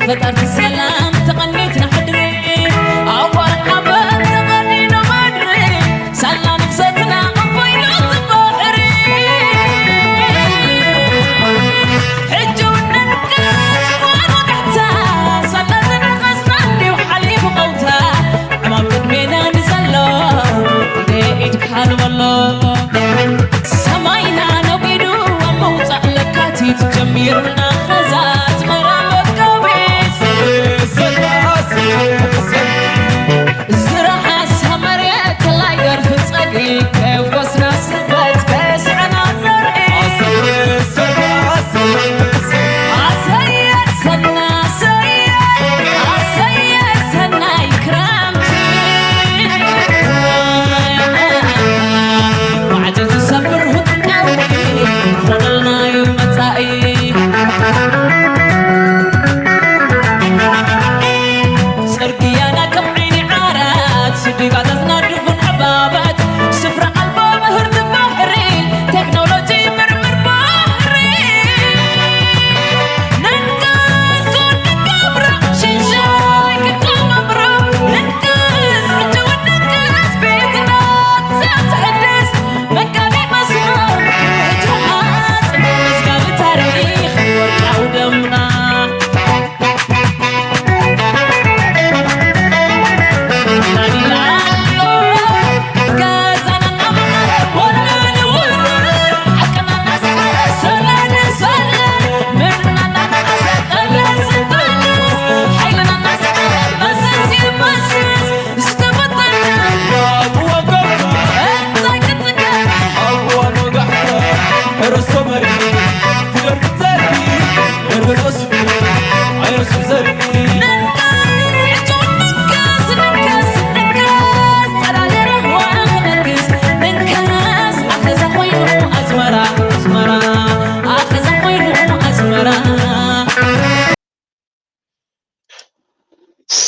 ፈጠርቲ ሰላም ተቐኒትና ሕድሪ ኣዋር ሓበን ተቐኒኑ ምድሪ ሳላ ንፍሰትና ኣቦይሉ ባሕሪ ሕጂ ውነን ከስኳን ወጋሕታ ሳላ ዝነኸስና እንዲሁ ሓሊፉ ቀውታ ዕማም ቅድሜና ንዘሎ ኢደ ኢድካ ንበሎ ሰማይና ነጒዱ ኣብ ምውፃእ ለካቲት ጀሚሩና ኸዛ ኣስመራ መጋቢት ዝረሓስ መሬት ተላይ ደርፊ ጸግዒ ከፍኮስና ስበት ከስዕና ዘርኢ ኣሰየ ሰና ኣሰየ ኣሰየ ሰናይ ክረምቲ ማዕጾ ዝሰብር ሁትቀዊ ኾነልናዩ መጻኢ ጽርግያና ከም ዓይኒ ዓራት ስዲጋታት ናድፉን ዕባባት ስፍራ ኣልቦ ምህርቲ ባሕሪ ቴክኖሎጂ ምርምር ባሕሪ ነንጋስ ክንገብሮ ሽንሻይ ክከማምሮ ነንጋስ ሕጂ ወነንጋስ ቤትና ዘትሕድስ መጋቢ መስኖ ሕጂ ሓጽ መዝጋቢ ታሪኽ ወርቃዊ ደምና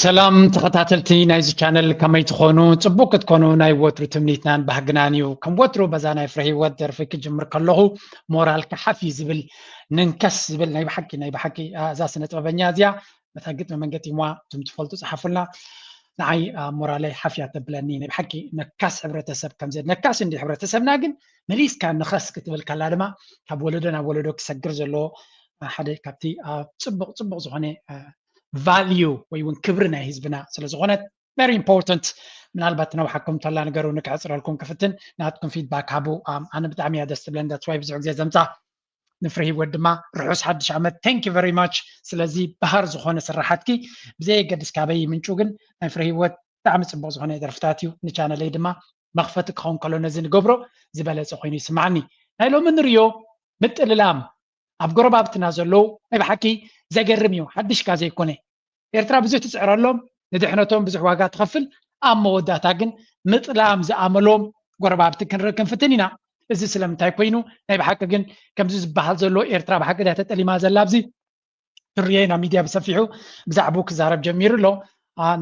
ሰላም ተኸታተልቲ ናይዚ ቻነል ከመይ ትኾኑ? ጽቡቅ ክትኮኑ ናይ ወትሩ ትምኒትናን ባህግናን እዩ። ከም ወትሩ በዛ ናይ ፍረ ህይወት ደርፊ ክጅምር ከለኹ ሞራል ክሓፍ እዩ ዝብል ንንከስ ዝብል ናይ ብሓቂ ናይ ብሓቂ እዛ ስነ ጥበበኛ እዚኣ በታ ግጥሚ መን ገጢምዋ እቶም ትፈልጡ ጸሓፉልና። ንዓይ ሞራለይ ሓፍ እያ ተብለኒ ናይ ብሓቂ ነካስ ሕብረተሰብ ከምዘ ነካስ እንዲ ሕብረተሰብና ግን መሊስካ ንኸስ ክትብል ከላ ድማ ካብ ወለዶ ናብ ወለዶ ክሰግር ዘለዎ ሓደ ካብቲ ኣብ ጽቡቕ ጽቡቕ ዝኾነ value ወይ እውን ክብሪ ናይ ህዝብና ስለ ዝኾነት very important። ምናልባት ነውሓኩም ተላ ነገሩ ንክሕፅረልኩም ክፍትን ናትኩም feedback ሃቡ። ኣነ ብጣዕሚ እያ ደስ ትብለን that's why ብዙሕ ግዜ ዘምፃ ንፍረ ህይወት ድማ ርሑስ ሓድሽ ዓመት thank you very much። ስለዚ ባህር ዝኾነ ስራሓትኪ ብዘየገድስ ካበይ ምንጩ ግን ናይ ፍረ ህይወት ብጣዕሚ ፅቡቅ ዝኾነ ደርፍታት እዩ። ንቻነለይ ድማ መኽፈቲ ክኸውን ከሎ ነዚ ንገብሮ ዝበለፀ ኮይኑ ይስማዓኒ። ናይ ሎሚ ንሪዮ ምጥልላም ኣብ ጎረባብትና ዘለዉ ናይ ብሓቂ ዘገርም እዩ። ሓድሽካ ዘይኮነ ኤርትራ ብዙሕ ትፅዕረሎም፣ ንድሕነቶም ብዙሕ ዋጋ ትኸፍል። ኣብ መወዳእታ ግን ምጥላም ዝኣመሎም ጎረባብቲ ክንርኢ ክንፍትን ኢና። እዚ ስለምንታይ ኮይኑ? ናይ ብሓቂ ግን ከምዚ ዝበሃል ዘሎ ኤርትራ ብሓቂ ድያ ተጠሊማ ዘላ ኣብዚ ክንሪኦ ኢና። ሚድያ ብሰፊሑ ብዛዕባኡ ክዛረብ ጀሚሩ ኣሎ።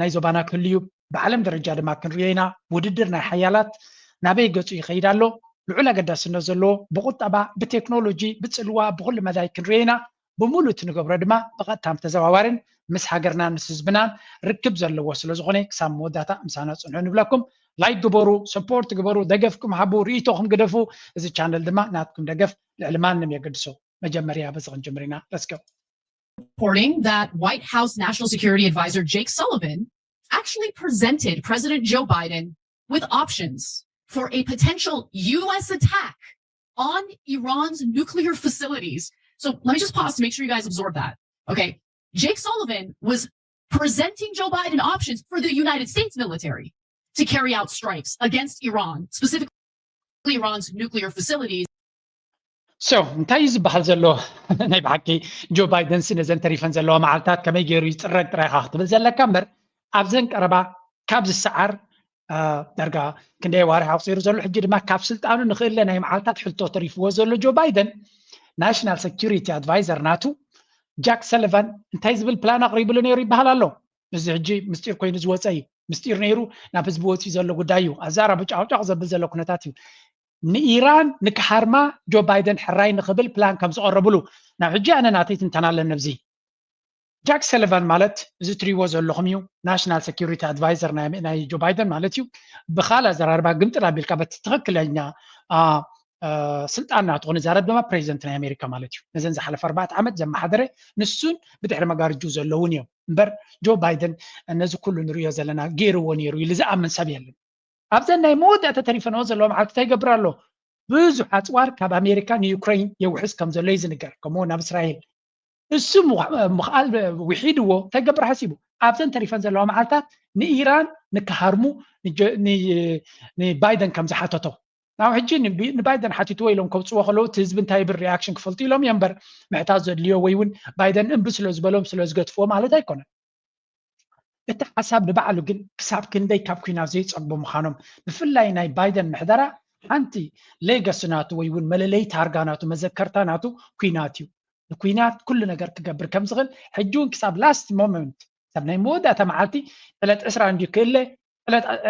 ናይ ዞባና ክህልዩ ብዓለም ደረጃ ድማ ክንሪኦ ኢና። ውድድር ናይ ሓያላት ናበይ ገጹ ይኸይድ ኣሎ? ልዑል ኣገዳስነት ዘለዎ ብቁጠባ፣ ብቴክኖሎጂ፣ ብጽልዋ፣ ብኹሉ መዳይ ክንሪኦ ኢና። ብምሉእ እቲ ንገብሮ ድማ ብቐጥታን ብተዘዋዋርን ምስ ሃገርናን ምስ ህዝብናን ርክብ ዘለዎ ስለ ዝኾነ ክሳብ መወዳእታ ምሳና ጽንሑ ንብለኩም። ላይክ ግበሩ፣ ሰፖርት ግበሩ፣ ደገፍኩም ሃቡ፣ ርእይቶኹም ግደፉ። እዚ ቻነል ድማ ናትኩም ደገፍ ልዕሊ ማንም የገድሶ። መጀመርያ በዚ ክንጅምር ኢና። Let's go። Reporting that White House National Security Advisor Jake Sullivan actually presented President Joe Biden with options for a potential U S attack on Iran's nuclear facilities. So let me just pause to make sure you guys absorb that. Okay. Jake Sullivan was presenting Joe Biden options for the United States military to carry out strikes against Iran, specifically Iran's nuclear facilities. So እንታይ እዩ ዝበሃል ዘሎ? ናይ ብሓቂ ጆ ባይደን ሲ ነዘን ተሪፈን ዘለዋ መዓልታት ከመይ ገይሩ ይፅረግ ጥራይ ኢኻ ክትብል ዘለካ እምበር ኣብዘን ቀረባ ካብ ዝሰዓር ዳርጋ ክንደይ ኣዋርሕ ኣቑፂሩ ዘሎ ሕጂ ድማ ካብ ስልጣኑ ንኽእለ ናይ መዓልታት ሕቶ ተሪፍዎ ዘሎ ጆ ባይደን ናሽናል ሴኪሪቲ ኣድቫይዘር ናቱ ጃክ ሰሊቫን እንታይ ዝብል ፕላን ኣቕሪብሉ ነይሩ ይበሃል ኣሎ። እዚ ሕጂ ምስጢር ኮይኑ ዝወፀ እዩ። ምስጢር ነይሩ ናብ ህዝቢ ወፂኡ ዘሎ ጉዳይ እዩ። ኣዛራቢ ጫቕጫቕ ዘብል ዘሎ ኩነታት እዩ። ንኢራን ንክሃርማ ጆ ባይደን ሕራይ ንኽብል ፕላን ከም ዝቐረብሉ ናብ ሕጂ ኣነ ናተይ ትንተና ኣለኒ ኣብዚ ጃክ ሰለቫን ማለት እዚ ትሪዎ ዘለኹም እዩ፣ ናሽናል ሴኪሪቲ ኣድቫይዘር ናይ ጆ ባይደን ማለት እዩ። ብካል ኣዘራርባ ግምጥል ኣቢልካ በቲ ትኽክለኛ ስልጣን ናቱ ክንዛረብ ድማ ፕሬዚደንት ናይ ኣሜሪካ ማለት እዩ። ነዘን ዝሓለፈ ኣርባዕተ ዓመት ዘመሓደረ ንሱን ብድሕሪ መጋርጁ ዘለውን እዮም እምበር፣ ጆ ባይደን ነዚ ኩሉ ንሪኦ ዘለና ገይርዎ ነይሩ ኢሉ ዝኣምን ሰብ የለን። ኣብዘን ናይ መወዳእታ ተሪፈንኦ ዘለዎ መዓልቲ እንታይ ይገብር ኣሎ? ብዙሕ ኣፅዋር ካብ ኣሜሪካ ንዩክሬን የውሕዝ ከም ዘሎ እዩ ዝንገር፣ ከምኡ ናብ እስራኤል። እሱ ምኽኣል ውሒድዎ እንታይ ገብር ሓሲቡ? ኣብዘን ተሪፈን ዘለዋ መዓልታት ንኢራን ንክሃርሙ ንባይደን ከም ዝሓተቶ፣ ናብ ሕጂ ንባይደን ሓቲትዎ ኢሎም ከውፅዎ ከለዉ እቲ ህዝቢ እንታይ ይብል ሪኣክሽን ክፈልጡ ኢሎም እዮም እምበር፣ ምሕታት ዘድልዮ ወይ እውን ባይደን እምቢ ስለ ዝበሎም ስለ ዝገትፍዎ ማለት ኣይኮነን። እቲ ሓሳብ ንባዕሉ ግን ክሳብ ክንደይ ካብ ኩናት ዘይፀግቡ ምዃኖም፣ ብፍላይ ናይ ባይደን ምሕደራ ሓንቲ ሌጋሲ ናቱ ወይ እውን መለለይ ታርጋ ናቱ፣ መዘከርታ ናቱ ኩናት እዩ። ንኩናት ኩሉ ነገር ክገብር ከም ዝኽእል ሕጂ እውን ክሳብ ላስት ሞመንት፣ ክሳብ ናይ መወዳእታ መዓልቲ ዕለት ዕስራ እንድዩ ክእለ፣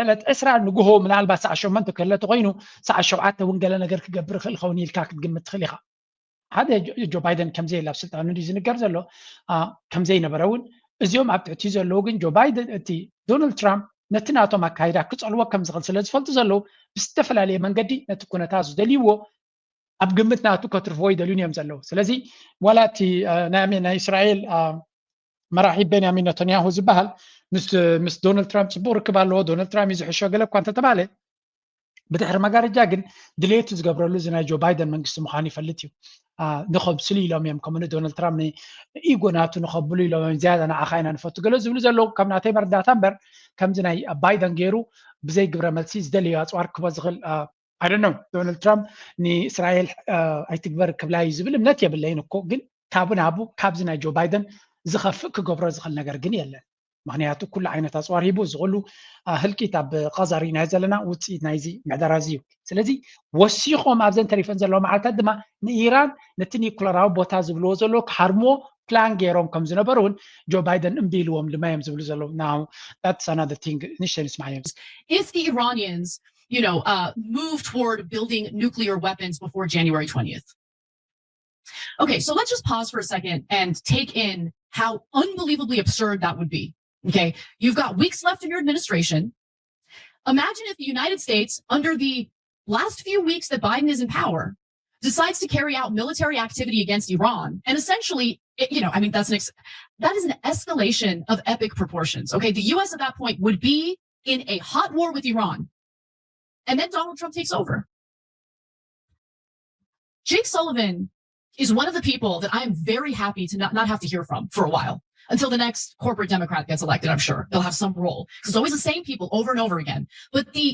ዕለት ዕስራ ንግሆ ምናልባት ሰዓት ሸሞንተ ክህለ ተኮይኑ ሰዓት ሸውዓተ እውን ገለ ነገር ክገብር ይኽእል ኸውን ኢልካ ክትግምት ትኽእል ኢኻ። ሓደ ጆ ባይደን ከምዘየለ ኣብ ስልጣኑ እንዲ ዝንገር ዘሎ ከምዘይነበረ እውን እዚኦም ኣብ ትሕቲ ዘለዉ ግን ጆ ባይደን እቲ ዶናልድ ትራምፕ ነቲ ናቶም ኣካይዳ ክፀልዎ ከም ዝኽእል ስለ ዝፈልጡ ዘለዉ ብዝተፈላለየ መንገዲ ነቲ ኩነታት ዝደልይዎ ኣብ ግምት ናቱ ከትርፍዎ ይደልዩን እዮም ዘለዉ። ስለዚ ዋላ እቲ ናይ እስራኤል መራሒ ቤንያሚን ነተንያሁ ዝበሃል ምስ ዶናልድ ትራምፕ ፅቡቅ ርክብ ኣለዎ፣ ዶናልድ ትራምፕ እዩ ዝሕሾ ገለ እኳ እንተተባለ ብድሕሪ መጋረጃ ግን ድሌቱ ዝገብረሉ እዚ ናይ ጆ ባይደን መንግስቲ ምዃኑ ይፈልጥ እዩ። ንኸብስሉ ኢሎም እዮም ከምኡ ዶናልድ ትራምፕ ንኢጎ ናቱ ንኸብሉ ኢሎም እዮም ዝያዳ ንዓኻ ኢና ንፈቱ ገለ ዝብሉ ዘለዉ ካብ ናተይ መረዳእታ እምበር ከምዚ ናይ ባይደን ገይሩ ብዘይ ግብረ መልሲ ዝደለዮ ኣፅዋር ክቦ ዝኽእል ኣይደኖ ዶናልድ ትራምፕ ንእስራኤል ኣይትግበር ክብላ እዩ ዝብል እምነት የብለይን እኮ ግን ካብኡ ናብኡ ካብዚ ናይ ጆ ባይደን ዝኸፍእ ክገብሮ ዝኽእል ነገር ግን የለን። ምክንያቱ ኩሉ ዓይነት ኣፅዋር ሂቡ እዚ ኩሉ ህልቂት ኣብ ቃዛ ርኢናዮ ዘለና ውፅኢት ናይዚ ምሕደራ እዚ እዩ። ስለዚ ወሲኾም ኣብዘን ተሪፈን ዘለዋ መዓልታት ድማ ንኢራን ነቲ ኒኩለራዊ ቦታ ዝብልዎ ዘለዉ ክሃርምዎ ፕላን ገይሮም ከም ዝነበሩ እውን ጆ ባይደን እምቢ ኢልዎም ድማ እዮም ዝብሉ ዘለዉ። Now that's another thing። ንሽተይ ንስማዕ እዮም። If the Iranians, you know, uh, move toward building nuclear weapons before January twentieth. Okay, so let's just pause for a second and take in how unbelievably absurd that would be. Okay, you've got weeks left of your administration. Imagine if the United States, under the last few weeks that Biden is in power, decides to carry out military activity against Iran and essentially, you know, I mean, that's an, that is an escalation of epic proportions. Okay, the U S at that point would be in a hot war with Iran. And then Donald Trump takes over. Jake Sullivan is one of the people that I am very happy to not, not have to hear from for a while until the next corporate Democrat gets elected, I'm sure. They'll have some role. It's always the same people over and over again. But the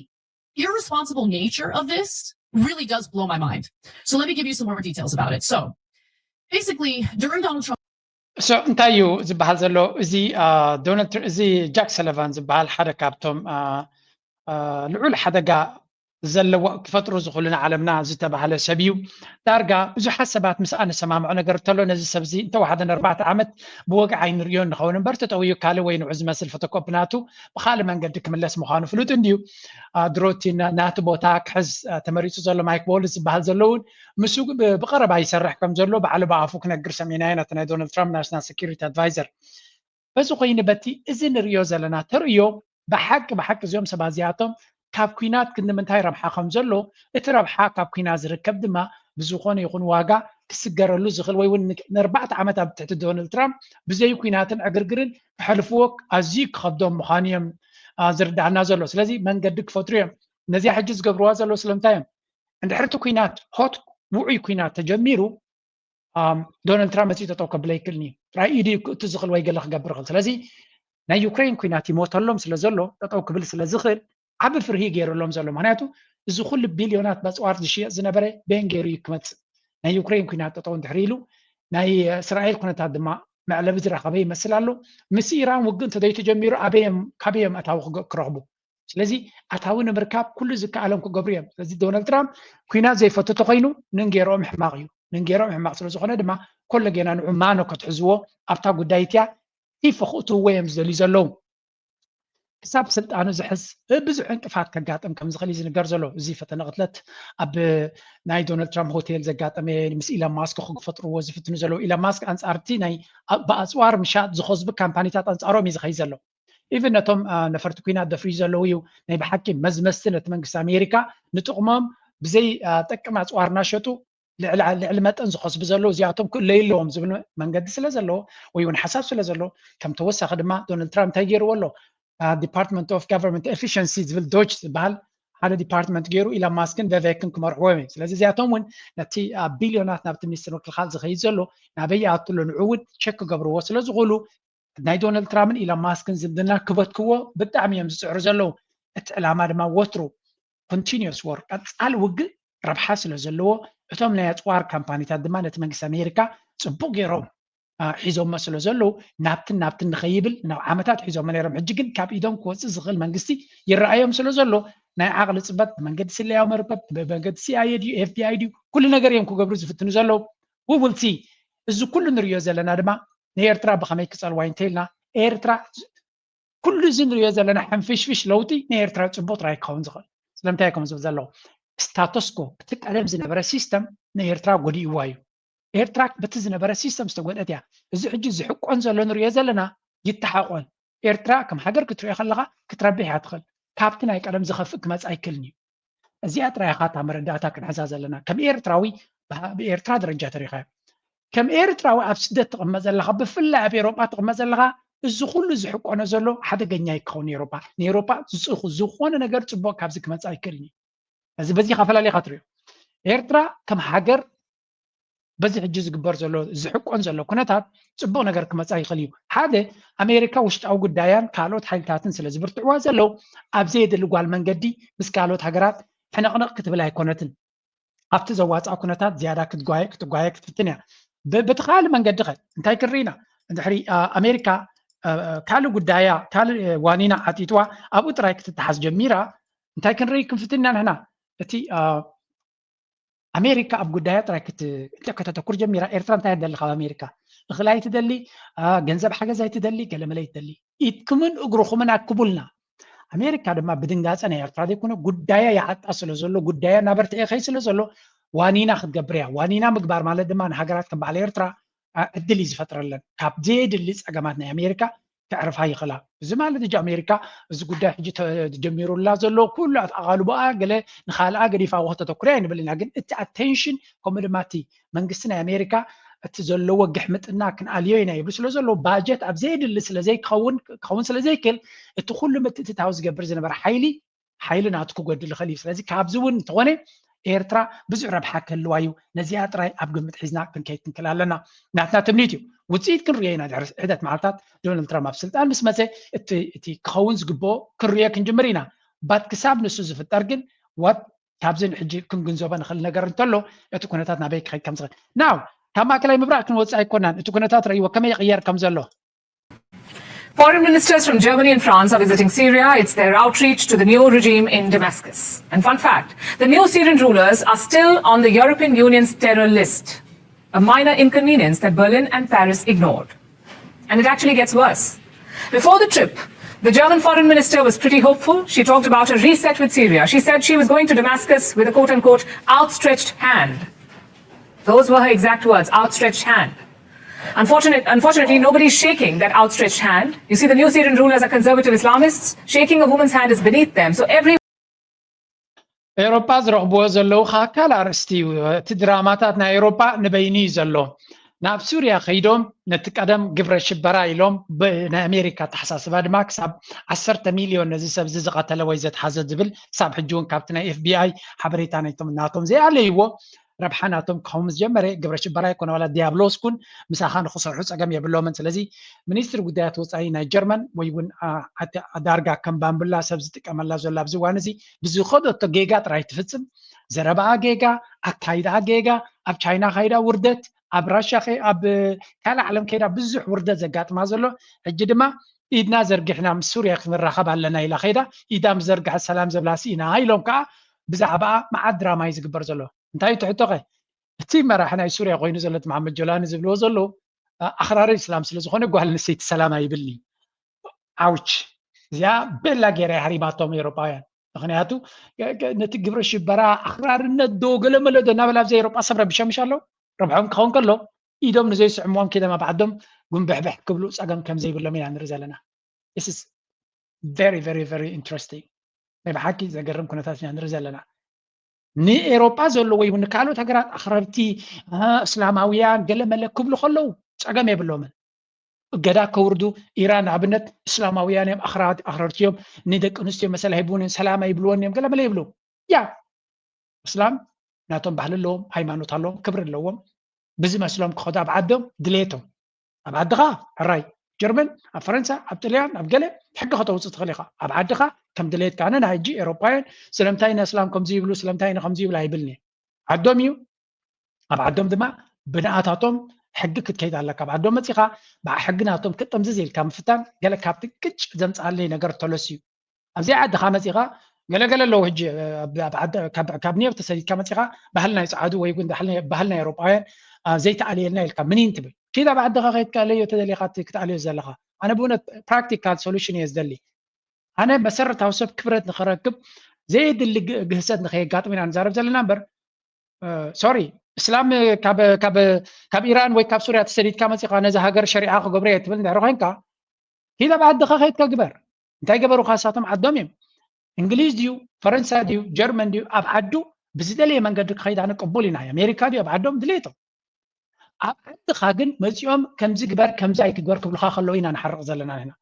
irresponsible nature of this really does blow my mind. So let me give you some more details about it. So basically, during Donald Trump So እንታይ እዩ ዝበሃል ዘሎ? እዚ ዶናልድ እዚ ጃክ ሰለቫን ዝበሃል ሓደ ካብቶም ልዑል ሓደጋ ዘለዎ ክፈጥሩ ዝኽእሉ ንዓለምና ዝተባህለ ሰብ እዩ። ዳርጋ ብዙሓት ሰባት ምስኣ ንሰማምዖ ነገር እንተሎ ነዚ ሰብ እዚ እንተወሓደ ንኣርባዕተ ዓመት ብወግዒ ኣይንርእዮ ንኸውን እምበር ተጠውዩ ካልእ ወይ ንዑ ዝመስል ፎቶኮፕ ናቱ ብካልእ መንገዲ ክምለስ ምዃኑ ፍሉጥ እንድዩ። ድሮ እቲ ናቲ ቦታ ክሕዝ ተመሪፁ ዘሎ ማይክ ዋልዝ ዝበሃል ዘሎ እውን ምስ ብቐረባ ይሰርሕ ከም ዘሎ ባዕሉ ብኣፉ ክነግር ሰሚዕናዮ ነቲ ናይ ዶናልድ ትራምፕ ናሽናል ሴኩሪቲ ኣድቫይዘር። በዚ ኮይኑ በቲ እዚ ንርእዮ ዘለና ተርእዮ ብሓቂ ብሓቂ እዚኦም ሰባት እዚኣቶም ካብ ኲናት ግን ንምንታይ ረብሓ ከም ዘሎ እቲ ረብሓ ካብ ኲናት ዝርከብ ድማ ብዝኾነ ይኹን ዋጋ ክስገረሉ ዝኽእል ወይ እውን ንኣርባዕተ ዓመት ኣብ ትሕቲ ዶናልድ ትራምፕ ብዘይ ኲናትን ዕግርግርን ክሕልፍዎ ኣዝዩ ክኸብዶም ምዃኑ እዮም ዝርድኣና ዘሎ። ስለዚ መንገዲ ክፈጥሩ እዮም። ነዚኣ ሕጂ ዝገብርዋ ዘለዉ ስለምንታይ እዮም? እንድሕር እቲ ኲናት ሆት ውዑይ ኲናት ተጀሚሩ ዶናልድ ትራምፕ መፅኡ ጠጠው ከብለ ይክእልን እዩ። ጥራይ ኢዱ ክእቱ ዝኽእል ወይ ገለ ክገብር ይኽእል። ስለዚ ናይ ዩክሬን ኲናት ይሞተሎም ስለ ዘሎ ጠጠው ክብል ስለ ዝኽእል ዓቢ ፍርሂ ገይሩሎም ዘሎ። ምክንያቱ እዚ ኩሉ ቢልዮናት በፅዋር ዝሽየጥ ዝነበረ ቤን ገይሩ እዩ ክመፅእ። ናይ ዩክሬን ኲናት ጠጠው እንድሕር ኢሉ ናይ እስራኤል ኩነታት ድማ መዕለቢ ዝረኸበ ይመስል ኣሎ። ምስ ኢራን ውግእ እንተዘይተጀሚሩ ኣበዮም ካበዮም ኣታዊ ክረኽቡ ስለዚ ኣታዊ ንምርካብ ኩሉ ዝከኣሎም ክገብሩ እዮም። ስለዚ ዶናልድ ትራምፕ ኲናት ዘይፈቱ ተኮይኑ ንንጌርኦም ሕማቕ እዩ። ንንጌርኦም ሕማቕ ስለዝኾነ ድማ ኮሎ ጌና ንዑ ማኖ ከትሕዝዎ ኣብታ ጉዳይ እቲያ ቲፎ ክእትውዎ እዮም ዝደልዩ ዘለዉ። ክሳብ ስልጣኑ ዝሕዝ ብዙሕ ዕንቅፋት ከጋጥም ከም ዝኽእል እዩ ዝንገር ዘሎ። እዚ ፈተነ ቅትለት ኣብ ናይ ዶናልድ ትራምፕ ሆቴል ዘጋጠመ፣ ምስ ኢሎን ማስክ ክፈጥርዎ ዝፍትኑ ዘለዉ። ኢሎን ማስክ ኣንጻርቲ ናይ ብኣፅዋር ምሻጥ ዝኸዝቡ ካምፓኒታት ኣንጻሮም እዩ ዝኸይ ዘሎ። ኢቨን ነቶም ነፈርቲ ኩናት ደፍርዩ ዘለዉ እዩ ናይ ብሓቂ መዝመዝቲ ነቲ መንግስቲ ኣሜሪካ ንጥቕሞም ብዘይ ጠቅም ኣፅዋር እናሸጡ ልዕሊ መጠን ዝኸስቡ ዘለዉ እዚኣቶም ክእለዩ ኣለዎም ዝብል መንገዲ ስለ ዘለዎ ወይ እውን ሓሳብ ስለ ዘለዎ ከም ተወሳኺ ድማ ዶናልድ ትራምፕ እንታይ ገይርዎ ኣሎ? ዲፓርትመንት ኦፍ ጋቨርንመንት ኤፊሽንሲ ዝብል ዶጅ ዝበሃል ሓደ ዲፓርትመንት ገይሩ ኢሎን ማስክን ቨቬክን ክመርሕዎ እዮም። ስለዚ እዚኣቶም እውን ነቲ ኣብ ቢልዮናት ናብቲ ሚኒስትር ምክልኻል ዝኸይድ ዘሎ ናበይ ይኣቱ ኣሎ ንዑ እውን ቸክ ክገብርዎ ስለ ዝኽእሉ ናይ ዶናልድ ትራምፕን ኢሎን ማስክን ዝምድና ክበትክዎ ብጣዕሚ እዮም ዝፅዕሩ ዘለዉ። እቲ ዕላማ ድማ ወትሩ ኮንቲኒስ ወር ቀፃል ውግእ ረብሓ ስለ ዘለዎ እቶም ናይ ኣፅዋር ካምፓኒታት ድማ ነቲ መንግስቲ ኣሜሪካ ፅቡቅ ገይሮም ሒዞሞ ስለ ዘለዉ ናብትን ናብትን ንኸይብል ናብ ዓመታት ሒዞሞ ነይሮም። ሕጂ ግን ካብ ኢዶም ክወፅእ ዝኽእል መንግስቲ ይረኣዮም ስለ ዘሎ ናይ ዓቕሊ ፅበት ብመንገዲ ስለያዊ መርበብ ብመንገዲ ሲኣይኤ ድዩ ኤፍቢኣይ ድዩ ኩሉ ነገር እዮም ክገብሩ ዝፍትኑ ዘለዉ። ውውልሲ እዚ ኩሉ ንሪዮ ዘለና ድማ ንኤርትራ ብኸመይ ክፀልዋ እንተኢልና ኤርትራ ኩሉ እዚ ንሪኦ ዘለና ሕንፍሽፍሽ ለውጢ ንኤርትራ ፅቡቅ ጥራይ ክኸውን ዝኽእል። ስለምንታይ ከም ዝብል ዘለዉ ስታተስኮ እቲ ቀደም ዝነበረ ሲስተም ንኤርትራ ጎዲእዋ እዩ። ኤርትራ በቲ ዝነበረ ሲስተም ዝተጎድአት እያ። እዚ ሕጂ ዝሕቆን ዘሎ ንሪኦ ዘለና ይተሓቆን። ኤርትራ ከም ሃገር ክትሪኦ ከለኻ ክትረብሕ እያ ትኽእል። ካብቲ ናይ ቀደም ዝኸፍእ ክመጽእ ኣይክእልን እዩ። እዚኣ ጥራይ ኢኻ እታ መረዳእታ ክንሕዛ ዘለና ከም ኤርትራዊ ብኤርትራ ደረጃ ተሪኻዮ ከም ኤርትራዊ ኣብ ስደት ትቕመጥ ዘለኻ ብፍላይ ኣብ ኤሮጳ ትቕመጥ ዘለኻ እዚ ኩሉ ዝሕቆነ ዘሎ ሓደገኛ እዩ ክኸውን ኤሮጳ ንኤሮጳ ዝፅኹ ዝኾነ ነገር ፅቡቅ ካብዚ ክመፅእ ኣይክእልን እዩ። እዚ በዚኻ ፈላሊኻ ትሪኦ ኤርትራ ከም ሃገር በዚ ሕጂ ዝግበር ዘሎ ዝሕቆን ዘሎ ኩነታት ፅቡቅ ነገር ክመፃ ይኽእል እዩ። ሓደ ኣሜሪካ ውሽጣዊ ጉዳያን ካልኦት ሓይልታትን ስለ ዝብርትዕዋ ዘለዉ ኣብ ዘየድሊ ጓል መንገዲ ምስ ካልኦት ሃገራት ሕንቕንቕ ክትብል ኣይኮነትን። ኣብቲ ዘዋፅኣ ኩነታት ዝያዳ ክትጓየ ክትጓየ ክትፍትን እያ። በቲ ካልእ መንገዲ ኸ እንታይ ክንርኢ ኢና? እንድሕሪ ኣሜሪካ ካልእ ጉዳያ ካልእ ዋኒና ዓጢጥዋ ኣብኡ ጥራይ ክትተሓዝ ጀሚራ እንታይ ክንርኢ ክንፍትን ኢና ንሕና? እቲ ኣሜሪካ ኣብ ጉዳያ ጥራይ ከተተኩር ጀሚራ። ኤርትራ እንታይ ትደሊ ካብ ኣሜሪካ? እኽሊ ኣይትደሊ፣ ገንዘብ ሓገዝ ኣይትደሊ፣ ገለመለ ኣይትደሊ። ኢድክምን እግርኹምን ኣክቡልና። ኣሜሪካ ድማ ብድንጋፀ ናይ ኤርትራ ዘይኮነ ጉዳያ ይዓጣ ስለ ዘሎ ጉዳያ እናበርትዐ ይኸይድ ስለ ዘሎ ዋኒና ክትገብር እያ። ዋኒና ምግባር ማለት ድማ ንሃገራት ከም በዓል ኤርትራ ዕድል እዩ ዝፈጥረለን ካብ ዘየድሊ ፀገማት ናይ ኣሜሪካ ከዕርፋ ይኽእላ። እዚ ማለት ሕጂ ኣሜሪካ እዚ ጉዳይ ሕጂ ተጀሚሩላ ዘሎ ኩሉ ኣቓልቦኣ ገለ ንኻልኣ ገዲፋዎ ከተተኩር ኣይንብል ኢና። ግን እቲ ኣቴንሽን ከምኡ ድማ እቲ መንግስቲ ናይ ኣሜሪካ እቲ ዘለዎ ግሕምጥና ክንኣልዮ ኢና ይብሉ ስለ ዘለዉ ባጀት ኣብ ዘየድሊ ስለዘይከውን ክኸውን ስለ ዘይክእል እቲ ኩሉ ምትእትታው ዝገብር ዝነበረ ሓይሊ ሓይሊ ናቱ ክጎድል ይኽእል እዩ። ስለዚ ካብዚ እውን እንተኾነ ኤርትራ ብዙሕ ረብሓ ክህልዋ እዩ። ነዚኣ ጥራይ ኣብ ግምት ሒዝና ክንከይድ ክንክእል ኣለና። ናትና ትምኒት እዩ። ውፅኢት ክንሪኦ ኢና ድሕሪ ሕደት መዓልታት ዶናልድ ትራምፕ ኣብ ስልጣን ምስ መፀ እቲ ክኸውን ዝግብኦ ክንሪኦ ክንጅምር ኢና። ባት ክሳብ ንሱ ዝፍጠር ግን ወት ካብዚ ንሕጂ ክንግንዘቦ ንኽእል ነገር እንተሎ እቲ ኩነታት ናበይ ክኸይድ ከም ዝኽእል ናው ካብ ማእከላይ ምብራቕ ክንወፅእ ኣይኮናን። እቲ ኩነታት ረእይዎ ከመይ ይቕየር ከም ዘሎ Foreign ministers from Germany and France are visiting Syria. It's their outreach to the new regime in Damascus. And fun fact, the new Syrian rulers are still on the European Union's terror list, a minor inconvenience that Berlin and Paris ignored. And it actually gets worse. Before the trip, the German foreign minister was pretty hopeful. She talked about a reset with Syria. She said she was going to Damascus with a quote unquote outstretched hand. Those were her exact words, outstretched hand. Unfortunate, unfortunately, nobody's shaking that outstretched hand. You see, the new Syrian rulers are conservative Islamists. Shaking a woman's hand is beneath them. So every ኤሮጳ ዝረኽብዎ ዘለዉ ከዓ ካልእ ኣርእስቲ እዩ። እቲ ድራማታት ናይ ኤሮጳ ንበይኑ እዩ ዘሎ። ናብ ሱርያ ከይዶም ነቲ ቀደም ግብረ ሽበራ ኢሎም ብናይ ኣሜሪካ ኣተሓሳስባ ድማ ክሳብ ዓሰርተ ሚልዮን ነዚ ሰብ እዚ ዝቐተለ ወይ ዘትሓዘ ዝብል ክሳብ ሕጂ እውን ካብቲ ናይ ኤፍቢኣይ ሓበሬታ ናቶም ዘይኣለይዎ ረብሓ ናቶም ክኸውን ምስ ጀመረ ግብረ ሽበራ ይኮነ ዋላ ዲያብሎስ ኩን ምሳኻ ንክሰርሑ ፀገም የብሎምን። ስለዚ ሚኒስትሪ ጉዳያት ወፃኢ ናይ ጀርመን ወይ እውን ዳርጋ ከም ባምቡላ ሰብ ዝጥቀመላ ዘሎ ኣብዚ እዋን እዚ ብዝኸደቶ ጌጋ ጥራይ ትፍፅም። ዘረባኣ ጌጋ፣ ኣካይዳኣ ጌጋ፣ ኣብ ቻይና ካይዳ ውርደት፣ ኣብ ራሻ ኣብ ካልእ ዓለም ከይዳ ብዙሕ ውርደት ዘጋጥማ ዘሎ ሕጂ ድማ ኢድና ዘርጊሕና ምስ ሱርያ ክንራኸብ ኣለና ኢላ ከይዳ ኢዳ ምስ ዘርግሐት ሰላም ዘብላ ስኢና ኢሎም ከዓ ብዛዕባኣ መዓት ድራማ እዩ ዝግበር ዘሎ። እንታይ ትሕቶኸ? እቲ መራሒ ናይ ሱርያ ኮይኑ ዘሎ እቲ መሓመድ ጆላኒ ዝብልዎ ዘለዉ ኣኽራሪ እስላም ስለ ዝኾነ ጓል ኣንስተይቲ ሰላም ኣይብልኒ። ኣውች እዚኣ ቤላ ገይራ ሃሪማቶም ኤውሮጳውያን። ምክንያቱ ነቲ ግብረ ሽበራ ኣክራርነት ዶ ገለመለ ዶ እናበለ ኣብዚ ኤውሮጳ ሰብ ረቢሾም ምሽ ኣለዉ። ረብሖም ክኸውን ከሎ ኢዶም ንዘይስዕምዎም ኪደም ኣብ ዓዶም ጉንብሕብሕ ክብሉ ፀገም ከም ዘይብሎም ኢና ንርኢ ዘለና። This is very very very interesting። ናይ ብሓቂ ዘገርም ኩነታት ኢና ንርኢ ዘለና። ንኤውሮጳ ዘሎ ወይ እውን ንካልኦት ሃገራት ኣኽረርቲ እስላማውያን ገለመለ ክብሉ ከለዉ ፀገም የብሎምን። እገዳ ከውርዱ ኢራን ንኣብነት እስላማውያን እዮም፣ ኣኽረርቲ እዮም፣ ንደቂ ኣንስትዮ መሰል ኣይህቡን፣ ሰላም ኣይብልዎን እዮም ገለመለ ይብሉ። ያ እስላም ናቶም ባህሊ ኣለዎም፣ ሃይማኖት ኣለዎም፣ ክብሪ ኣለዎም። ብዝመስሎም ክኸዱ ኣብ ዓዶም ድሌቶም ኣብ ዓድኻ ሕራይ ጀርመን ኣብ ፈረንሳ ኣብ ጥልያን ኣብ ገለ ሕጊ ከተውፅእ ትኽእል ኢኻ ኣብ ዓድኻ ከም ድሌትካ ኣነ ናይ ሕጂ ኤሮፓውያን ስለምንታይ ንእስላም ከምዚ ይብሉ ስለምንታይ ንከምዚ ይብሉ ኣይብልን እየ ዓዶም እዩ ኣብ ዓዶም ድማ ብንኣታቶም ሕጊ ክትከይድ ኣለካ ኣብ ዓዶም መፂኻ ብሕጊ ናቶም ክጥምዝዝ ኢልካ ምፍታን ገለ ካብቲ ቅጭ ዘምፅኣለይ ነገር ተለስ እዩ ኣብዚኣ ዓድኻ መፂኻ ገለገለ ኣለዉ ሕጂ ካብ ኒዮብ ተሰዲድካ መፂኻ ባህል ናይ ፀዓዱ ወይ ግን ባህል ናይ ኤሮጳውያን ዘይተኣልየልና ኢልካ ምኒን ትብል ኪድ ኣብ ዓድኻ ከይትክኣለዮ ተደሊኻ ክትኣልዮ ዘለኻ ኣነ ብእውነት practical solution እየ ዝደሊ ኣነ መሰረታዊ ሰብ ክብረት ንክረክብ ዘየድሊ ግህሰት ንከየጋጥም ኢና ንዛረብ ዘለና እምበር sorry እስላም ካብ ኢራን ወይ ካብ ሱርያ ተሰዲድካ መፂኻ ነዚ ሃገር ሸሪዓ ክገብሮ እየ ትብል እንድሕር ኮይንካ ኪድ ኣብ ዓድኻ ከይድካ ግበር እንታይ ገበሩኻ ንሳቶም ዓዶም እዮም እንግሊዝ ድዩ ፈረንሳ ድዩ ጀርመን ድዩ ኣብ ዓዱ ብዝደለየ መንገዲ ክኸይድ ኣነ ቅቡል ኢና ኣሜሪካ ድዩ ኣብ ዓዶም ድሌቶም ኣብ ዓድኻ ግን መፂኦም ከምዚ ግበር ከምዚ ኣይትግበር ክብልኻ ከለዉ ኢና ንሓርቕ ዘለና ንሕና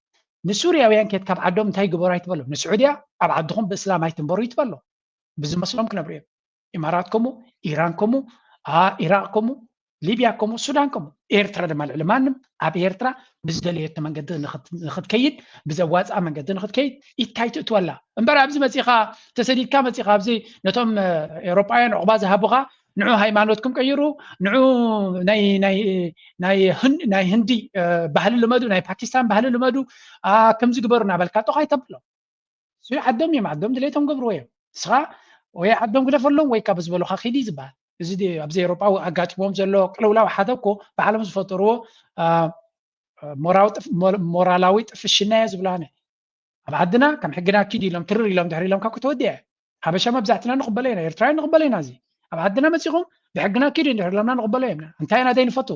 ንሱርያውያን ከየት ካብ ዓዶም እንታይ ግበሩ ኣይትበሎም ንስዑድያ ኣብ ዓድኹም ብእስላም ኣይትንበሩ ይትበሎ ብዝመስሎም ክነብሩ እዮም ኢማራት ከምኡ ኢራን ከምኡ ኢራቅ ከምኡ ሊብያ ከምኡ ሱዳን ከምኡ ኤርትራ ድማ ልዕሊ ማንም ኣብ ኤርትራ ብዝደለየቶ መንገዲ ንክትከይድ ብዘዋፅኣ መንገዲ ንክትከይድ ኢድካ ይትእትወላ እምበር ኣብዚ መፂኻ ተሰዲድካ መፂኻ ኣብዚ ነቶም ኤሮጳውያን ዕቑባ ዝሃቡኻ ንዑ ሃይማኖትኩም ቀይሩ ንዑ ናይ ህንዲ ባህሊ ልመዱ ናይ ፓኪስታን ባህሊ ልመዱ ከምዚ ግበሩ እናበልካ ጦቕ ኣይተብሎም ስዑ ዓዶም እዮም ዓዶም ድሌቶም ገብርዎ እዮም ንስኻ ወይ ዓዶም ግደፈሎም ወይ ካብ ዝበሉካ ኪዲ ዝበሃል እዚ ኣብዚ ኤሮጳ ኣጋጢሞም ዘሎ ቅልውላው ሓደ እኮ ባዕሎም ዝፈጠርዎ ሞራላዊ ጥፍሽና እየ ዝብሎ ኣነ ኣብ ዓድና ከም ሕግና ኪድ ኢሎም ትርር ኢሎም ድሕር ኢሎም ካብ ክትወዲ እየ ሓበሻ መብዛሕትና ንቕበሎ ኢና ኤርትራውያን ንቕበሎ ኢና እዚ ኣብ ዓድና መፂኹም ብሕግና ኪድ ድሕር ኢሎምና ንቕበሎ እዮም እንታይ ኢና ዘይንፈቱ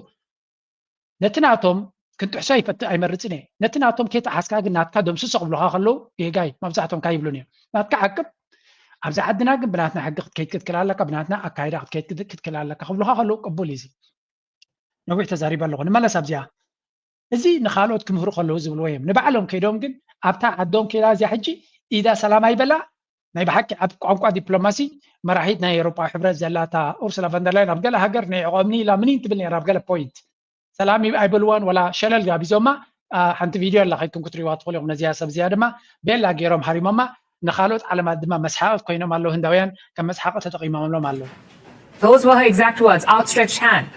ነቲ ናቶም ክንጥሕሶ ኣይፈትእ ኣይመርፅን እየ ነቲ ናቶም ከይጠሓስካ ግን ናትካ ደምስሶ ክብሉካ ከለዉ ጌጋይ መብዛሕቶም ካይብሉን እዮም ናትካ ዓቅብ ኣብዚ ዓድና ግን ብናትና ሕጊ ክትከይድ ክትክል ኣለካ ብናትና ኣካይዳ ክትከይድ ክትክል ኣለካ ክብሉካ ከለዉ ቅቡል እዩ ነዊሕ ተዛሪበ ኣለኹ ንመለስ ኣብዚኣ እዚ ንካልኦት ክምህሩ ከለዉ ዝብልዎ እዮም ንባዕሎም ከይዶም ግን ኣብታ ዓዶም ከይዳ እዚኣ ሕጂ ኢዳ ሰላም ኣይበላ ናይ ብሓቂ ኣብ ቋንቋ ዲፕሎማሲ መራሒት ናይ ኤሮፓ ሕብረት ዘላታ ኡርሱላ ቨንደርላይን ኣብ ገለ ሃገር ናይ ዕቆምኒ ኢላ ምኒን ትብል ነራ ኣብ ገለ ፖይንት ሰላም ኣይበልዋን ወላ ሸለል ጋቢዞማ ሓንቲ ቪድዮ ኣላ ከይድኩም ክትሪዋ ትኽእሉ ኢኹም ነዚያ ሰብ እዚኣ ድማ ቤላ ገይሮም ሃሪሞማ ንካልኦት ዓለማት ድማ መስሓቕት ኮይኖም ኣለዉ ህንዳውያን ከም መስሓቂ ተጠቂሞምሎም ኣለዉ Those were her exact words, outstretched hand.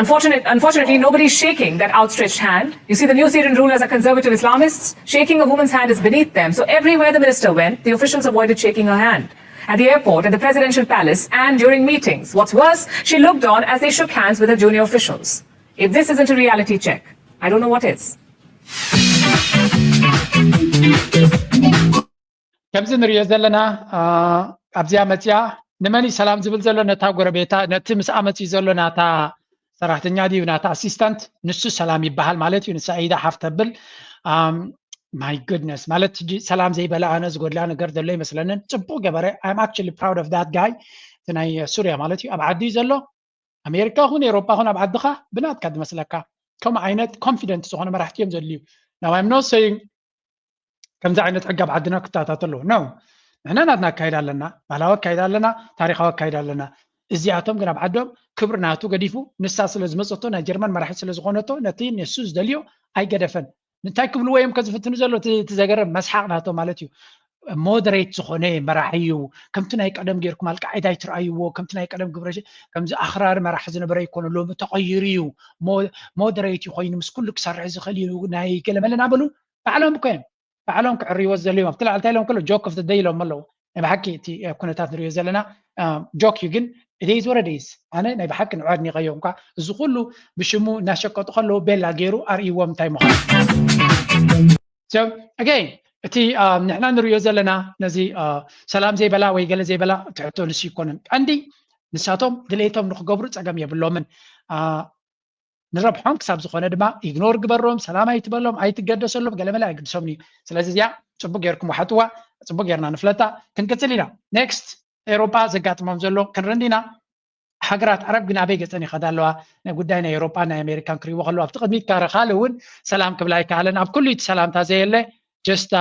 Unfortunate, unfortunately, nobody's shaking that outstretched hand. You see, the New Zealand rulers are conservative Islamists. Shaking a woman's hand is beneath them. So everywhere the minister went, the officials avoided shaking her hand. At the airport, at the presidential palace, and during meetings. What's worse, she looked on as they shook hands with her junior officials. If this isn't a reality check, I don't know what is. ከምዚ ንሪኦ ዘለና ኣብዚኣ መፅያ ንመን እዩ ሰላም ዝብል ዘሎ ነታ ጎረቤታ ነቲ ምስኣ መፅኡ ዘሎ ናታ ሰራሕተኛ ድዩ ናታ ኣሲስታንት ንሱ ሰላም ይበሃል ማለት እዩ ንሳ ኢዳ ሓፍ ተብል my goodness ማለት ሕጂ ሰላም ዘይበለ ኣነ ዝጎድላ ነገር ዘሎ ይመስለንን ፅቡቅ ገበረ I'm actually proud of that guy እቲ ናይ ሱርያ ማለት እዩ ኣብ ዓዲ እዩ ዘሎ ኣሜሪካ ኹን ኤሮፓ ኹን ኣብ ዓድኻ ብናትካ ዝመስለካ ከምኡ ዓይነት confident ዝኾነ መራሕቲ እዮም ዘድልዩ now I'm not saying ከምዚ ዓይነት ሕጊ ኣብ ዓድና ክተኣታተ ኣለዎ no ንሕና ናትና ኣካይዳ ኣለና ባህላዊ ኣካይዳ ኣለና ታሪካዊ ኣካይዳ ኣለና እዚኣቶም ግን ኣብ ዓዶም ክብሪ ናቱ ገዲፉ ንሳ ስለ ዝመፀቶ ናይ ጀርመን መራሒ ስለ ዝኾነቶ ነቲ ንሱ ዝደልዮ ኣይገደፈን እንታይ ክብልዎ እዮም ከዝፍትኑ ዘሎ እቲ ዘገርም መስሓቕ ናቶም ማለት እዩ moderate ዝኾነ መራሒ እዩ ከምቲ ናይ ቀደም ጌርኩም ኣልቃዒዳ ኣይትረኣይዎ ከምቲ ናይ ቀደም ግብረ ከምዚ ኣኽራሪ መራሒ ዝነበረ ይኮነ ሎሚ ተቐይሩ እዩ moderate እዩ ኮይኑ ምስ ኩሉ ክሰርሕ ዝኽእል እዩ ናይ ገለመለ ናበሉ ባዕሎም እኮ እዮም ባዕሎም ክዕርይዎ ዝደልዮም ኣብቲ ላዕልታ ኢሎም ከሎ joke of the day ኢሎም ኣለዉ ናይ ብሓቂ እቲ ኩነታት ንሪኦ ዘለና joke እዩ ግን it is what it is ኣነ ናይ ብሓቂ ንዑ ኣድኒቐዮ እኳ እዚ ኩሉ ብሽሙ እናሸቀጡ ከለዉ ቤላ ገይሩ ኣርእይዎም እንታይ ምዃኑ okay እቲ ንሕና ንሪኦ ዘለና ነዚ ሰላም ዘይበላ ወይ ገለ ዘይበላ ትሕቶ ንሱ ይኮነን። ቀንዲ ንሳቶም ድሌቶም ንክገብሩ ፀገም የብሎምን። ንረብሖም ክሳብ ዝኾነ ድማ ኢግኖር ግበሮም፣ ሰላም ኣይትበሎም፣ ኣይትገደሰሎም፣ ገለመለ ኣይግድሶምን እዩ። ስለዚ እዚኣ ፅቡቅ ጌርኩም ውሓጥዋ፣ ፅቡቅ ጌርና ንፍለጣ። ክንቅፅል ኢና። ኔክስት ኤሮፓ ዘጋጥሞም ዘሎ ክንርኢ እንዲና። ሃገራት ዓረብ ግን ኣበይ ገፀን ይኸዳ ኣለዋ? ናይ ጉዳይ ናይ ኤሮፓ ናይ ኣሜሪካን ክሪእዎ ከለዉ ኣብቲ ቅድሚት ካረ ካልእ እውን ሰላም ክብላ ኣይከኣለን። ኣብ ኩሉ እቲ ሰላምታ ዘየለ ጀስት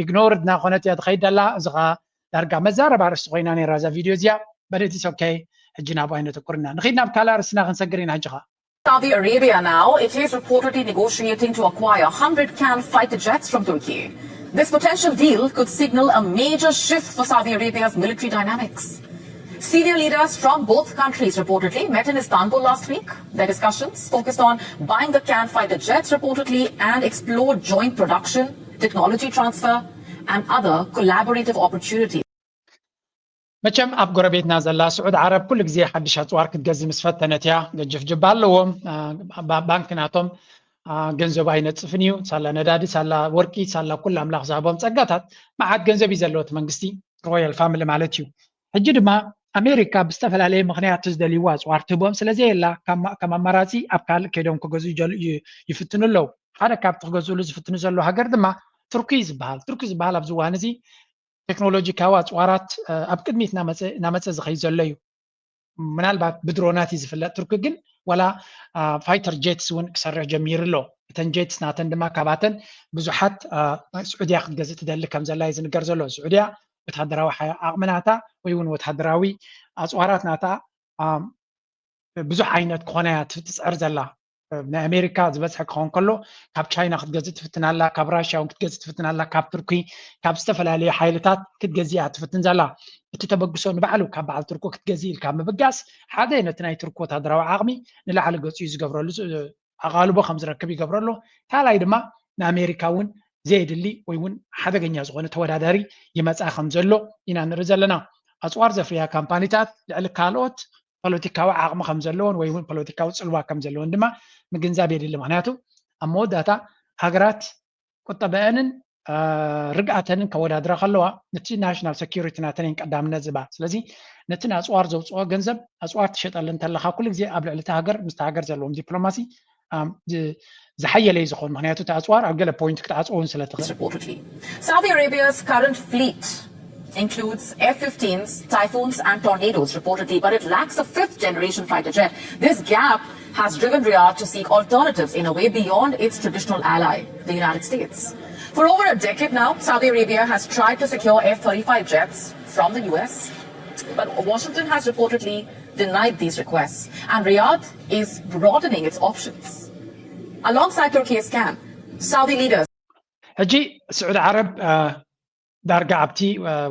ኢግኖርድ እናኾነት እያ ትኸይድ ዘላ። እዚ ኸዓ ዳርጋ መዛረብ ኣርእስቲ ኮይና ነይራ እዛ ቪድዮ እዚኣ። በደቲ ሶኬ ሕጂ ናብኡ ኣይነተኩርና ንኺድ ናብ ካልእ ኣርእስትና ክንሰግር ኢና ሕጂ ኸዓ። Saudi Arabia now, it is reportedly negotiating to acquire one hundred can fighter jets from Turkey. This potential deal could signal a major shift for Saudi Arabia's military dynamics. Senior leaders from both countries reportedly met in Istanbul last week. Their discussions focused on buying the can fighter jets, reportedly, and explored joint production, technology transfer, and other collaborative opportunities. መቸም ኣብ ጎረቤትና ዘላ ስዑድ ዓረብ ኩሉ ግዜ ሓድሽ ኣፅዋር ክትገዝእ ምስ ፈተነት እያ። ገጅፍ ጅባ ኣለዎም። ባንክ ናቶም ገንዘቡ ኣይነፅፍን እዩ። ሳላ ነዳዲ፣ ሳላ ወርቂ፣ ሳላ ኩሉ ኣምላኽ ዝሃቦም ፀጋታት መዓት ገንዘብ እዩ ዘለዎ እቲ መንግስቲ፣ ሮያል ፋሚሊ ማለት እዩ። ሕጂ ድማ ኣሜሪካ ብዝተፈላለየ ምኽንያት ዝደልይዎ ኣፅዋር ትህቦም ስለዘየላ ከም ኣማራፂ ኣብ ካልእ ከይዶም ክገዝኡ ይፍትኑ ኣለዉ። ሓደ ካብቲ ክገዝእሉ ዝፍትኑ ዘለዉ ሃገር ድማ ቱርኪ ዝበሃል። ቱርኪ ዝበሃል ኣብዚ እዋን እዚ ቴክኖሎጂካዊ ኣፅዋራት ኣብ ቅድሚት እናመፀ ዝኸይ ዘሎ እዩ። ምናልባት ብድሮናት እዩ ዝፍለጥ ቱርኪ፣ ግን ዋላ ፋይተር ጄትስ እውን ክሰርሕ ጀሚሩ ኣሎ። እተን ጄትስ ናተን ድማ ካባተን ብዙሓት ስዑድያ ክትገዝእ ትደሊ ከም ዘላ እዩ ዝንገር ዘሎ። ስዑድያ ወታደራዊ ዓቕሚ ናታ ወይ እውን ወታደራዊ ኣፅዋራት ናታ ብዙሕ ዓይነት ክኾና እያ ትፅዕር ዘላ። ናይ ኣሜሪካ ዝበዝሐ ክኸውን ከሎ ካብ ቻይና ክትገዝእ ትፍትን ኣላ፣ ካብ ራሽያ እውን ክትገዝእ ትፍትን ኣላ፣ ካብ ቱርኪ፣ ካብ ዝተፈላለዩ ሓይልታት ክትገዝእ እያ ትፍትን ዘላ። እቲ ተበግሶ ንባዕሉ ካብ በዓል ቱርኪ ክትገዝእ ኢልካ ምብጋስ ሓደ ነቲ ናይ ቱርኪ ወታደራዊ ዓቕሚ ንላዕሊ ገፁ እዩ ዝገብረሉ ኣቓልቦ ከም ዝረክብ ይገብረሉ። ካልኣይ ድማ ንኣሜሪካ እውን ዘየድሊ ወይ እውን ሓደገኛ ዝኾነ ተወዳዳሪ ይመፃ ከም ዘሎ ኢና ንርኢ ዘለና። ኣፅዋር ዘፍርያ ካምፓኒታት ልዕሊ ካልኦት ፖለቲካዊ ዓቕሚ ከም ዘለዎን ወይ እውን ፖለቲካዊ ፅልዋ ከም ዘለዎን ድማ ምግንዛብ የድሊ። ምክንያቱ ኣብ መወዳእታ ሃገራት ቁጠበአንን ርግኣተንን ከወዳድራ ከለዋ ነቲ ናሽናል ሰኪሪቲ ናተን እየን ቀዳምነት ዝባ። ስለዚ ነቲ ንኣፅዋር ዘውፅኦ ገንዘብ ኣፅዋር ትሸጠለን እንተለካ ኩሉ ግዜ ኣብ ልዕሊ እቲ ሃገር ምስቲ ሃገር ዘለዎም ዲፕሎማሲ ዝሓየለ እዩ ዝኸውን። ምክንያቱ እቲ ኣፅዋር ኣብ ገለ ፖይንት ክትዓፅዎ እውን ስለ ትኽእል። Saudi Arabia's current fleet includes F fifteens, Typhoons, and Tornadoes, reportedly, but it lacks a fifth generation fighter jet. This gap has driven Riyadh to seek alternatives in a way beyond its traditional ally, the United States. For over a decade now, Saudi Arabia has tried to secure F thirty-five jets from the U S, but Washington has reportedly denied these requests, and Riyadh is broadening its options. Alongside Turkey's can, Saudi leaders ሕጂ ስዑድ ዓረብ ዳርጋ ኣብቲ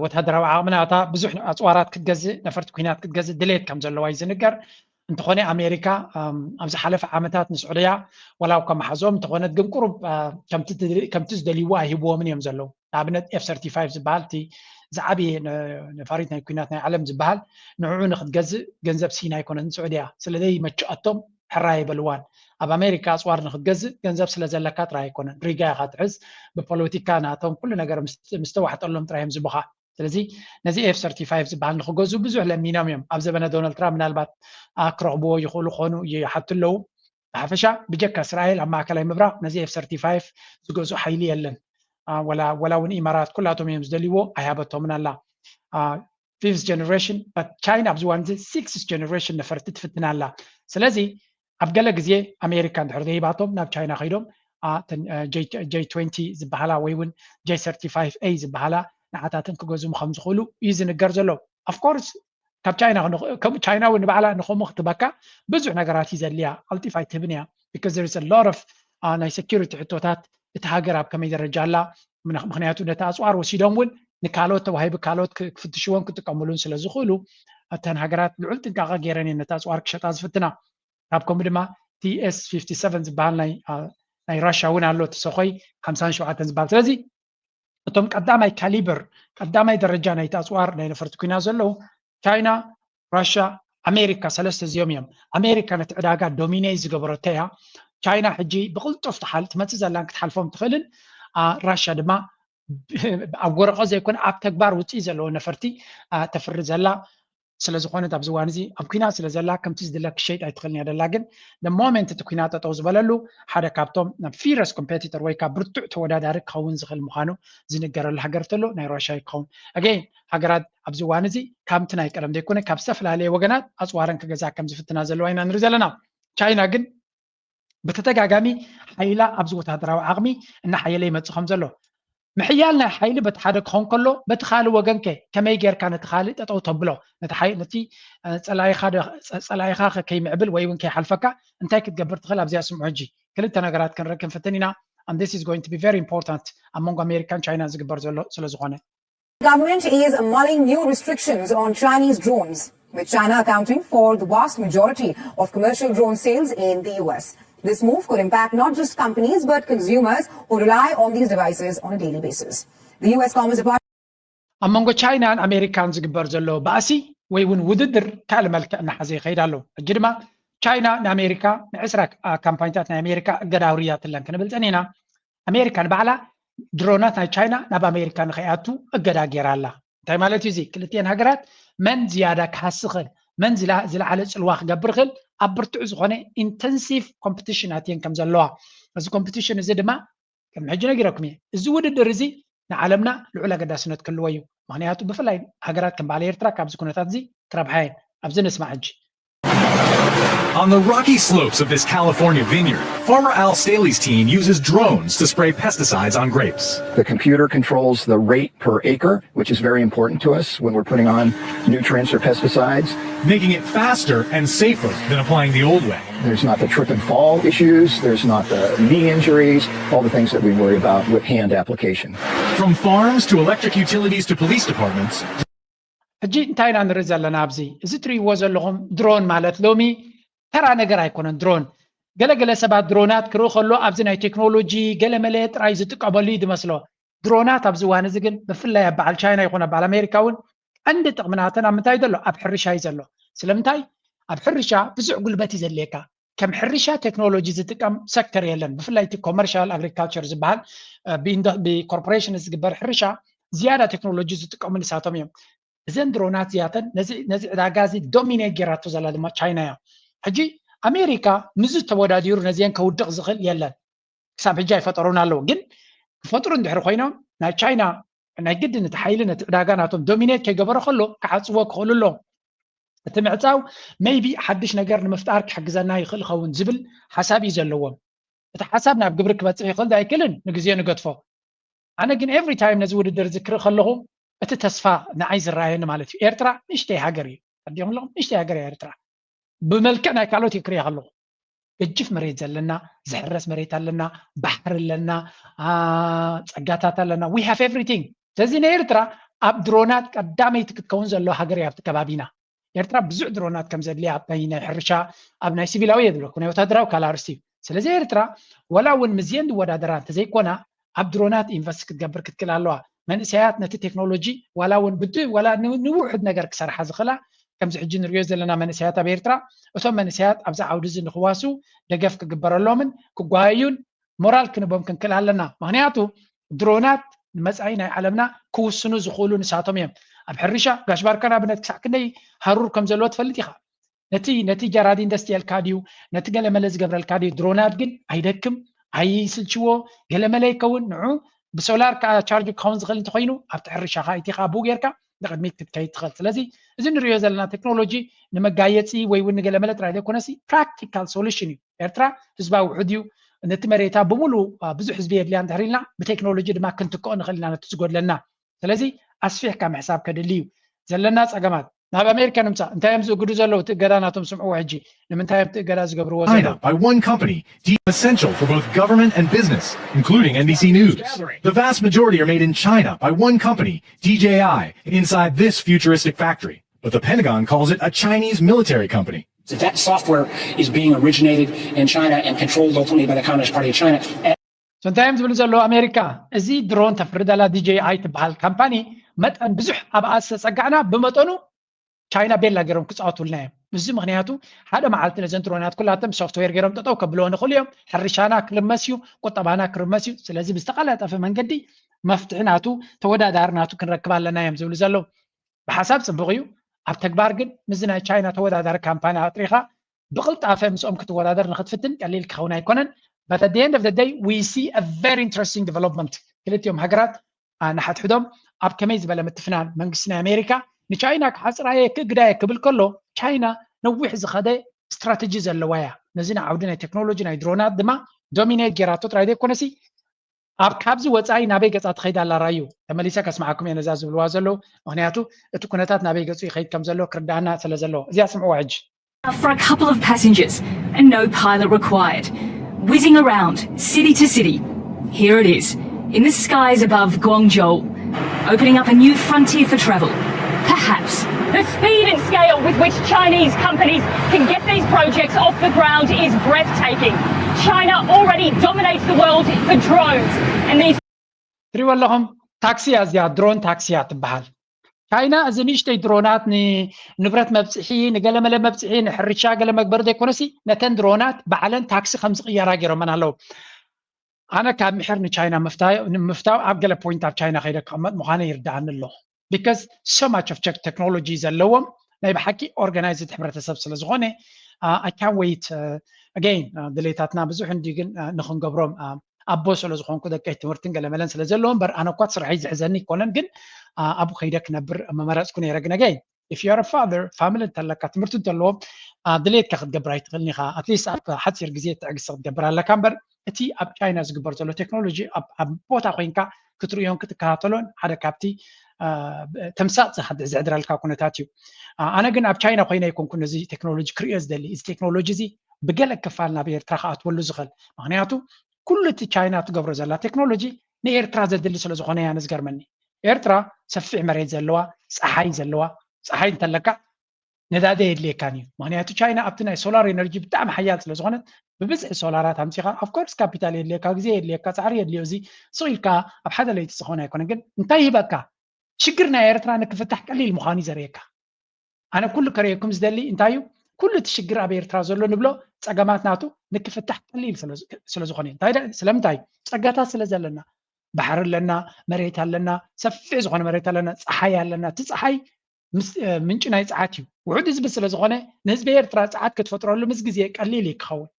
ወታደራዊ ዓቕሚ ናታ ብዙሕ ኣፅዋራት ክትገዝእ፣ ነፈርቲ ኩናት ክትገዝእ ድሌት ከም ዘለዋ እዩ ዝንገር። እንተኾነ ኣሜሪካ ኣብ ዝሓለፈ ዓመታት ንስዑድያ ወላ እኳ መሓዞም እንተኾነት ግን ቁሩብ ከምቲ ዝደልይዎ ኣይህብዎምን እዮም ዘለዉ። ንኣብነት ኤፍ ሰርቲፋይቭ ዝበሃል እቲ ዝዓብየ ነፋሪት ናይ ኩናት ናይ ዓለም ዝበሃል ንዕኡ ንክትገዝእ ገንዘብ ሲና ኣይኮነትን ስዑድያ። ስለዘይ መችኣቶም ሕራይ ኣይበልዋን። ኣብ ኣሜሪካ ኣፅዋር ንክትገዝእ ገንዘብ ስለ ዘለካ ጥራይ ኣይኮነን። ሪጋ ኢኻ ትሕዝ፣ ብፖለቲካ ናቶም ኩሉ ነገር ምስ ተዋሕጠሎም ጥራይ እዮም ዝቡኻ። ስለዚ ነዚ ኤፍ ሰርቲፋይቭ ዝበሃል ንክገዝኡ ብዙሕ ለሚኖም እዮም። ኣብ ዘበነ ዶናልድ ትራምፕ ምናልባት ክረኽብዎ ይኽእሉ ክኾኑ ይሓቱ ኣለዉ። ብሓፈሻ ብጀካ እስራኤል ኣብ ማእከላይ ምብራቕ ነዚ ኤፍ ሰርቲፋይቭ ዝገዝኡ ሓይሊ የለን። ወላ እውን ኢማራት ኩላቶም እዮም ዝደልይዎ ኣይሃበቶምን ኣላ። ፊፍዝ ጀነሬሽን ቻይና ኣብዚ እዋን እዚ ሲክስ ጀነሬሽን ነፈርቲ ትፍትን ኣላ። ስለዚ ኣብ ገለ ግዜ ኣሜሪካ እንድሕር ዘይባቶም ናብ ቻይና ከይዶም ጀይ ትወንቲ ዝበሃላ ወይ እውን ጀይ ሰርቲፋይቭ ኤ ዝበሃላ ንዓታትን ክገዝሙ ከም ዝኽእሉ እዩ ዝንገር ዘሎ። ኣፍኮርስ ካብ ቻይና ቻይና እውን ንባዕላ ንከምኡ ክትበካ ብዙሕ ነገራት እዩ ዘድልያ። ቀልጢፍ ኣይትህብን እያ። Because there is a lot of ናይ ሴኪሪቲ ሕቶታት፣ እቲ ሃገር ኣብ ከመይ ደረጃ ኣላ፣ ምክንያቱ ነቲ ኣፅዋር ወሲዶም እውን ንካልኦት ተዋሂቡ ካልኦት ክፍትሽዎን ክጥቀምሉን ስለ ዝኽእሉ እተን ሃገራት ልዑል ጥንቃቐ ገይረን እየን ነቲ ኣፅዋር ክሸጣ ዝፍትና። ካብ ከምኡ ድማ ቲ ኤስ ፊፍቲ ሰቨን ዝበሃል ናይ ራሽያ እውን ኣሎ፣ እቲ ሰኾይ ሓምሳን ሸውዓተን ዝበሃል። ስለዚ እቶም ቀዳማይ ካሊበር ቀዳማይ ደረጃ ናይቲ ኣፅዋር ናይ ነፈርቲ ኩናት ዘለዉ ቻይና፣ ራሽያ፣ ኣሜሪካ ሰለስተ እዚኦም እዮም። ኣሜሪካ ነቲ ዕዳጋ ዶሚኔት ዝገበረቶ እያ። ቻይና ሕጂ ብቕልጡፍ ትመፅእ ዘላን ክትሓልፎም ትኽእልን፣ ራሽያ ድማ ኣብ ወረቐት ዘይኮነ ኣብ ተግባር ውፅኢ ዘለዎ ነፈርቲ ተፍሪ ዘላ ስለ ዝኾነት ኣብዚ እዋን እዚ ኣብ ኩናት ስለ ዘላ ከምቲ ዝድለ ክሸይጥ ኣይትኽእልን እያ ደላ። ግን ሞመንት እቲ ኩናት ጠጠው ዝበለሉ ሓደ ካብቶም ናብ ፊረስ ኮምፔቲተር ወይ ካብ ብርቱዕ ተወዳዳሪ ክኸውን ዝኽእል ምዃኑ ዝንገረሉ ሃገር ተሎ ናይ ራሽያ ይኸውን። ኣገይን ሃገራት ኣብዚ እዋን እዚ ከምቲ ናይ ቀደም ዘይኮነ ካብ ዝተፈላለየ ወገናት ኣፅዋረን ክገዛ ከም ዝፍትና ዘለዋ ኢና ንርኢ ዘለና። ቻይና ግን ብተደጋጋሚ ሓይላ ኣብዚ ወታደራዊ ዓቕሚ እናሓየለ ይመፅእ ከም ዘሎ ምሕያል ናይ ሓይሊ በቲ ሓደ ክኸውን ከሎ በቲ ካልእ ወገን ከ ከመይ ጌርካ ነቲ ካልእ ጠጠው ተብሎ ነቲ ጸላኢኻ ከይምዕብል ወይ እውን ከይሓልፈካ እንታይ ክትገብር ትኽእል ኣብዚኣ ስምዑ ሕጂ ክልተ ነገራት ክንርኢ ክንፍትን ኢና and this is going to be very important ኣብ መንጎ ኣሜሪካን ቻይናን ዝግበር ዘሎ ስለ ዝኾነ Government is mulling new restrictions on Chinese drones, with China accounting for the vast majority of commercial drone sales in the U S. This move could impact not just companies but consumers who rely on these devices on a daily basis. The U S Commerce Department. ኣብ መንጎ ቻይናን ኣሜሪካን ዝግበር ዘሎ ባእሲ ወይ እውን ውድድር ካልእ መልክዕ እናሓዘ ይኸይድ ኣሎ። ሕጂ ድማ ቻይና ንኣሜሪካ ንዕስራ ካምፓኒታት ናይ ኣሜሪካ እገዳ ኣውሪዳትለን ክንብል ጸኒና። ኣሜሪካ ንባዕላ ድሮናት ናይ ቻይና ናብ ኣሜሪካ ንኸይኣቱ እገዳ ገይራ ኣላ። እንታይ ማለት እዩ እዚ? ክልቲኤን ሃገራት መን ዝያዳ ክሃሲ ኽእል፣ መን ዝለዓለ ጽልዋ ክገብር ኽእል ኣብ ብርቱዕ ዝኾነ ኢንተንሲቭ ኮምፒቲሽን ኣትየን ከም ዘለዋ። እዚ ኮምፒቲሽን እዚ ድማ ቅድሚ ሕጂ ነጊረኩም እየ። እዚ ውድድር እዚ ንዓለምና ልዑል ኣገዳስነት ክህልዎ እዩ። ምኽንያቱ ብፍላይ ሃገራት ከም በዓል ኤርትራ ካብዚ ኩነታት እዚ ክረብሓ እየን። ኣብዚ ንስማዕ ሕጂ። On the rocky slopes of this California vineyard, farmer Al Staley's team uses drones to spray pesticides on grapes. The computer controls the rate per acre, which is very important to us when we're putting on nutrients or pesticides. Making it faster and safer than applying the old way. There's not the trip and fall issues, there's not the knee injuries, all the things that we worry about with hand application. From farms to electric utilities to police departments, ሕጂ እንታይ ኢና ንርኢ ዘለና ኣብዚ? እዚ ትርእይዎ ዘለኹም ድሮን ማለት ሎሚ ተራ ነገር ኣይኮነን። ድሮን ገለገለ ሰባት ድሮናት ክርኢ ከሎ ኣብዚ ናይ ቴክኖሎጂ ገለመለ ጥራይ ዝጥቀመሉ እዩ ዝመስሎ። ድሮናት ኣብዚ እዋን እዚ ግን ብፍላይ ኣብ በዓል ቻይና ይኹን ኣብ በዓል ኣሜሪካ እውን ቀንዲ ጥቕሚ ናተን ኣብ ምንታይ ዘሎ? ኣብ ሕርሻ እዩ ዘሎ። ስለምንታይ? ኣብ ሕርሻ ብዙሕ ጉልበት እዩ ዘድልየካ። ከም ሕርሻ ቴክኖሎጂ ዝጥቀም ሰክተር የለን። ብፍላይ እቲ ኮመርሻል ኣግሪካልቸር ዝበሃል ብኮርፖሬሽን ዝግበር ሕርሻ ዝያዳ ቴክኖሎጂ ዝጥቀሙ ንሳቶም እዮም። እዘን ድሮናት እዚኣተን ነዚ ዕዳጋ እዚ ዶሚኔት ጌራቶ ዘላ ድማ ቻይና እያ። ሕጂ ኣሜሪካ ምስዚ ተወዳዲሩ ነዚአን ከውድቕ ዝኽእል የለን። ክሳብ ሕጂ ኣይፈጠሩን ኣለዉ። ግን ክፈጥሩ እንድሕር ኮይኖም ናይ ቻይና ናይ ግድን እቲ ሓይሊ ነቲ ዕዳጋ ናቶም ዶሚኔት ከይገበሮ ከሎ ክዓፅዎ ክኽእሉ ኣለዎም። እቲ ምዕፃው ሜይቢ ሓድሽ ነገር ንምፍጣር ክሕግዘና ይኽእል ኸውን ዝብል ሓሳብ እዩ ዘለዎም። እቲ ሓሳብ ናብ ግብሪ ክበፅሕ ይኽእል ዶ ኣይክእልን ንግዜኡ ንገድፎ። ኣነ ግን ኤቭሪ ታይም ነዚ ውድድር እዚ ክርኢ ከለኹ እቲ ተስፋ ንዓይ ዝረኣየኒ ማለት እዩ። ኤርትራ ንእሽተይ ሃገር እዩ። ተረዲኹም ኣለኹም? ንእሽተይ ሃገር እያ ኤርትራ። ብመልክዕ ናይ ካልኦት እየ ክሪኣ ከለኹ። ገጅፍ መሬት ዘለና፣ ዝሕረስ መሬት ኣለና፣ ባሕሪ ኣለና፣ ጸጋታት ኣለና። We have everything። ስለዚ ንኤርትራ ኣብ ድሮናት ቀዳመይቲ ክትከውን ዘሎ ሃገር እያ ኣብቲ ከባቢና። ኤርትራ ብዙሕ ድሮናት ከም ዘድልያ ኣብ ናይ ሕርሻ ኣብ ናይ ሲቪላዊ የድለኩ ናይ ወታደራዊ ካልእ ኣርእስቲ እዩ። ስለዚ ኤርትራ ወላ እውን ምስዚአን ዝወዳደራ እንተዘይኮና ኣብ ድሮናት ኢንቨስት ክትገብር ክትክእል ኣለዋ። መንእሰያት ነቲ ቴክኖሎጂ ዋላ እውን ብድ ዋላ ንውሕድ ነገር ክሰርሓ ዝኽእላ ከምዚ ሕጂ ንሪኦ ዘለና መንእሰያት ኣብ ኤርትራ እቶም መንእሰያት ኣብዚ ዓውዲ እዚ ንክዋሱ ደገፍ ክግበረሎምን ክጓየዩን ሞራል ክንቦም ክንክእል ኣለና። ምክንያቱ ድሮናት ንመጻኢ ናይ ዓለምና ክውስኑ ዝኽእሉ ንሳቶም እዮም። ኣብ ሕርሻ ጋሽ ባርካ ንኣብነት ክሳዕ ክንደይ ሃሩር ከም ዘለዎ ትፈልጥ ኢኻ። ነቲ ነቲ ጀራዲን ደስ ይበልካ ድዩ ነቲ ገለመለ ዝገብረልካ ድዩ? ድሮናት ግን ኣይደክም ኣይስልችዎ ገለመለ ይከውን ንዑ ብሶላር ከዓ ቻርጅ ክኸውን ዝኽእል እንተኮይኑ ኣብቲ ሕርሻኻ ኢቲኻ ብኡ ጌርካ ንቕድሚት ክትከይድ ትኽእል። ስለዚ እዚ ንሪኦ ዘለና ቴክኖሎጂ ንመጋየፂ ወይ እውን ንገለመለ ጥራይ ዘይኮነሲ ፕራክቲካል ሶሉሽን እዩ። ኤርትራ ህዝባ ውሑድ እዩ። ነቲ መሬታ ብምሉእ ብዙሕ ህዝቢ የድልያ እንድሕር ኢልና ብቴክኖሎጂ ድማ ክንትክኦ ንኽእል ኢና ነቲ ዝጎድለና። ስለዚ ኣስፊሕካ ምሕሳብ ከድሊ እዩ። ዘለና ጸገማት ናብ ኣሜሪካ ንምጻእ እንታይ እዮም ዝእግዱ ዘለዉ? እቲ እገዳ ናቶም ስምዕዎ ሕጂ ንምንታይ እዮም እቲ እገዳ ዝገብርዎ ዘለዉ? China by one company deemed essential for both government and business, including N B C News. The vast majority are made in China by one company, D J I, inside this futuristic factory. But the Pentagon calls it a Chinese military company. That software is being originated in China and controlled ultimately by the Communist Party of China. So እንታይ እዮም ዝብሉ ዘለዉ ኣሜሪካ? እዚ ድሮን ተፍሪ ዘላ D J I ትበሃል ካምፓኒ መጠን ብዙሕ ኣብኣ ዝተጸጋዕና ብመጠኑ ቻይና ቤላ ገይሮም ክፃወቱልና እዮም። እዚ ምክንያቱ ሓደ መዓልቲ ነዘን ድሮናት ኩላተን ሶፍትዌር ገይሮም ጠጠው ከብልዎ ንኽእሉ እዮም። ሕርሻና ክርመስ እዩ፣ ቁጠባና ክርመስ እዩ። ስለዚ ብዝተቀላጠፈ መንገዲ መፍትሒ ናቱ፣ ተወዳዳሪ ናቱ ክንረክብ ኣለና እዮም ዝብሉ ዘለዉ። ብሓሳብ ፅቡቕ እዩ። ኣብ ተግባር ግን ምስዚ ናይ ቻይና ተወዳዳሪ ካምፓኒ ኣጥሪኻ ብቕልጣፈ ምስኦም ክትወዳደር ንክትፍትን ቀሊል ክኸውን ኣይኮነን። But at the end of the day, we see a very interesting development። ክልቲኦም ሃገራት ንሓድሕዶም ኣብ ከመይ ዝበለ ምትፍናን መንግስቲ ናይ ኣሜሪካ ንቻይና ክዓፅራየ ክእግዳየ ክብል ከሎ፣ ቻይና ነዊሕ ዝኸደ ስትራተጂ ዘለዋ እያ። ነዚ ናይ ዓውዲ ናይ ቴክኖሎጂ ናይ ድሮናት ድማ ዶሚኔት ጌራቶ ጥራይ ዘይኮነሲ ኣብ ካብዚ ወፃኢ ናበይ ገፃ ትኸይድ ኣላ ራዩ። ተመሊሰ ከስምዓኩም እየ ነዛ ዝብልዋ ዘለዉ፣ ምክንያቱ እቲ ኩነታት ናበይ ገፁ ይኸይድ ከም ዘሎ ክርዳኣና ስለ ዘለዎ። እዚኣ ስምዕዋ ሕጂ። For a couple of passengers and no pilot required. Whizzing around, city to city. Here it is, in the skies above Guangzhou, opening up a new frontier for travel. Perhaps. The speed and scale with which Chinese companies can get these projects off the ground is breathtaking. China already dominates the world for drones, and these ትሪእዎ ኣለኹም፣ ታክሲ እያ እዚኣ፣ ድሮን ታክሲ እያ ትበሃል። ቻይና እዚ ንእሽተይ ድሮናት ንንብረት መብፅሒ፣ ንገለመለ መብፅሒ፣ ንሕርሻ ገለ መግበሪ ዘይኮነሲ፣ ነተን ድሮናት ባዕለን ታክሲ ከም ዝቕየራ ገይሮመን ኣለዉ። ኣነ ካብ ምሕር ንቻይና ምፍታው ኣብ ገለ ፖይንት ኣብ ቻይና ከይደ ክቕመጥ ምዃነ ይርዳኣኒ ኣሎ። Because so much of technology ዘለዎም ናይ ብሓቂ ኦርጋናይዝድ ሕብረተሰብ ስለ ዝኾነ፣ I can't wait። Again፣ ድሌታትና ብዙሕ እንዲ ግን ንክንገብሮም ኣቦ ስለ ዝኾንኩ ደቀይ ትምህርትን ገለመለን ስለ ዘለዎ እምበር ኣነ እኳ ስርሐይ ዝሕዘኒ ይኮነን፣ ግን ኣብኡ ከይደ ክነብር መመረፅኩ ነይረ። ግን again, if you are a father, ፋሚሊ እንተለካ፣ ትምህርቲ እንተለዎም፣ ድሌትካ ክትገብር ኣይትኽእልን ኢኻ። ኣትሊስት ኣብ ሓፂር ግዜ ትዕግስቲ ክትገብር ኣለካ እምበር እቲ ኣብ ቻይና ዝግበር ዘሎ ቴክኖሎጂ ኣብ ቦታ ኮይንካ ክትርእዮን ክትከታተሎን ሓደ ካብቲ ተምሳጥ ዘሕድረልካ ኩነታት እዩ። ኣነ ግን ኣብ ቻይና ኮይነ ኣይኮንኩ ነዚ ቴክኖሎጂ ክርእዮ ዝደሊ። እዚ ቴክኖሎጂ እዚ ብገለ ክፋል ናብ ኤርትራ ክኣትወሉ ዝኽእል፣ ምክንያቱ ኩሉ እቲ ቻይና ትገብሮ ዘላ ቴክኖሎጂ ንኤርትራ ዘድሊ ስለ ዝኾነ እያ ንዝገርመኒ። ኤርትራ ሰፊሕ መሬት ዘለዋ፣ ፀሓይ ዘለዋ፣ ፀሓይ እንተለካ ነዳዲ የድልየካን እዩ። ምክንያቱ ቻይና ኣብቲ ናይ ሶላር ኤነርጂ ብጣዕሚ ሓያል ስለ ዝኾነት ብብዝሒ ሶላራት ኣምፂኻ፣ of course ካፒታል የድልየካ፣ ግዜ የድልየካ፣ ፃዕሪ የድልዮ። እዚ ስቕ ኢልካ ኣብ ሓደ ለይቲ ዝኸውን ኣይኮነን። ግን እንታይ ይህበካ? ሽግር ናይ ኤርትራ ንክፍታሕ ቀሊል ምዃኑ እዩ ዘርእየካ። ኣነ ኩሉ ከርእየኩም ዝደሊ እንታይ እዩ፣ ኩሉ እቲ ሽግር ኣብ ኤርትራ ዘሎ ንብሎ ፀገማት ናቱ ንክፍታሕ ቀሊል ስለ ዝኾነ እዩ። ስለምንታይ? ፀጋታት ስለ ዘለና፣ ባሕሪ ኣለና፣ መሬት ኣለና፣ ሰፊሕ ዝኾነ መሬት ኣለና፣ ፀሓይ ኣለና። እቲ ፀሓይ ምንጪ ናይ ፀዓት እዩ። ውሑድ ህዝቢ ስለ ዝኾነ ንህዝቢ ኤርትራ ፀዓት ክትፈጥረሉ ምስ ግዜ ቀሊል እዩ ክኸውን።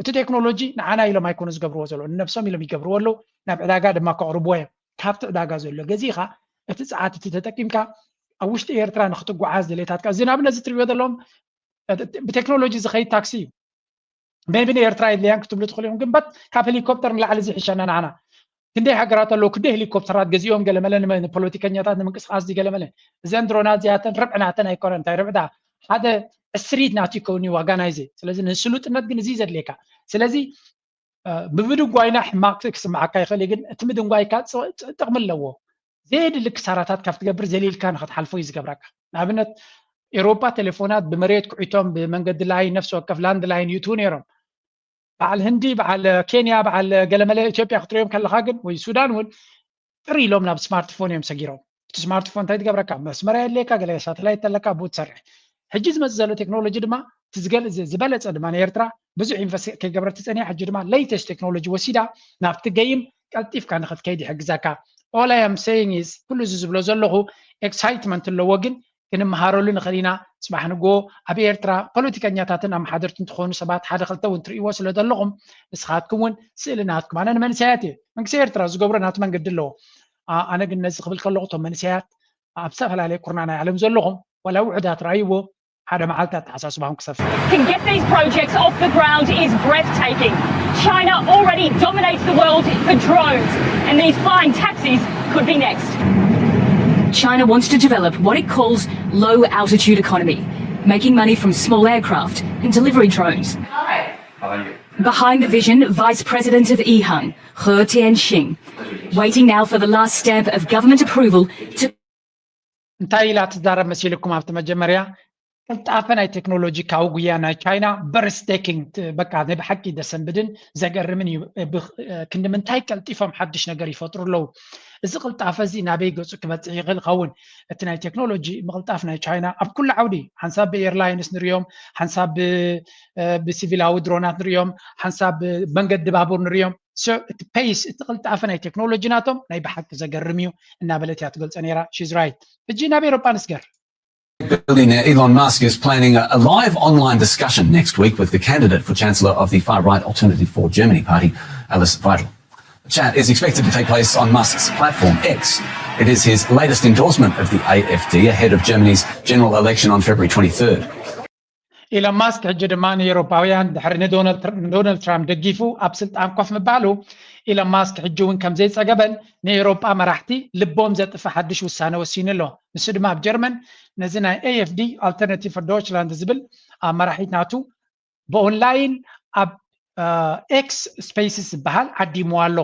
እቲ ቴክኖሎጂ ንዓና ኢሎም ኣይኮኑ ዝገብርዎ ዘለዉ፣ ንነብሶም ኢሎም ይገብርዎ ኣለዉ። ናብ ዕዳጋ ድማ ከቕርብዎ እዮም። ካብቲ ዕዳጋ ዘሎ ገዚእኻ እቲ ፀዓት እቲ ተጠቂምካ ኣብ ውሽጢ ኤርትራ ንክትጓዓዝ ድሌታትካ፣ እዚ ንኣብነት እዚ ትሪእዎ ዘለዎም ብቴክኖሎጂ ዝኸይድ ታክሲ እዩ። ሜቢ ንኤርትራ የድልያን ክትብሉ ትኽእሉ ኢኹም፣ ግን በት ካብ ሄሊኮፕተር ንላዕሊ ዝሕሸና ንዓና። ክንደይ ሃገራት ኣለዉ፣ ክንደይ ሄሊኮፕተራት ገዚኦም ገለመለ ንፖለቲከኛታት ንምንቅስቃስ ገለመለ። እዘን ድሮናት እዚኣተን ርብዒ ናተን ኣይኮነን፣ እንታይ ርብዒ ደኣ፣ ሓደ ዕስሪት ናቱ ይከውን እዩ ዋጋ ናይዚ። ስለዚ ንስሉጥነት ግን እዚ ዘድልየካ። ስለዚ ብምድንጓይና ሕማቅ ክስምዓካ ይኽእል እዩ፣ ግን እቲ ምድንጓይካ ጥቕሚ ኣለዎ። ዘየድሊ ክሳራታት ካብ ትገብር ዘሊልካ ንክትሓልፎ እዩ ዝገብረካ። ንኣብነት ኤውሮጳ ቴሌፎናት ብመሬት ኩዒቶም ብመንገዲ ላይን ነፍሲ ወከፍ ላንድ ላይን ይእትዉ ነይሮም። በዓል ህንዲ፣ በዓል ኬንያ፣ በዓል ገለመለ ኢትዮጵያ ክትሪኦም ከለኻ ግን ወይ ሱዳን እውን ጥር ኢሎም ናብ ስማርትፎን እዮም ሰጊሮም። እቲ ስማርትፎን እንታይ ትገብረካ? መስመር የድልየካ፣ ገለ ሳተላይት ኣለካ ብኡ ትሰርሕ። ሕጂ ዝመፅእ ዘሎ ቴክኖሎጂ ድማ ዝበለፀ ድማ ንኤርትራ ብዙሕ ኢንቨስት ከይገበረት ትፀኒያ፣ ሕጂ ድማ ሌተስት ቴክኖሎጂ ወሲዳ ናብቲ ገይም ቀልጢፍካ ንክትከይድ ይሕግዘካ። All I am saying is ኩሉ እዚ ዝብሎ ዘለኹ ኤክሳይትመንት ኣለዎ፣ ግን ክንመሃረሉ ንኽእል ኢና። ፅባሕ ንግሆ ኣብ ኤርትራ ፖለቲከኛታትን ኣመሓደርትን ትኾኑ ሰባት ሓደ ክልተ እውን ትርእይዎ ስለ ዘለኹም ንስኻትኩም እውን ስእሊ ናትኩም። ኣነ ንመንእሰያት እየ። መንግስቲ ኤርትራ ዝገብሮ ናቱ መንገዲ ኣለዎ። ኣነ ግን ነዚ ክብል ከለኹ እቶም መንእሰያት ኣብ ዝተፈላለየ ኩርና ናይ ዓለም ዘለኹም ዋላ ውሑዳት ረኣይዎ ሓደ መዓልቲ ኣተሓሳስባኹም ክሰፍሕ። To get these projects off the ground is breathtaking. China already dominates the world for drones, and these flying taxis could be next. China wants to develop what it calls low altitude economy, making money from small aircraft and delivery drones. Behind the vision, Vice President of Ehang, He Tianxing, waiting now for the last stamp of government approval to እንታይ ኢላ ትዛረብ መሲልኩም ኣብቲ መጀመርያ? ቅልጣፈ ናይ ቴክኖሎጂ ካውጉያ ናይ ቻይና በርስቴኪንግ በቃ ናይ ብሓቂ ደሰንብድን ዘገርምን እዩ። ክንዲ ምንታይ ቀልጢፎም ሓድሽ ነገር ይፈጥሩ ኣለዉ። እዚ ቅልጣፈ እዚ ናበይ ገፁ ክበፅሕ ይኽእል ይኸውን? እቲ ናይ ቴክኖሎጂ ምቕልጣፍ ናይ ቻይና ኣብ ኩሉ ዓውዲ ሓንሳብ ብኤርላይንስ ንሪኦም፣ ሓንሳብ ብሲቪላዊ ድሮናት ንሪኦም፣ ሓንሳብ መንገዲ ባቡር ንሪኦም። እቲ ፔይስ እቲ ቅልጣፈ ናይ ቴክኖሎጂ ናቶም ናይ ብሓቂ ዘገርም እዩ እናበለት እያ ትገልፀ ነይራ። ሽዝ ራይት። ሕጂ ናብ ኤሮጳ ንስገር። Billionaire Elon Musk is planning a live online discussion next week with the candidate for Chancellor of the far right Alternative for Germany party, Alice Weidel. The chat is expected to take place on Musk's platform X. It is his latest endorsement of the A F D ahead of Germany's general election on February twenty-third. ኢሎን ማስክ ሕጂ ድማ ንኤውሮፓውያን ድሕሪ ንዶናልድ ትራምፕ ደጊፉ ኣብ ስልጣን ኮፍ ምባሉ፣ ኢሎን ማስክ ሕጂ እውን ከም ዘይጸገበን ንኤውሮጳ መራሕቲ ልቦም ዘጥፍእ ሓድሽ ውሳነ ወሲኑ ኣሎ። ንሱ ድማ ኣብ ጀርመን ነዚ ናይ ኤ ኤፍ ዲ፣ Alternative for Deutschland ዝብል፣ ኣብ መራሒት ናቱ ብኦንላይን ኣብ ኤክስ ስፔስስ ዝበሃል ዓዲምዎ ኣሎ።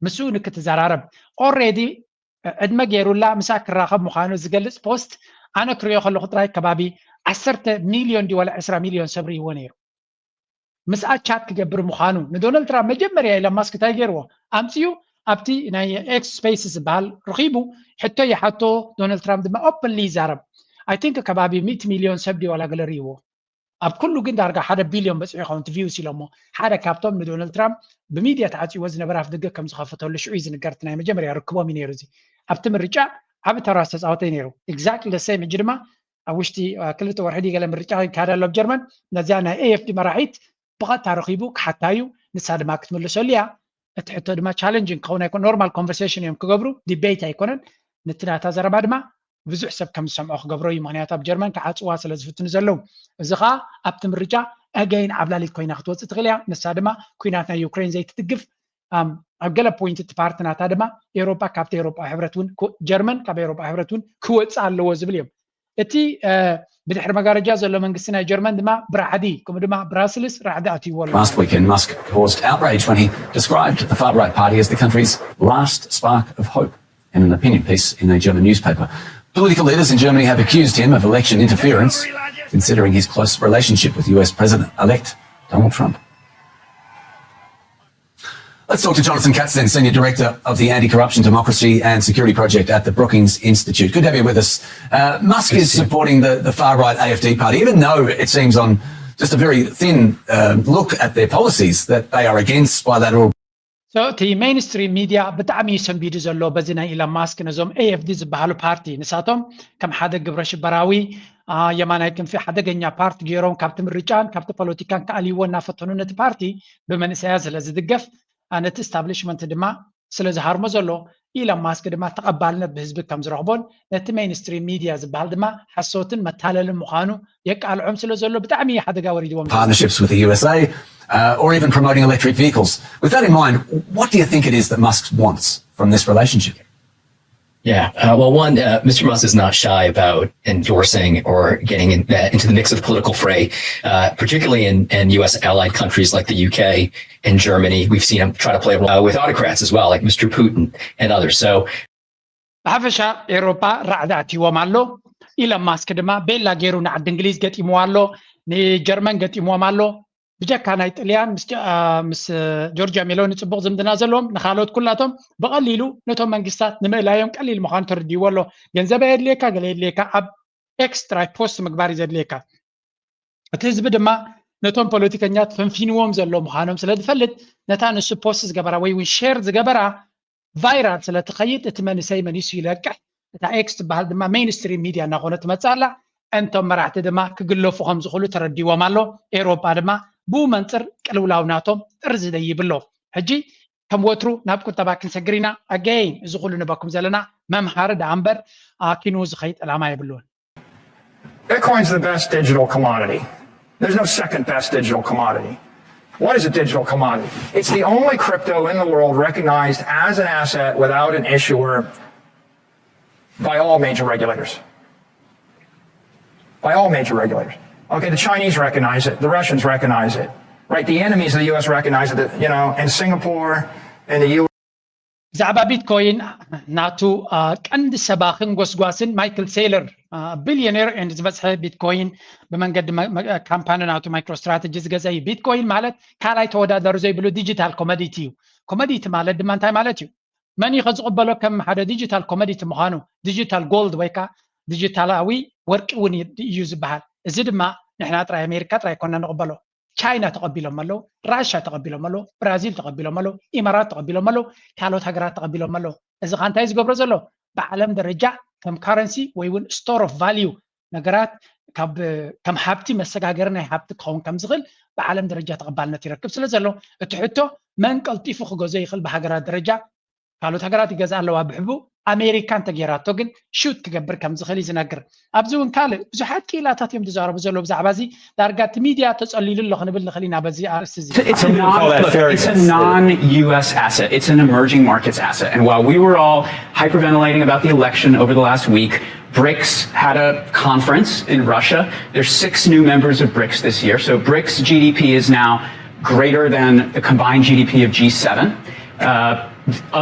ምስኡ ንክትዘራረብ ኦልሬዲ ዕድመ ገይሩላ ምሳ ክራኸብ ምዃኑ ዝገልጽ ፖስት ኣነ ክሪኦ ከለኹ ጥራይ ከባቢ ዓሰርተ ሚልዮን ድዩ ዋላ ዕስራ ሚልዮን ሰብ ርእይዎ ነይሩ። ምስኣ ቻት ክገብር ምዃኑ ንዶናልድ ትራምፕ መጀመርያ ኢሎን ማስክ እንታይ ገይርዎ ኣምፅኡ ኣብቲ ናይ ኤክስ ስፔስ ዝበሃል ረኺቡ ሕቶ ይሓቶ። ዶናልድ ትራምፕ ድማ ኦፕንሊ ይዛረብ። ኣይ ቲንክ ከባቢ ሚእቲ ሚልዮን ሰብ ድዩ ዋላ ገለ ርእይዎ። ኣብ ኩሉ ግን ዳርጋ ሓደ ቢልዮን በፂሑ ይኸውን እቲ ቪውስ ኢሎሞ። ሓደ ካብቶም ንዶናልድ ትራምፕ ብሚድያ ተዓፅይዎ ዝነበረ ኣፍ ደገ ከም ዝኸፈተሉ ሽዑ እዩ ዝንገር። እቲ ናይ መጀመርያ ርክቦም እዩ ነይሩ። እዚ ኣብቲ ምርጫ ዓብ ተራ ዝተፃወተ እዩ ነይሩ። ኤግዛክትሊ ሴም። ሕጂ ድማ ኣብ ውሽጢ ክልተ ወርሒ ድዩ ገለ ምርጫ ይካየድ ኣሎ ኣብ ጀርመን። ነዚኣ ናይ ኤ ኤፍ ዲ መራሒት ብቐጥታ ረኺቡ ክሓታ እዩ። ንሳ ድማ ክትምልሰሉ እያ። እቲ ሕቶ ድማ ቻለንጂንግ ክኸውን ኣይኮን፣ ኖርማል ኮንቨርሴሽን እዮም ክገብሩ፣ ዲቤት ኣይኮነን። ነቲ ናታ ዘረባ ድማ ብዙሕ ሰብ ከም ዝሰምዖ ክገብሮ እዩ። ምክንያቱ ኣብ ጀርመን ክዓፅዋ ስለ ዝፍትኑ ዘለዉ። እዚ ከዓ ኣብቲ ምርጫ ኣገይን ዓብላሊት ኮይና ክትወፅእ ትኽእል እያ። ንሳ ድማ ኩናት ናይ ዩክሬን ዘይትድግፍ፣ ኣብ ገለ ፖይንት እቲ ፓርቲ ናታ ድማ ኤውሮጳ ካብቲ ኤውሮጳ ሕብረት እውን ጀርመን ካብ ኤውሮጳ ሕብረት እውን ክወፅእ ኣለዎ ዝብል እዮም። እቲ ብድሕሪ መጋረጃ ዘሎ መንግስቲ ናይ ጀርመን ድማ ብራዕዲ ከምኡ ድማ ብራስልስ ራዕዲ ኣትይዎ ኣሎ። Last weekend, Musk caused outrage when he described the far right party as the country's last spark of hope in an opinion piece in a German newspaper. Political leaders in Germany have accused him of election interference, considering his close relationship with U S President elect Donald Trump. Let's talk to Jonathan Katz, then, Senior Director of the Anti Corruption, Democracy and Security Project at the Brookings Institute. Good to have you with us. Uh, Musk is supporting the, the far right A F D party, even though it seems on just a very thin uh, look at their policies that they are against bilateral. So እቲ ሜይንስትሪም ሚድያ ብጣዕሚ እዩ ሰንቢዱ ዘሎ በዚ ናይ ኢሎን ማስክ ነዞም ኤ ኤፍ ዲ ዝበሃሉ ፓርቲ። ንሳቶም ከም ሓደ ግብረ ሽበራዊ የማናይ ክንፊ ሓደገኛ ፓርቲ ገይሮም ካብቲ ምርጫን ካብቲ ፖለቲካን ክኣልይዎ እናፈተኑ ነቲ ፓርቲ ብመንእሰያት ስለ ዝድገፍ ነቲ እስታብሊሽመንት ድማ ስለ ዝሃርሞ ዘሎ ኢሎን ማስክ ድማ ተቐባልነት ብህዝቢ ከም ዝረኽቦን ነቲ ሜይንስትሪም ሚድያ ዝበሃል ድማ ሓሶትን መታለልን ምዃኑ የቃልዖም ስለ ዘሎ ብጣዕሚ ሓደጋ ወሪድዎም። Partnerships with the U S A uh, or even promoting electric vehicles. With that in mind, what do you think it is that Musk wants from this relationship? Yeah, uh, well, one, uh, Mister Musk is not shy about endorsing or getting in, uh, into the mix of the political fray, uh, particularly in, in U S allied countries like the U K and Germany. We've seen him try to play a role uh, with autocrats as well, like Mister Putin and others. So ብሓፈሻ ኤውሮፓ ራዕዲ ኣትይዎም ኣሎ። ኢሎን ማስክ ድማ ቤላ ገይሩ ንዓዲ እንግሊዝ ገጢምዎ ኣሎ፣ ንጀርመን ገጢምዎም ኣሎ። ብጀካ ናይ ጥልያን ምስ ጆርጅያ ሜሎኒ ፅቡቕ ዝምድና ዘለዎም ንካልኦት ኩላቶም ብቐሊሉ ነቶም መንግስታት ንምእላዮም ቀሊል ምዃኑ ተረዲእዎ ኣሎ። ገንዘብ የድልየካ ገለ የድልየካ ኣብ ኤክስ ጥራይ ፖስት ምግባር እዩ ዘድልየካ። እቲ ህዝቢ ድማ ነቶም ፖለቲከኛት ፈንፊንዎም ዘሎ ምዃኖም ስለ ዝፈልጥ ነታ ንሱ ፖስት ዝገበራ ወይ እውን ሼር ዝገበራ ቫይራል ስለ ትኸይድ እቲ መንእሰይ መሊሱ ይለቅሕ። እታ ኤክስ ትበሃል ድማ ሜይንስትሪም ሚድያ እናኾነ ትመፅእ ኣላ። እንቶም መራሕቲ ድማ ክግለፉ ከም ዝኽእሉ ተረዲዎም ኣሎ። ኤውሮጳ ድማ ብኡ መንፅር ቅልውላው ናቶም ጥርዚ ደይብ ኣሎ። ሕጂ ከም ወትሩ ናብ ቁጠባ ክንሰግር ኢና። ኣገይን እዚ ኩሉ ንበኩም ዘለና መምሃሪ ደኣ እምበር ኣኪኑ ዝኸይድ ዕላማ የብሉን። Bitcoin's the best digital commodity. There's no second best digital commodity. What is a digital commodity? It's the only crypto in the world recognized as an asset without an issuer by all major regulators. By all major regulators. Okay, the Chinese recognize it, the Russians recognize it, right? The enemies of the U S recognize it, you know, in Singapore, in the U S. ብዛዕባ ቢትኮይን ናቱ ቀንዲ ሰባኽን ጎስጓስን ማይክል ሴይለር፣ ቢልዮኔር ኤንድ ዝበዝሐ ቢትኮይን ብመንገዲ ካምፓኒ ናቱ ማይክሮ ስትራቴጂ ዝገዛ እዩ። ቢትኮይን ማለት ካልኣይ ተወዳደሩ ዘይብሉ ዲጂታል ኮሞዲቲ እዩ። ኮሞዲቲ ማለት ድማ እንታይ ማለት እዩ? መን እዩ ከዝቕበሎ ከም ሓደ ዲጂታል ኮሞዲቲ ምዃኑ፣ ዲጂታል ጎልድ ወይ ከዓ ዲጂታላዊ ወርቂ እውን እዩ ዝበሃል። እዚ ድማ ንሕና ጥራይ ኣሜሪካ ጥራይ ኮና ንቕበሎ። ቻይና ተቐቢሎም ኣለዉ፣ ራሻ ተቐቢሎም ኣለዉ፣ ብራዚል ተቐቢሎም ኣለዉ፣ ኢማራት ተቐቢሎም ኣለዉ፣ ካልኦት ሃገራት ተቐቢሎም ኣለዉ። እዚ ኸ እንታይ ዝገብሮ ዘሎ? ብዓለም ደረጃ ከም ካረንሲ ወይ እውን ስቶር ኦፍ ቫልዩ ነገራት ካብ ከም ሃብቲ መሰጋገሪ ናይ ሃብቲ ክኸውን ከም ዝኽእል ብዓለም ደረጃ ተቐባልነት ይረክብ ስለ ዘሎ፣ እቲ ሕቶ መን ቀልጢፉ ክገዞ ይኽእል ብሃገራት ደረጃ ካልኦት ሃገራት ይገዝኣ ኣለዋ ብሕቡ ኣሜሪካ እንተገይራቶ ግን ሹት ክገብር ከም ዝኽእል እዩ ዝነግር። ኣብዚ እውን ካልእ ብዙሓት ክኢላታት እዮም ዝዛረቡ ዘለዉ ብዛዕባ እዚ። ዳርጋ እቲ ሚድያ ተጸሊሉ ኣሎ ክንብል ንኽእል ኢና በዚ ኣርእስቲ እዚ። It's a non-U S asset. It's an emerging markets asset. And while we were all hyperventilating about the election over the last week, BRICS had a conference in Russia. There's six new members of BRICS this year. So BRICS G D P is now greater than the combined G D P of G seven. Uh,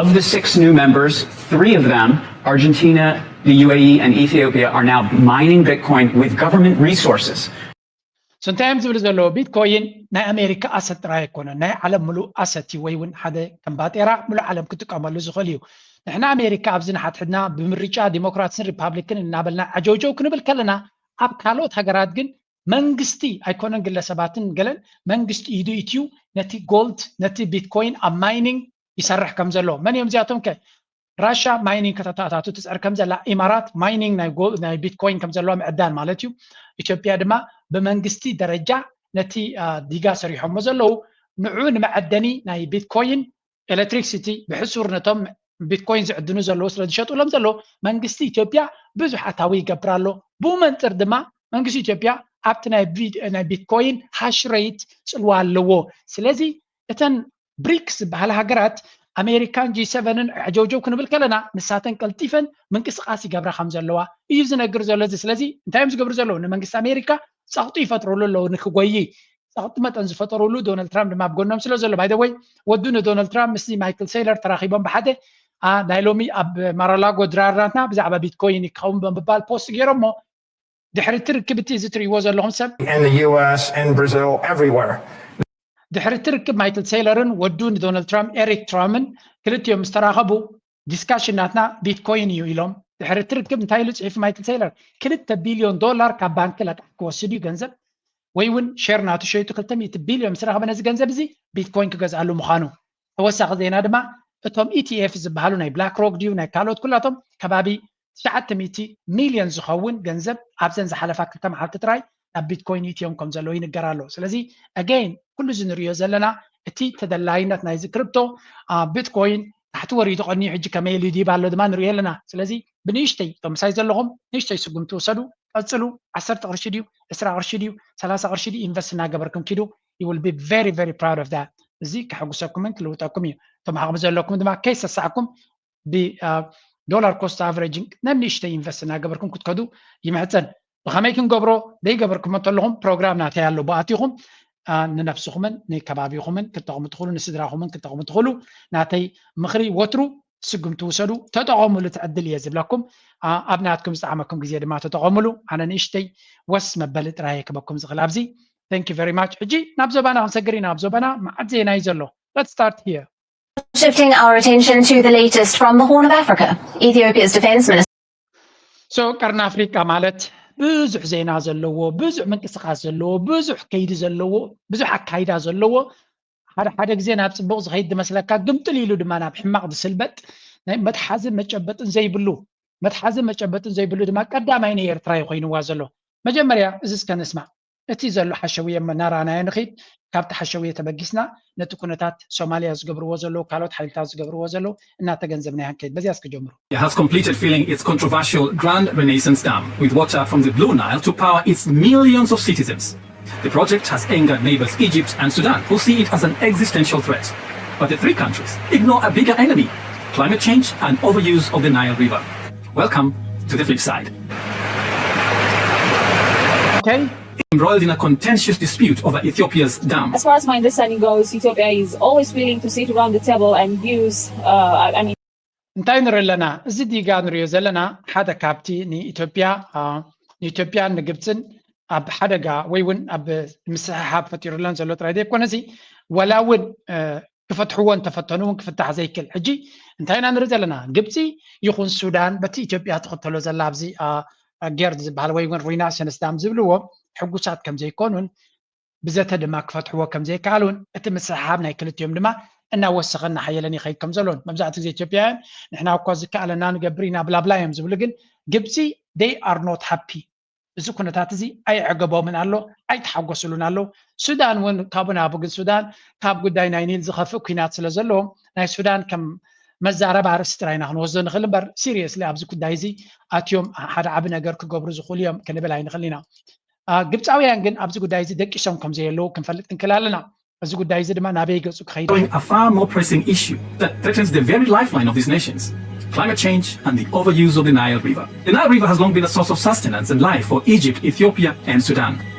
of the six new members, three of them, Argentina, the U A E, and Ethiopia, are now mining Bitcoin with government resources. So እንታይ እዮም ዝብል ዘለዉ? ቢትኮይን ናይ ኣሜሪካ ኣሰት ጥራይ ኣይኮነን፣ ናይ ዓለም ምሉእ ኣሰት እዩ፣ ወይ እውን ሓደ ከም ባጤራ ምሉእ ዓለም ክጥቀመሉ ዝኽእል እዩ። ንሕና ኣሜሪካ ኣብዚ ንሓድሕድና ብምርጫ ዲሞክራትስን ሪፓብሊክን እናበልና ዓጀውጀው ክንብል ከለና፣ ኣብ ካልኦት ሃገራት ግን መንግስቲ ኣይኮነን ግለሰባትን ገለን፣ መንግስቲ ኢዱ ኢትዩ ነቲ ጎልድ ነቲ ቢትኮይን ኣብ ማይኒንግ ይሰርሕ ከም ዘሎ። መን እዮም እዚኣቶም ከ? ራሻ ማይኒንግ ከተተኣታቱ ትፅዕር ከም ዘላ፣ ኢማራት ማይኒንግ ናይ ቢትኮይን ከም ዘለዋ ምዕዳን ማለት እዩ። ኢትዮጵያ ድማ ብመንግስቲ ደረጃ ነቲ ዲጋ ሰሪሖሞ ዘለዉ ንዑ ንመዐደኒ ናይ ቢትኮይን ኤሌክትሪክሲቲ ብሕሱር ነቶም ቢትኮይን ዝዕድኑ ዘለዉ ስለ ዝሸጡሎም ዘለዉ መንግስቲ ኢትዮጵያ ብዙሕ ኣታዊ ይገብር ኣሎ። ብኡ መንፅር ድማ መንግስቲ ኢትዮጵያ ኣብቲ ናይ ቢትኮይን ሃሽ ሬት ፅልዋ ኣለዎ። ስለዚ እተን ብሪክስ ዝበሃላ ሃገራት ኣሜሪካን ጂ ሰቨንን ዕጀውጀው ክንብል ከለና ንሳተን ቀልጢፈን ምንቅስቃስ ይገብራ ከም ዘለዋ እዩ ዝነግር ዘሎ። እዚ ስለዚ እንታይ እዮም ዝገብሩ ዘለዉ? ንመንግስቲ ኣሜሪካ ፀቕጢ ይፈጥሩሉ ኣለዉ ንክጎይ። ፀቕጢ መጠን ዝፈጠሩሉ ዶናልድ ትራምፕ ድማ ኣብ ጎኖም ስለ ዘሎ። ባይ ወይ ወዱ ንዶናልድ ትራምፕ ምስዚ ማይክል ሴይለር ተራኺቦም ብሓደ ናይ ሎሚ ኣብ ማራላጎ ድራር ናትና ብዛዕባ ቢትኮይን ክኸውን ብምባል ፖስት ገይሮሞ። ድሕሪ እቲ ርክብ እቲ እዚ ትርእይዎ ዘለኹም ሰብ in the U S, in Brazil, everywhere. ድሕሪ እቲ ርክብ ማይክል ሴይለርን ወዱ ንዶናልድ ትራምፕ ኤሪክ ትራምን ክልቲኦም ምስ ተራኸቡ ዲስካሽን ናትና ቢትኮይን እዩ ኢሎም። ድሕሪ እቲ ርክብ እንታይ ኢሉ ፅሒፉ ማይክል ሴይለር? ክልተ ቢልዮን ዶላር ካብ ባንኪ ለቃሕ ክወስድ እዩ ገንዘብ ወይ እውን ሼር ናቱ ሸይጡ ክልተ ሚእቲ ቢልዮን ምስ ረኸበ ነዚ ገንዘብ እዚ ቢትኮይን ክገዝኣሉ ምዃኑ። ተወሳኺ ዜና ድማ እቶም ኢቲኤፍ ዝበሃሉ ናይ ብላክ ሮክ ድዩ ናይ ካልኦት ኩላቶም ከባቢ ትሽዓተ ሚእቲ ሚልዮን ዝኸውን ገንዘብ ኣብዘን ዝሓለፋ ክልተ መዓልቲ ጥራይ ናብ ቢትኮይን ይእትዮም ከም ዘለዉ ይንገር ኣሎ። ስለዚ ኣገይን ኩሉ እዚ ንሪኦ ዘለና እቲ ተደላይነት ናይዚ ክሪፕቶ ቢትኮይን ታሕቲ ወሪዱ ቀኒዩ ሕጂ ከመይ ኢሉ ይድይብ ኣሎ ድማ ንሪኦ ኣለና። ስለዚ ብንእሽተይ እቶም ምሳይ ዘለኹም ንእሽተይ ስጉምቲ ውሰዱ፣ ቀፅሉ። ዓሰርተ ቅርሺ ድዩ ዕስራ ቅርሺ ድዩ ሰላሳ ቅርሺ ድዩ ኢንቨስት እናገበርኩም ኪዱ። You will be very very proud of that። እዚ ከሐጉሰኩምን ክልውጠኩም እዩ። እቶም ዓቕሚ ዘለኩም ድማ ከይሰሳዕኩም ብዶላር ኮስት ኣቨሬጅን ነንእሽተይ ኢንቨስት እናገበርኩም ክትከዱ ይምሕፀን። ብኸመይ ክንገብሮ ዘይገበርኩሞ እንተለኹም ፕሮግራም ናተይ ኣሎ ብኣቲኹም ንነብስኹምን ንከባቢኹምን ክጠቕሙ ትኽእሉ ንስድራኹምን ክጠቕሙ ትኽእሉ ናተይ ምኽሪ ወትሩ ስጉምቲ ውሰዱ፣ ተጠቐሙሉ እቲ ዕድል እየ ዝብለኩም። ኣብ ናትኩም ዝጠዓመኩም ግዜ ድማ ተጠቐሙሉ። ኣነ ንእሽተይ ወስ መበሊ ጥራይ ክበኩም ዝኽእል ኣብዚ። Thank you very much። ሕጂ ናብ ዞባና ክንሰግር ኢና። ኣብ ዞባና መዓት ዜና እዩ ዘሎ። Let's start here። Shifting our attention to the latest from the Horn of Africa, Ethiopia's defense minister. So ቀርኒ ኣፍሪቃ ማለት ብዙሕ ዜና ዘለዎ፣ ብዙሕ ምንቅስቃስ ዘለዎ፣ ብዙሕ ከይዲ ዘለዎ፣ ብዙሕ ኣካይዳ ዘለዎ፣ ሓደ ሓደ ግዜ ናብ ፅቡቕ ዝኸይድ ዝመስለካ ግምጥል ኢሉ ድማ ናብ ሕማቕ ዝስልበጥ ናይ መትሓዝን መጨበጥን ዘይብሉ መትሓዝን መጨበጥን ዘይብሉ ድማ ቀዳማይ ንኤርትራ እዩ ኮይንዋ ዘሎ። መጀመርያ እዚ እስከ ንስማዕ። እቲ ዘሎ ሓሸውየ እናረኣናዮ ንኺድ። ካብቲ ሓሸውየ ተበጊስና ነቲ ኩነታት ሶማልያ ዝገብርዎ ዘለዉ ካልኦት ሓይልታት ዝገብርዎ ዘለዉ እናተገንዘብና ኢና ንከይድ። በዚያ እስከ ጀምሩ። Has completed filling its controversial Grand Renaissance Dam with water from the Blue Nile to power its millions of citizens. The project has angered neighbors Egypt and Sudan, who see it as an existential threat. But the three countries ignore a bigger enemy: climate change and overuse of the Nile River. Welcome to the flip side. Okay. Embroiled in a contentious dispute over Ethiopia's dam. As far as my understanding goes, Ethiopia is always willing to sit around the table and use, uh, I mean, እንታይ ንርኢ ኣለና? እዚ ዲጋ ንሪኦ ዘለና ሓደ ካብቲ ንኢትዮጵያ ንኢትዮጵያን ንግብፅን ኣብ ሓደጋ ወይ እውን ኣብ ምስሕሓብ ፈጢሩለን ዘሎ ጥራይ ዘይኮነሲ፣ ዋላ እውን ክፈትሕዎ እንተፈተኑ እውን ክፍታሕ ዘይክእል። ሕጂ እንታይ ኢና ንርኢ ዘለና? ግብፂ ይኹን ሱዳን በቲ ኢትዮጵያ ትኽተሎ ዘላ ኣብዚ ጌርድ ዝበሃል ወይ እውን ሪናሰንስ ዳም ዝብልዎ ሕጉሳት ከም ዘይኮኑን ብዘተ ድማ ክፈትሕዎ ከም ዘይከኣሉን እቲ ምስሕሓብ ናይ ክልቲኦም ድማ እናወሰኸን እናሓየለን ይኸይድ ከም ዘሎን መብዛሕትኡ ግዜ ኢትዮጵያውያን ንሕና እኳ ዝከኣለና ንገብር ኢና ብላብላ እዮም ዝብሉ፣ ግን ግብፂ they are not happy። እዚ ኩነታት እዚ ኣይዕገቦምን ኣሎ፣ ኣይተሓጎስሉን ኣሎ። ሱዳን እውን ካብኡ ናብኡ፣ ግን ሱዳን ካብ ጉዳይ ናይ ኒል ዝኸፍእ ኩናት ስለ ዘለዎም ናይ ሱዳን ከም መዛረባ ርእሲ ጥራይ ኢና ክንወስዶ ንኽእል እምበር ሲሪየስሊ ኣብዚ ጉዳይ እዚ ኣትዮም ሓደ ዓቢ ነገር ክገብሩ ዝኽእሉ እዮም ክንብል ኣይንኽእል ኢና። ግብፃውያን ግን ኣብዚ ጉዳይ እዚ ደቂሶም ከም ዘየለዉ ክንፈልጥ ክንክእል ኣለና። እዚ ጉዳይ እዚ ድማ ናበይ ገፁ ክኸይድ A far more pressing issue that threatens the very lifeline of these nations: climate change and the overuse of the Nile River. The Nile River has long been a source of sustenance and life for Egypt, Ethiopia, and Sudan.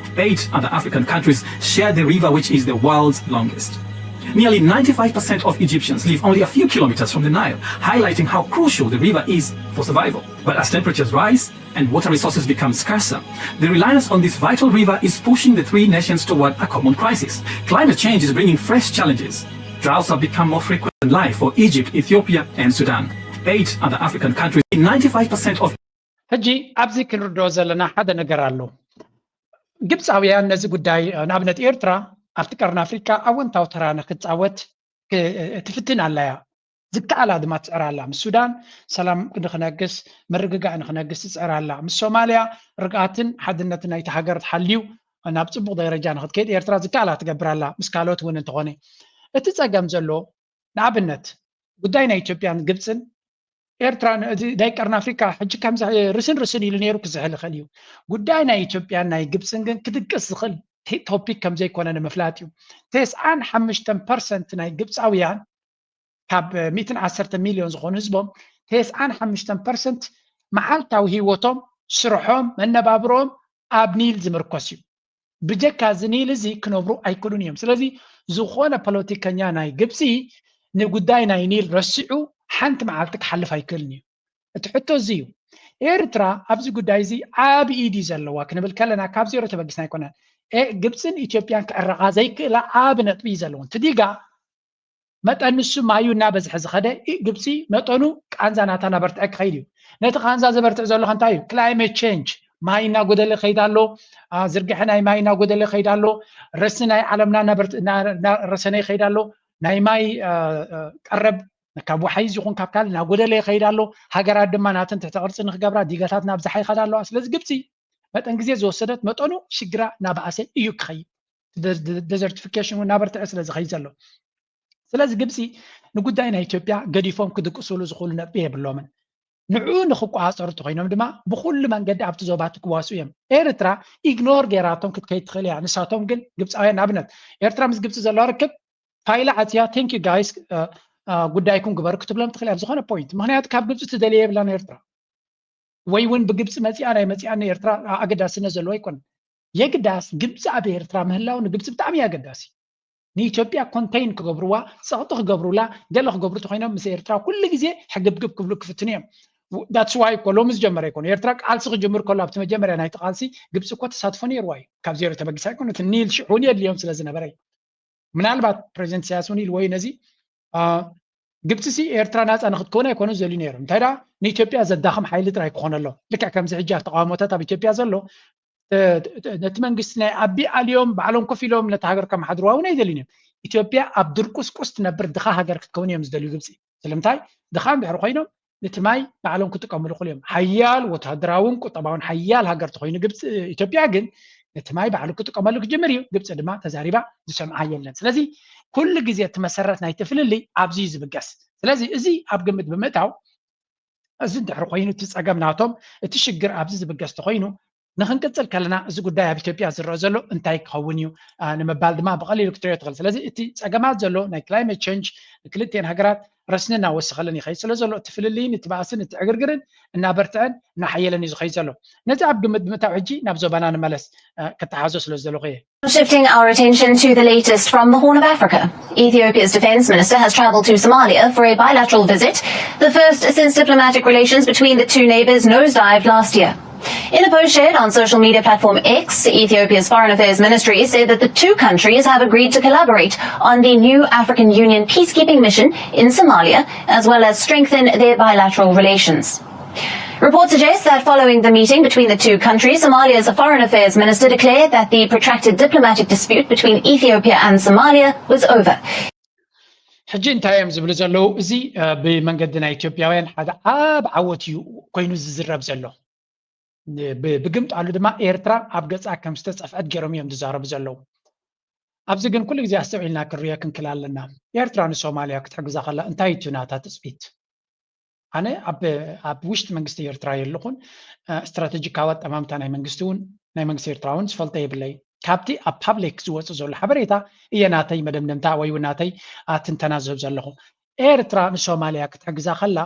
Eight other African countries share the river, which is the world's longest. Nearly ninety-five percent of Egyptians live only a few kilometers from the Nile, highlighting how crucial the river is for survival. But as temperatures rise, and water resources become scarcer, the reliance on this vital river is pushing the three nations toward a common crisis. Climate change is bringing fresh challenges. Droughts have become more frequent than life for Egypt, Ethiopia, and Sudan. Eight other African countries, ninety-five percent of ሕጂ ኣብዚ ክንርድኦ ዘለና ሓደ ነገር ኣሎ። ግብፃውያን ነዚ ጉዳይ ንኣብነት ኤርትራ ኣብቲ ቀርኒ ኣፍሪካ ኣወንታዊ ተራ ንክትፃወት ትፍትን ኣላያ። ዝከኣላ ድማ ትፅዕር ኣላ። ምስ ሱዳን ሰላም ንክነግስ፣ ምርግጋእ ንክነግስ ትፅዕር ኣላ። ምስ ሶማልያ ርግኣትን ሓድነትን ናይቲ ሃገር ሓልዩ ናብ ፅቡቕ ደረጃ ንክትከይድ ኤርትራ ዝከኣላ ትገብር ኣላ። ምስ ካልኦት እውን እንተኾነ እቲ ፀገም ዘሎ ንኣብነት ጉዳይ ናይ ኢትዮጵያን ግብፅን ኤርትራ ናይ ቀርኒ ኣፍሪካ ሕጂ ከምዚ ርስን ርስን ኢሉ ነይሩ ክዝሕል ይኽእል እዩ። ጉዳይ ናይ ኢትዮጵያን ናይ ግብፅን ግን ክድቅስ ዝኽእል ቶፒክ ከምዘይኮነ ንምፍላጥ እዩ። ተስዓን ሓሙሽተን ፐርሰንት ናይ ግብፃውያን ካብ ሚእትን ዓሰርተ ሚልዮን ዝኾኑ ህዝቦም ተስዓን ሓሙሽተን ፐርሰንት መዓልታዊ ህይወቶም፣ ስርሖም፣ መነባብሮም ኣብ ኒል ዝምርኮስ እዩ። ብጀካ እዚ ኒል እዚ ክነብሩ ኣይክእሉን እዮም። ስለዚ ዝኾነ ፖለቲከኛ ናይ ግብፂ ንጉዳይ ናይ ኒል ረሲዑ ሓንቲ መዓልቲ ክሓልፍ ኣይክእልን እዩ። እቲ ሕቶ እዚ እዩ። ኤርትራ ኣብዚ ጉዳይ እዚ ዓቢ ኢድ እዩ ዘለዋ ክንብል ከለና ካብ ዜሮ ተበጊስና ኣይኮነን። ግብፅን ኢትዮጵያን ክዕረቓ ዘይክእላ ዓቢ ነጥቢ እዩ ዘለወን። ትዲጋ መጠን ንሱ ማዩ እናበዝሐ ዝኸደ ግብፂ መጠኑ ቃንዛ ናታ እናበርትዐ ክኸይድ እዩ። ነቲ ቃንዛ ዘበርትዕ ዘሎ ከ እንታይ እዩ? ክላይሜት ቼንጅ፣ ማይ እናጎደለ ይኸይድ ኣሎ። ዝርግሐ ናይ ማይ እናጎደለ ይኸይድ ኣሎ። ረሲ ናይ ዓለምና እናረሰነ ይኸይድ ኣሎ። ናይ ማይ ቀረብ ካብ ወሓይዝ ይኹን ካብ ካልእ እናጎደለ ይኸይድ ኣሎ። ሃገራት ድማ ናተን ትሕተ ቅርፂ ንክገብራ ዲጋታት እናብዝሓ ይኸዳ ኣለዋ። ስለዚ ግብፂ መጠን ግዜ ዝወሰደት መጠኑ ሽግራ እናበኣሰ እዩ ክኸይድ። ዴዘርቲፊኬሽን እውን እናበርትዐ ስለ ዝኸይድ ዘሎ። ስለዚ ግብፂ ንጉዳይ ናይ ኢትዮጵያ ገዲፎም ክድቅስሉ ዝኽእሉ ነጥቢ የብሎምን። ንዕኡ ንክቆፃፀሩ እንተኮይኖም ድማ ብኩሉ መንገዲ ኣብቲ ዞባ ትክዋሱ እዮም። ኤርትራ ኢግኖር ገይራቶም ክትከይድ ትኽእል እያ። ንሳቶም ግን ግብፃውያን ንኣብነት ኤርትራ ምስ ግብፂ ዘለዋ ርክብ ፋይላ ዓፅያ thank you guys ጉዳይኩም ግበሩ ክትብሎም ትኽእል እያ ብዝኾነ ፖይንት። ምክንያቱ ካብ ግብፂ ትደልየ የብላን ኤርትራ ወይ እውን ብግብፂ መፂኣ ናይ መፂኣኒ ኤርትራ ኣገዳስነት ዘለዎ ኣይኮነን። የግዳስ ግብፂ ኣብ ኤርትራ ምህላው ንግብፂ ብጣዕሚ እዩ ኣገዳሲ። ንኢትዮጵያ ኮንቴን ክገብርዋ፣ ፀቕጢ ክገብሩላ፣ ገለ ክገብሩ ተኮይኖም ምስ ኤርትራ ኩሉ ግዜ ሕግብግብ ክብሉ ክፍትኑ እዮም። that's why እኮ ሎሚ ዝጀመረ ኣይኮነ። ኤርትራ ቃልሲ ክጅምር ከሎ ኣብቲ መጀመርያ ናይቲ ቃልሲ ግብፂ እኮ ተሳትፎ ነይርዋ እዩ። ካብ ዜሮ ተበጊሳ ኣይኮነ። እቲ ኒል ሽዑ እውን የድልዮም ስለ ዝነበረ እዩ። ምናልባት ፕሬዚደንት ኢሳያስ እውን ኢልዎ እዩ ነዚ ግብፂ ሲ ኤርትራ ናፃ ንክትከውን ኣይኮኑ ዝደልዩ ነይሮም። እንታይ ደኣ ንኢትዮጵያ ዘዳኽም ሓይሊ ጥራይ ክኾነሎም። ልክዕ ከምዚ ሕጂ ኣብ ተቃውሞታት ኣብ ኢትዮጵያ ዘሎ ነቲ መንግስቲ ናይ ኣቢ ኣልዮም ባዕሎም ኮፍ ኢሎም ነቲ ሃገር ከመሓድርዋ እውን ኣይደልዩን እዮም። ኢትዮጵያ ኣብ ድርቁስቁስ ትነብር ድኻ ሃገር ክትከውን እዮም ዝደልዩ ግብፂ። ስለምንታይ ድኻ እንድሕር ኮይኖም ነቲ ማይ ባዕሎም ክጥቀምሉ ክእሉ እዮም። ሓያል ወታደራውን ቁጠባውን ሓያል ሃገር ተኮይኑ ግብፂ ኢትዮጵያ ግን ነቲ ማይ ባዕሉ ክጥቀመሉ ክጅምር እዩ። ግብፂ ድማ ተዛሪባ ዝሰምዓ የለን። ስለዚ ኩሉ ግዜ እቲ መሰረት ናይቲ ፍልልይ ኣብዚ እዩ ዝብገስ። ስለዚ እዚ ኣብ ግምት ብምእታው እዚ እንድሕር ኮይኑ እቲ ፀገም ናቶም እቲ ሽግር ኣብዚ ዝብገስ ተኮይኑ ንክንቅፅል ከለና እዚ ጉዳይ ኣብ ኢትዮጵያ ዝረአ ዘሎ እንታይ ክኸውን እዩ ንምባል ድማ ብቐሊሉ ክትሪኦ ትኽእል። ስለዚ እቲ ፀገማት ዘሎ ናይ climate change ንክልቲኤን ሃገራት ረስኒ እናወሰኸለን ይኸይድ ስለ ዘሎ እቲ ፍልልይን እቲ ባእስን እቲ ዕግርግርን እናበርትዐን እናሓየለን እዩ ዝኸይድ ዘሎ። ነዚ ኣብ ግምት ብምእታው ሕጂ ናብ ዞባና ንመለስ፣ ክተሓዞ ስለ ዝደለኹ እየ። Shifting our attention to the latest from the Horn of Africa. Ethiopia's defense minister has traveled to Somalia for a bilateral visit, the first since diplomatic relations between the two neighbors nosedived last year. In a post shared on social media platform X, Ethiopia's Foreign Affairs Ministry said that the two countries have agreed to collaborate on the new African Union peacekeeping mission in Somalia, as well as strengthen their bilateral relations. Reports suggest that following the meeting between the two countries, Somalia's Foreign Affairs Minister declared that the protracted diplomatic dispute between Ethiopia and Somalia was over. ሕጂ እንታይ እዮም ዝብሉ ዘለዉ? እዚ ብመንገዲ ናይ ኢትዮጵያውያን ሓደ ዓብ ዓወት እዩ ኮይኑ ዝዝረብ ዘሎ። ብግምጣሉ ድማ ኤርትራ ኣብ ገጻ ከም ዝተጸፍዐት ገይሮም እዮም ዝዛረቡ ዘለዉ። ኣብዚ ግን ኩሉ ግዜ ኣስተውዒልና ክንሪኦ ክንክል ኣለና። ኤርትራ ንሶማልያ ክትሕግዛ ከላ እንታይ እዩ ናታ ትጽቢት? ኣነ ኣብ ውሽጢ መንግስቲ ኤርትራ የለኹን። ስትራቴጂካዊ ኣጠማምታ ናይ መንግስቲ እውን ናይ መንግስቲ ኤርትራ እውን ዝፈልጦ የብለይ። ካብቲ ኣብ ፓብሊክ ዝወፅእ ዘሎ ሓበሬታ እየ ናተይ መደምደምታ ወይ እውን ናተይ ትንተና ዝህብ ዘለኹ። ኤርትራ ንሶማልያ ክትሕግዛ ከላ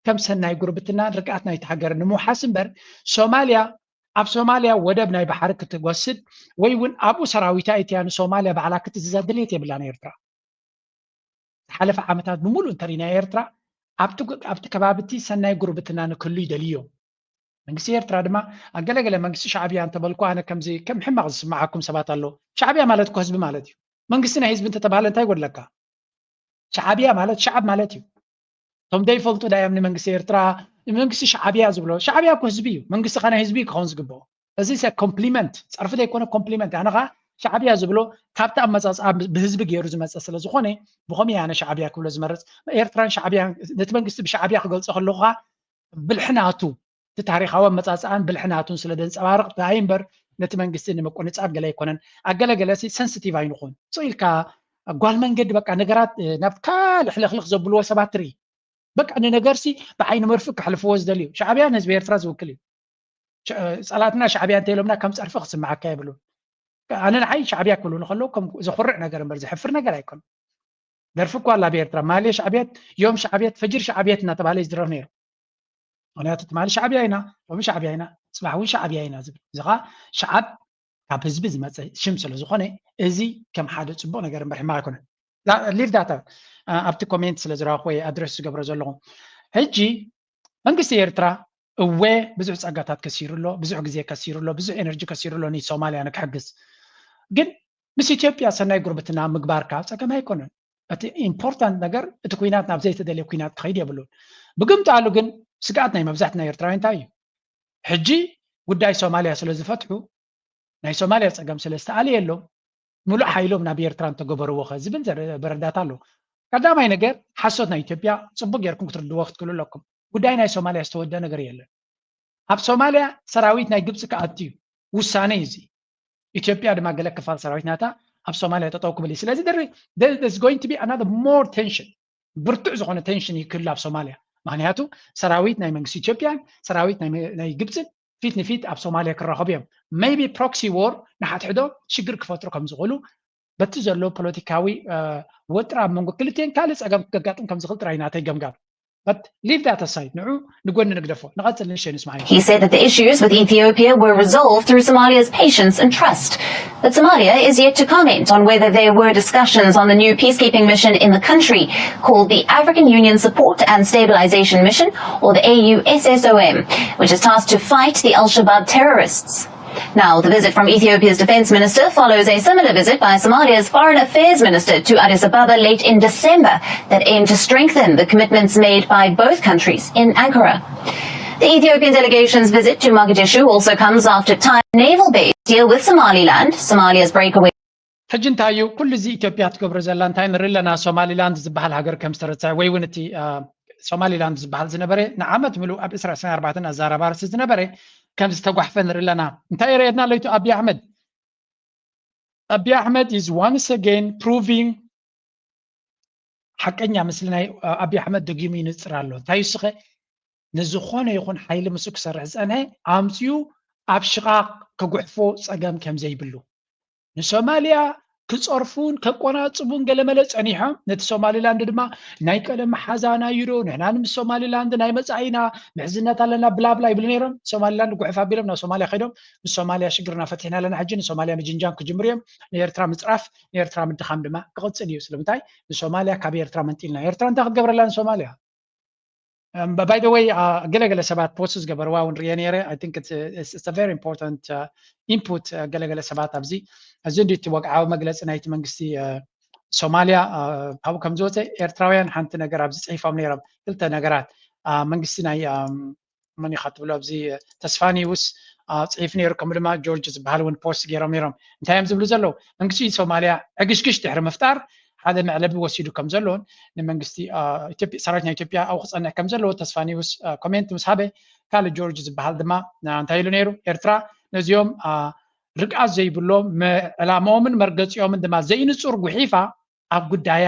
ከም ሰናይ ጉርብትናን ርግኣት ናይቲ ሃገር ንምውሓስ እምበር ሶማልያ ኣብ ሶማልያ ወደብ ናይ ባሕሪ ክትወስድ ወይ እውን ኣብኡ ሰራዊታ ኢትያ ንሶማልያ ባዕላ ክትእዝዛ ድሌት የብላን ኤርትራ። ዝሓለፈ ዓመታት ብምሉእ እንተሪእና ኤርትራ ኣብቲ ከባቢ እቲ ሰናይ ጉርብትና ንክህሉ ይደልዩ እዮም። መንግስቲ ኤርትራ ድማ ኣገለገለ መንግስቲ ሻዕብያ እንተበልኩ ኣነ ከምዚ ከም ሕማቕ ዝስምዓኩም ሰባት ኣሎ። ሻዕብያ ማለት እኮ ህዝቢ ማለት እዩ። መንግስቲ ናይ ህዝቢ እንተተባህለ እንታይ ይጎድለካ? ሻዕብያ ማለት ሻዕብ ማለት እዩ። እቶም ዘይፈልጡ ዳዮም ንመንግስቲ ኤርትራ መንግስቲ ሻዕብያ ዝብሎ ሻዕብያ እኮ ህዝቢ እዩ። መንግስቲ ከ ናይ ህዝቢ ክኸውን ዝግብኦ። እዚ ኮምፕሊመንት ጸርፊ ዘይኮነ ኮምፕሊመንት ኣነ ከዓ ሻዕብያ ዝብሎ ካብቲ ኣመፃፅኣ ብህዝቢ ገይሩ ዝመፀ ስለ ዝኾነ ብኸመይ ኣነ ሻዕብያ ክብሎ ዝመርፅ? ኤርትራን ሻዕብያን ነቲ መንግስቲ ብሻዕብያ ክገልፆ ከለኹ ከዓ ብልሒ ናቱ እቲ ታሪኻዊ ኣመፃፅኣን ብልሒ ናቱን ስለ ዘንፀባርቕ ጥራይ እምበር ነቲ መንግስቲ ንምቁንፃብ ገለ ኣይኮነን። ኣገለገለ ሲ ሰንስቲቭ ኣይንኹን። ስቕ ኢልካ ጓል መንገዲ በቃ ነገራት ናብ ካልእ ሕልኽልኽ ዘብልዎ ሰባት ትርኢ። በቃ ንነገርሲ ብዓይኒ መርፍእ ከሕልፍዎ ዝደልዩ። ሻዕብያ ንህዝቢ ኤርትራ ዝውክል እዩ። ፀላትና ሻዕብያ እንተኢሎምና ከም ፀርፊ ክስምዓካ የብሉን። ኣነ ንዓይ ሻዕብያ ክብሉኒ ከለዉ ከም ዘኹርዕ ነገር እምበር ዘሕፍር ነገር ኣይኮነን። ደርፊ እኳ ኣላ ኣብ ኤርትራ ማሌ ሻዕብየት፣ ዮም ሻዕብየት፣ ፈጅር ሻዕብየት እናተባህለ ይዝረፍ ነይሩ። ምክንያቱ ትማሊ ሻዕብያ ኢና፣ ሎሚ ሻዕብያ ኢና፣ ፅባሕ እውን ሻዕብያ ኢና ዝብል እዚ ከዓ ሻዓብ ካብ ህዝቢ ዝመፀ ሽም ስለ ዝኾነ እዚ ከም ሓደ ፅቡቅ ነገር እምበር ሕማቅ ኣይኮነን። ሊቭ ዳታ ኣብቲ ኮሜንት ስለ ዝረኸብኩ ወይ ኣድረስ ዝገብሮ ዘለኹ። ሕጂ መንግስቲ ኤርትራ እወ ብዙሕ ፀጋታት ከሲሩ ኣሎ፣ ብዙሕ ግዜ ከሲሩ ኣሎ፣ ብዙሕ ኤነርጂ ከሲሩ ኣሎ ንሶማልያ ንክሕግዝ። ግን ምስ ኢትዮጵያ ሰናይ ጉርብትና ምግባር ከዓ ፀገም ኣይኮነን። እቲ ኢምፖርታንት ነገር እቲ ኩናት ናብ ዘይተደልየ ኩናት ክኸይድ የብሉን። ብግምጣሉ ግን ስግኣት ናይ መብዛሕትና ኤርትራውያን እንታይ እዩ? ሕጂ ጉዳይ ሶማልያ ስለ ዝፈትሑ ናይ ሶማልያ ፀገም ስለ ዝተኣለየሎም ምሉእ ሓይሎም ናብ ኤርትራ እንተገበርዎ ከ ዝብል መረዳት ኣሎ። ቀዳማይ ነገር ሓሶት ናይ ኢትዮጵያ ፅቡቅ ጌርኩም ክትርድዎ ክትክእሉ ኣለኩም። ጉዳይ ናይ ሶማልያ ዝተወደ ነገር የለን። ኣብ ሶማልያ ሰራዊት ናይ ግብፂ ክኣቱ እዩ ውሳነ እዩ እዚ። ኢትዮጵያ ድማ ገለ ክፋል ሰራዊት ናታ ኣብ ሶማልያ ጠጠው ክብል እዩ። ስለዚ there is going to be another more tension፣ ብርቱዕ ዝኾነ ቴንሽን እዩ ክህሉ ኣብ ሶማልያ። ምክንያቱ ሰራዊት ናይ መንግስቲ ኢትዮጵያን ሰራዊት ናይ ግብፅን ፊት ንፊት ኣብ ሶማልያ ክራኸቡ እዮም። maybe proxy war ንሓድሕዶም ሽግር ክፈጥሩ ከም ዝኽእሉ በቲ ዘሎ ፖለቲካዊ ወጥሪ ኣብ መንጎ ክልቲኤን ካልእ ፀገም ከጋጥም ከም ዝኽእል ጥራይ ናተይ ገምጋም። But leave that aside፣ ንዑ ንጎኒ ንግደፎ። ንቐፅል ንእሽተይ ንስማዕ። He said that the issues with Ethiopia were resolved through Somalia's patience and trust. But Somalia is yet to comment on whether there were discussions on the new peacekeeping mission in the country, called the African Union Support and Stabilization Mission, or the A U S S O M, which is tasked to fight the Al-Shabaab terrorists. Now, the visit from Ethiopia's defense minister follows a similar visit by Somalia's foreign affairs minister to Addis Ababa late in December that aimed to strengthen the commitments made by both countries in Ankara. The Ethiopian delegation's visit to Mogadishu also comes after time naval base deal with Somaliland, Somalia's breakaway. ሕጂ እንታይ እዩ ኩሉ እዚ ኢትዮጵያ ትገብሮ ዘላ? እንታይ ንርኢ ኣለና? ሶማሊላንድ ዝበሃል ሃገር ከም ዝተረስዐ ወይ እውን እቲ ሶማሊላንድ ዝበሃል ዝነበረ ንዓመት ምሉእ ኣብ ዕስራ ዕስራን ኣርባዕተን ኣዘራባርሲ ዝነበረ ከም ዝተጓሕፈ ንርኢ ኣለና። እንታይ የርእየና ኣሎ ኣቢ ኣሕመድ? ኣቢ ኣሕመድ is once again proving ሓቀኛ ምስሊ ናይ ኣቢ ኣሕመድ ደጊሙ ይንፅር ኣሎ። እንታይ እስኸ ንዝኾነ ይኹን ሓይሊ ምስኡ ክሰርሕ ዝፀንሐ ኣምፅኡ ኣብ ሽቓቕ ከጉሕፎ ጸገም ከም ዘይብሉ፣ ንሶማልያ ክጸርፉን ከቆናጽቡን ገለመለ ጸኒሖም፣ ነቲ ሶማሊላንድ ድማ ናይ ቀደም መሓዛና እዩ ዶ፣ ንሕና ምስ ሶማሊላንድ ናይ መጻኢና ምሕዝነት ኣለና ብላብላ ይብሉ ነይሮም። ሶማሊላንድ ጉሕፍ ኣቢሎም ናብ ሶማልያ ከይዶም፣ ምስ ሶማልያ ሽግርና ፈቲሕና ኣለና፣ ሕጂ ንሶማልያ ምጅንጃን ክጅምሩ እዮም፣ ንኤርትራ ምጽራፍ፣ ንኤርትራ ምድኻም ድማ ክቕጽል እዩ። ስለምንታይ ንሶማልያ ካብ ኤርትራ መንጢልና፣ ኤርትራ እንታይ ክትገብረላ ንሶማልያ? ባይ ደ ወይ፣ ገለገለ ሰባት ፖስት ዝገበርዋ እውን ርየ ነይረ። I think it's a- it's- it's a very important input። ገለገለ ሰባት ኣብዚ፣ እዚ እንዲ እቲ ወግዓዊ መግለፂ ናይቲ መንግስቲ ሶማልያ ካብኡ ከም ዝወፀ፣ ኤርትራውያን ሓንቲ ነገር ኣብዚ ፅሒፎም ነይሮም፣ ክልተ ነገራት። መንግስቲ ናይ መን ኢኻ ትብሎ ኣብዚ፣ ተስፋ ኒውስ ፅሒፍ ነይሩ፣ ከምኡ ድማ ጆርጅ ዝበሃል እውን ፖስት ገይሮም ነይሮም። እንታይ እዮም ዝብሉ ዘለዉ? መንግስቲ ሶማልያ ዕግሽግሽ ድሕሪ ምፍጣር ሓደ መዕለቢ ወሲዱ ከም ዘሎን ንመንግስቲ ሰራዊት ናይ ኢትዮጵያ ኣብኡ ክፀንዕ ከም ዘለዎ ተስፋ ኒውስ ኮሜንት ምስ ሃበ፣ ካልእ ጆርጅ ዝበሃል ድማ እንታይ ኢሉ ነይሩ? ኤርትራ ነዚኦም ርግኣት ዘይብሎም ዕላማኦምን መርገፂኦምን ድማ ዘይንፁር ጉሒፋ ኣብ ጉዳያ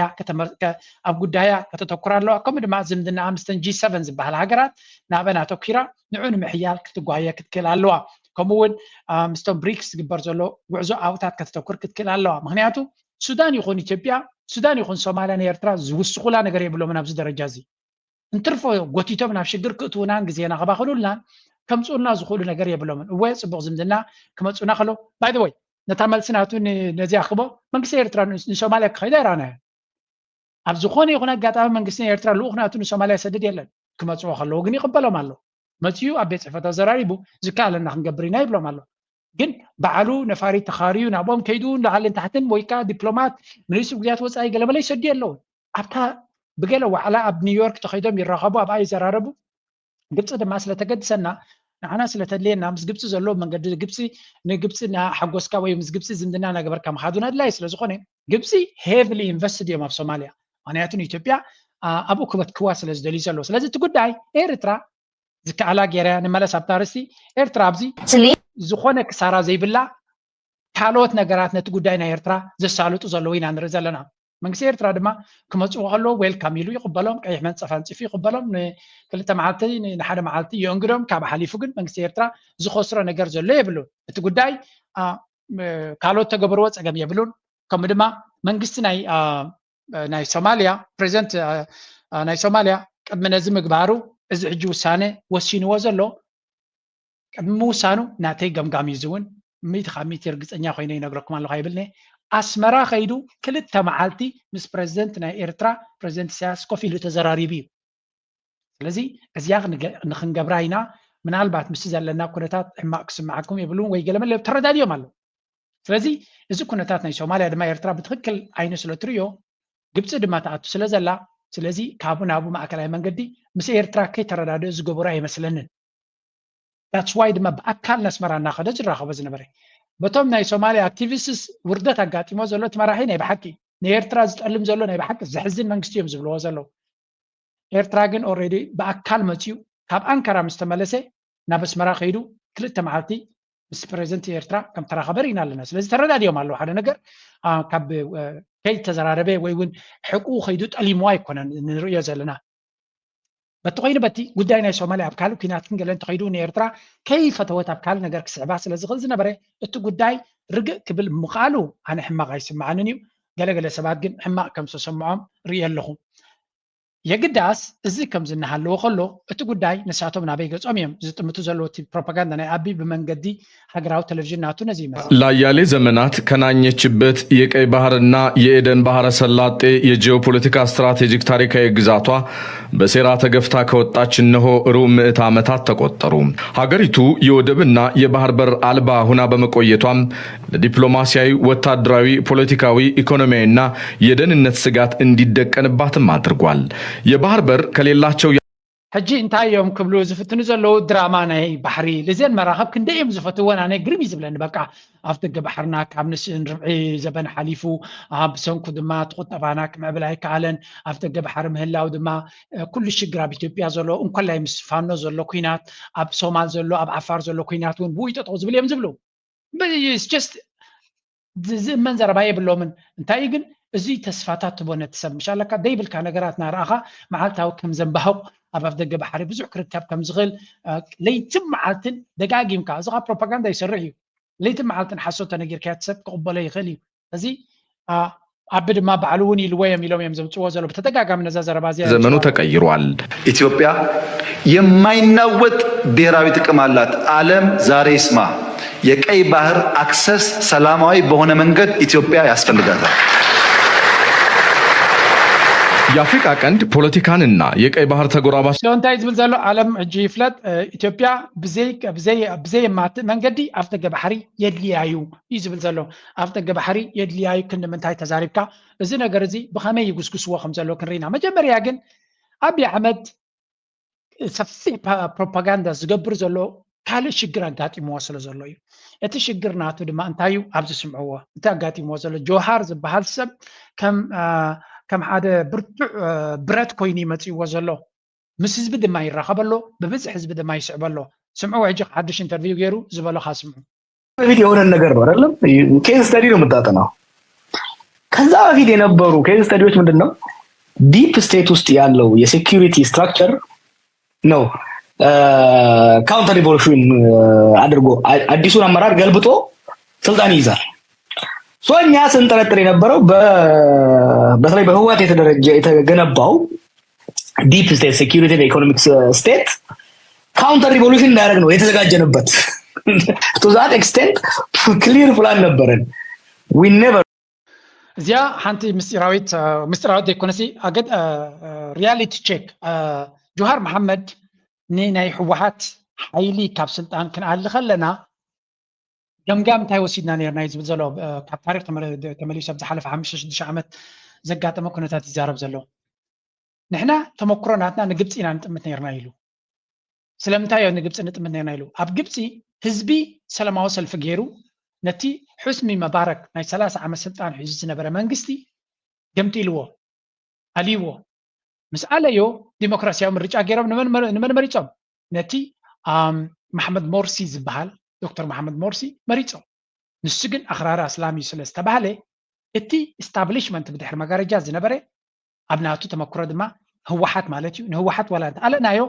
ኣብ ጉዳያ ከተተኩር ኣለዋ፣ ከምኡ ድማ ዝምድና ምስተን ጂ ሰቨን ዝበሃል ሃገራት ናበን ኣተኪራ ንዑ ንምሕያል ክትጓየ ክትክእል ኣለዋ። ከምኡ እውን ምስቶም ብሪክስ ዝግበር ዘሎ ጉዕዞ ኣብታት ከተተኩር ክትክእል ኣለዋ። ምክንያቱ ሱዳን ይኹን ኢትዮጵያ፣ ሱዳን ይኹን ሶማልያ ንኤርትራ ዝውስኹላ ነገር የብሎምን ኣብዚ ደረጃ እዚ። እንትርፎ ጎቲቶም ናብ ሽግር ክእትውናን ግዜና ከባኽኑልናን ከምፅኡልና ዝኽእሉ ነገር የብሎምን። እወ፣ ፅቡቕ ዝምድና ክመፁና ከሎ፣ ባይ ወይ፣ ነታ መልሲ ናቱ ነዚኣ ክቦ መንግስቲ ኤርትራ ንሶማልያ ክኸይዳ ይረኣናዮ። ኣብ ዝኾነ ይኹን ኣጋጣሚ መንግስቲ ኤርትራ ልኡኽ ናቱ ንሶማልያ ይሰድድ የለን። ክመፅዎ ከለዉ ግን ይቕበሎም ኣሎ። መፅኡ ኣብ ቤት ፅሕፈት ኣዘራሪቡ ዝከኣለና ክንገብር ኢና ይብሎም ኣሎ። ግን ባዕሉ ነፋሪት ተኻርዩ ናብኦም ከይዱ ንላዕልን ታሕትን ወይ ከዓ ዲፕሎማት፣ ሚኒስትሪ ጉዳያት ወፃኢ ገለመለ ይሰዱ ኣለዉ። ኣብታ ብገለ ዋዕላ ኣብ ኒውዮርክ ተኸይዶም ይራኸቡ፣ ኣብኣ ይዘራረቡ። ግብፂ ድማ ስለተገድሰና፣ ንዓና ስለተድልየና፣ ምስ ግብፂ ዘሎ መንገዲ ግብፂ ንግብፂ እናሓጎስካ ወይ ምስ ግብፂ ዝምድና እናገበርካ ምኻዱ ኣድላይ ስለዝኾነ፣ ግብፂ ሄቪሊ ኢንቨስትድ እዮም ኣብ ሶማልያ። ምክንያቱ ንኢትዮጵያ ኣብኡ ክበትክዋ ስለዝደልዩ ዘለዉ። ስለዚ እቲ ጉዳይ ኤርትራ ዝከኣላ ገይራ እያ። ንመለስ ኣብታ ኣርእስቲ። ኤርትራ ኣብዚ ዝኾነ ክሳራ ዘይብላ ካልኦት ነገራት ነቲ ጉዳይ ናይ ኤርትራ ዘሳልጡ ዘለዉ ኢና ንርኢ ዘለና። መንግስቲ ኤርትራ ድማ ክመፅኡ ከለዉ ዌልካም ኢሉ ይቕበሎም፣ ቀይሕ መንፀፍ ኣንፂፉ ይቕበሎም። ንክልተ መዓልቲ ንሓደ መዓልቲ የእንግዶም። ካብ ሓሊፉ ግን መንግስቲ ኤርትራ ዝኸስሮ ነገር ዘሎ የብሉን። እቲ ጉዳይ ካልኦት ተገበርዎ ፀገም የብሉን። ከምኡ ድማ መንግስቲ ናይ ናይ ሶማልያ ፕሬዚደንት ናይ ሶማልያ ቅድሚ ነዚ ምግባሩ እዚ ሕጂ ውሳነ ወሲንዎ ዘሎ ቅድሚ ምውሳኑ ናተይ ገምጋም እዩ። እዚ እውን ሚእቲ ካብ ሚእቲ ርግፀኛ ኮይነ ይነግረኩም ኣለኹ ኣይብልኒ። ኣስመራ ከይዱ ክልተ መዓልቲ ምስ ፕሬዚደንት ናይ ኤርትራ ፕሬዚደንት ኢሳያስ ኮፍ ኢሉ ተዘራሪቡ እዩ። ስለዚ እዚኣ ንክንገብራ ኢና። ምናልባት ምስቲ ዘለና ኩነታት ሕማቕ ክስምዓኩም የብሉን ወይ ገለመለ ተረዳድዮም ኣለዉ። ስለዚ እዚ ኩነታት ናይ ሶማልያ ድማ ኤርትራ ብትኽክል ዓይኑ ስለ ትርእዮ ግብፂ ድማ ትኣቱ ስለ ዘላ፣ ስለዚ ካብኡ ናብኡ ማእከላይ መንገዲ ምስ ኤርትራ ከይተረዳድኦ ዝገበሩ ኣይመስለንን። That's why ድማ ብኣካል ነስመራ እናኸደ ዝራኸቦ ዝነበረ። በቶም ናይ ሶማልያ ኣክቲቪስትስ ውርደት ኣጋጢሞ ዘሎ እቲ መራሒ ናይ ብሓቂ ንኤርትራ ዝጠልም ዘሎ ናይ ብሓቂ ዘሕዝን መንግስቲ እዮም ዝብልዎ ዘለዉ። ኤርትራ ግን ኦልሬዲ ብኣካል መፂኡ ካብ ኣንካራ ምስ ተመለሰ ናብ ኣስመራ ከይዱ ክልተ መዓልቲ ምስ ፕሬዚደንት ኤርትራ ከም ተራኸበ ርኢና ኣለና። ስለዚ ተረዳድዮም ኣለዉ። ሓደ ነገር ካብ ከይተዘራረበ ወይ እውን ሕቁ ከይዱ ጠሊምዋ ኣይኮነን ንርእዮ ዘለና። በቲ ኮይኑ በቲ ጉዳይ ናይ ሶማልያ ኣብ ካልእ ኩናት ክንገለ እንተኸይዱ ንኤርትራ ከይፈተወት ኣብ ካልእ ነገር ክስዕባ ስለ ዝኽእል ዝነበረ እቲ ጉዳይ ርግእ ክብል ምኽኣሉ ኣነ ሕማቕ ኣይስምዓንን እዩ። ገለገለ ሰባት ግን ሕማቕ ከም ዝተሰምዖም ርኢ ኣለኹ። የግዳስ እዚ ከምዚ እናሃለወ ከሎ እቲ ጉዳይ ንሳቶም ናበይ ገጾም እዮም ዝጥምቱ ዘለዉ? እቲ ፕሮፓጋንዳ ናይ ኣቢ ብመንገዲ ሃገራዊ ቴሌቪዥን ናቱ ነዚ ይመስል። ለአያሌ ዘመናት ከናኘችበት የቀይ ባህርና የኤደን ባህረ ሰላጤ የጂኦፖለቲካ ስትራቴጂክ ታሪካዊ ግዛቷ በሴራ ተገፍታ ከወጣች እነሆ ሩብ ምዕት ዓመታት ተቆጠሩ። ሀገሪቱ የወደብና የባህር በር አልባ ሁና በመቆየቷም ለዲፕሎማሲያዊ፣ ወታደራዊ፣ ፖለቲካዊ፣ ኢኮኖሚያዊና የደህንነት ስጋት እንዲደቀንባትም አድርጓል። የባህር በር ከሌላቸው ሕጂ እንታይ እዮም ክብሉ ዝፍትኑ ዘለዉ? ድራማ ናይ ባሕሪ ልዜን መራኸብ ክንደይ እዮም ዝፈትወን? ኣነ ግርም እዩ ዝብለኒ። በቃ ኣፍ ደገ ባሕርና ካብ ንስእን ርብዒ ዘበን ሓሊፉ፣ ብሰንኩ ድማ እቲ ቁጠባና ክምዕብል ኣይከኣለን። ኣፍ ደገ ባሕሪ ምህላው ድማ ኩሉ ሽግር ኣብ ኢትዮጵያ ዘሎ እንኮላይ ምስ ፋኖ ዘሎ ኩናት፣ ኣብ ሶማል ዘሎ ኣብ ዓፋር ዘሎ ኩናት እውን ብኡ ይጠጠው ዝብል እዮም ዝብሉ። It's just ዝእመን ዘረባ የብሎምን። እንታይ ግን እዚ ተስፋታት ትቦ ነቲ ሰብ ምሻለካ ደይብልካ ነገራት ናረኣኻ መዓልታዊ ከም ዘንባህቕ ኣብ ኣፍደገ ባሕሪ ብዙሕ ክርከብ ከም ዝኽእል ለይትን መዓልትን ደጋጊምካ፣ እዚ ካብ ፕሮፓጋንዳ ይሰርሕ እዩ። ለይትን መዓልትን ሓሶት ተነጊርካዮ ሰብ ክቕበሎ ይኽእል እዩ። እዚ ኣቢ ድማ ባዕሉ እውን ኢልዎ እዮም ኢሎም እዮም ዘምፅዎ ዘሎ ብተደጋጋሚ ነዛ ዘረባ እዚኣ። ዘመኑ ተቀይሯል። ኢትዮጵያ የማይናወጥ ብሔራዊ ጥቅም አላት። ዓለም ዛሬ ይስማ። የቀይ ባህር አክሰስ ሰላማዊ በሆነ መንገድ ኢትዮጵያ ያስፈልጋታል። የአፍሪካ ቀንድ ፖለቲካንና የቀይ ባህር ተጎራባች እንታይ ዝብል ዘሎ ዓለም ሕጂ ይፍለጥ። ኢትዮጵያ ብዘይ ብዘይ ብዘይ የማትእ መንገዲ ኣፍደገ ባሕሪ የድልያ እዩ እዩ ዝብል ዘሎ። ኣፍደገ ባሕሪ የድልያ እዩ ክንዲ ምንታይ ተዛሪብካ? እዚ ነገር እዚ ብኸመይ ይጉስጉስዎ ከም ዘሎ ክንርኢና። መጀመርያ ግን ኣቢ ኣሕመድ ሰፊሕ ፕሮፓጋንዳ ዝገብር ዘሎ ካልእ ሽግር ኣጋጢምዎ ስለ ዘሎ እዩ። እቲ ሽግር ናቱ ድማ እንታይ እዩ? ኣብዚ ስምዕዎ። እቲ ኣጋጢምዎ ዘሎ ጆሃር ዝበሃል ሰብ ከም ከም ሓደ ብርቱዕ ብረት ኮይኑ ይመፅእዎ ዘሎ። ምስ ህዝቢ ድማ ይራኸበሎ፣ ብብዝሒ ህዝቢ ድማ ይስዕበሎ። ስምዕዎ ሕጂ ሓድሽ ኢንተርቪው ገይሩ ዝበሎ ካስምዑ። በፊት የሆነን ነገር ነው አይደለም? ኬዝ ስተዲ ነው የምታጠናው። ከዛ በፊት የነበሩ ኬዝ ስተዲዎች ምንድን ነው? ዲፕ ስቴት ውስጥ ያለው የሴኪሪቲ ስትራክቸር ነው ካውንተር ሪቮሉሽን አድርጎ አዲሱን አመራር ገልብጦ ስልጣን ይይዛል። ሶ እኛ ስንጠረጥር የነበረው በተለይ በህወሓት የተደረጀ የተገነባው ዲፕ ስቴት ሴኪሪቲ ኢኮኖሚክ ስቴት ካውንተር ሪቮሉሽን እንዳያደረግ ነው የተዘጋጀንበት። To that extent clear plan ነበረን። We never እዚኣ ሓንቲ ምስጢራዊት ምስጢራዊት ዘይኮነሲ ኣገድ ሪያሊቲ ቼክ። ጆሃር መሓመድ ንናይ ህወሓት ሓይሊ ካብ ስልጣን ክንኣሊ ከለና ገምጋም እንታይ ወሲድና ነርና እዩ ዝብል ዘሎ። ካብ ታሪክ ተመሊሱ ኣብ ዝሓለፈ ሓሙሽተ ሽዱሽተ ዓመት ዘጋጠመ ኩነታት ይዛረብ ዘሎ። ንሕና ተመክሮ ናትና ንግብፂ ኢና ንጥምት ነርና ኢሉ። ስለምንታይ ዮ ንግብፂ ንጥምት ነርና ኢሉ? ኣብ ግብፂ ህዝቢ ሰላማዊ ሰልፊ ገይሩ ነቲ ሑስኒ መባረክ ናይ ሰላሳ ዓመት ስልጣን ሒዙ ዝነበረ መንግስቲ ገምጢልዎ፣ ኣልይዎ። ምስ ኣለዮ ዲሞክራሲያዊ ምርጫ ገይሮም ንመን መሪፆም? ነቲ መሓመድ ሞርሲ ዝበሃል ዶክተር መሓመድ ሞርሲ መሪፆም። ንሱ ግን ኣኽራሪ ኣስላም እዩ ስለ ዝተባህለ እቲ ኢስታብሊሽመንት ብድሕሪ መጋረጃ ዝነበረ ኣብ ናቱ ተመክሮ ድማ ህወሓት ማለት እዩ። ንህወሓት ዋላ እንተኣለናዮ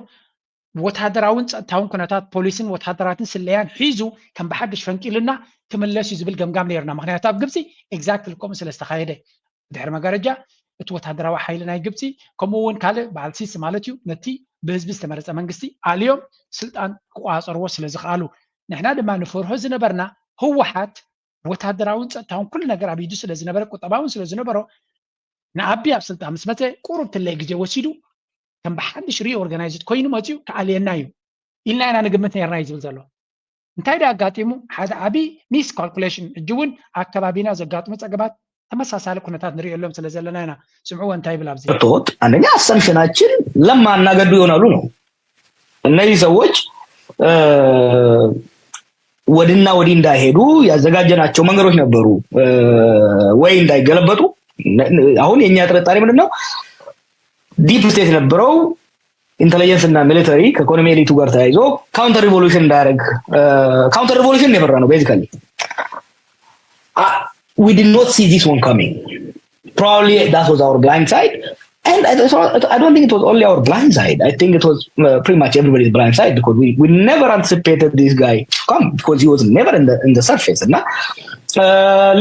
ወታደራውን ፀጥታውን ኩነታት ፖሊስን ወታደራትን ስለያን ሒዙ ከም ብሓድሽ ፈንቂሉና ክምለስ እዩ ዝብል ገምጋም ነይርና። ምክንያቱ ኣብ ግብፂ ኤግዛክትሊ ከምኡ ስለ ዝተኻየደ ድሕሪ መጋረጃ እቲ ወታደራዊ ሓይሊ ናይ ግብፂ ከምኡ እውን ካልእ በዓል ሲሲ ማለት እዩ ነቲ ብህዝቢ ዝተመረፀ መንግስቲ ኣልዮም ስልጣን ክቆፃፀርዎ ስለ ዝኽኣሉ ንሕና ድማ ንፈርሆ ዝነበርና ህወሓት ወታደራውን ፀጥታውን ኩሉ ነገር ኣብ ኢዱ ስለ ዝነበረ ቁጠባውን ስለ ዝነበሮ ንኣቢ ኣብ ስልጣን ምስ መፀ ቁሩብ ትለይ ግዜ ወሲዱ ከም ብሓድሽ ሪኦርጋናይዝድ ኮይኑ መፅዩ ክኣልየና እዩ ኢልና ኢና ንግምት ነርና እዩ ዝብል ዘሎ። እንታይ ዳ ኣጋጢሙ? ሓደ ዓብዪ ሚስ ካልኩሌሽን። ሕጂ እውን ኣከባቢና ዘጋጥሙ ፀገማት ተመሳሳሊ ኩነታት ንሪኦ ኣሎም ስለ ዘለና ኢና። ስምዕዎ እንታይ ይብል ኣብዚ። ቶት አንደኛ አሰምፕሽናችን ለማ እና ገዱ ይሆናሉ ነው። እነዚህ ሰዎች ወድና ወዲህ እንዳይሄዱ ያዘጋጀናቸው መንገዶች ነበሩ ወይ እንዳይገለበጡ። አሁን የእኛ ጥርጣሬ ምንድን ነው? ዲፕ ስቴት የነበረው ኢንተለጀንስ እና ሚሊተሪ ከኢኮኖሚ ኤሊቱ ጋር ተያይዞ ካውንተር ሪቮሉሽን እንዳያደረግ ካውንተር ሪቮሉሽን የፈራ ነው። Basically we did not see this one coming. Probably that was our blind side. And I don't think it was only our blind side. I think it was pretty much everybody's blind side because we, we never anticipated this guy to come because he was never in the, in the surface. እና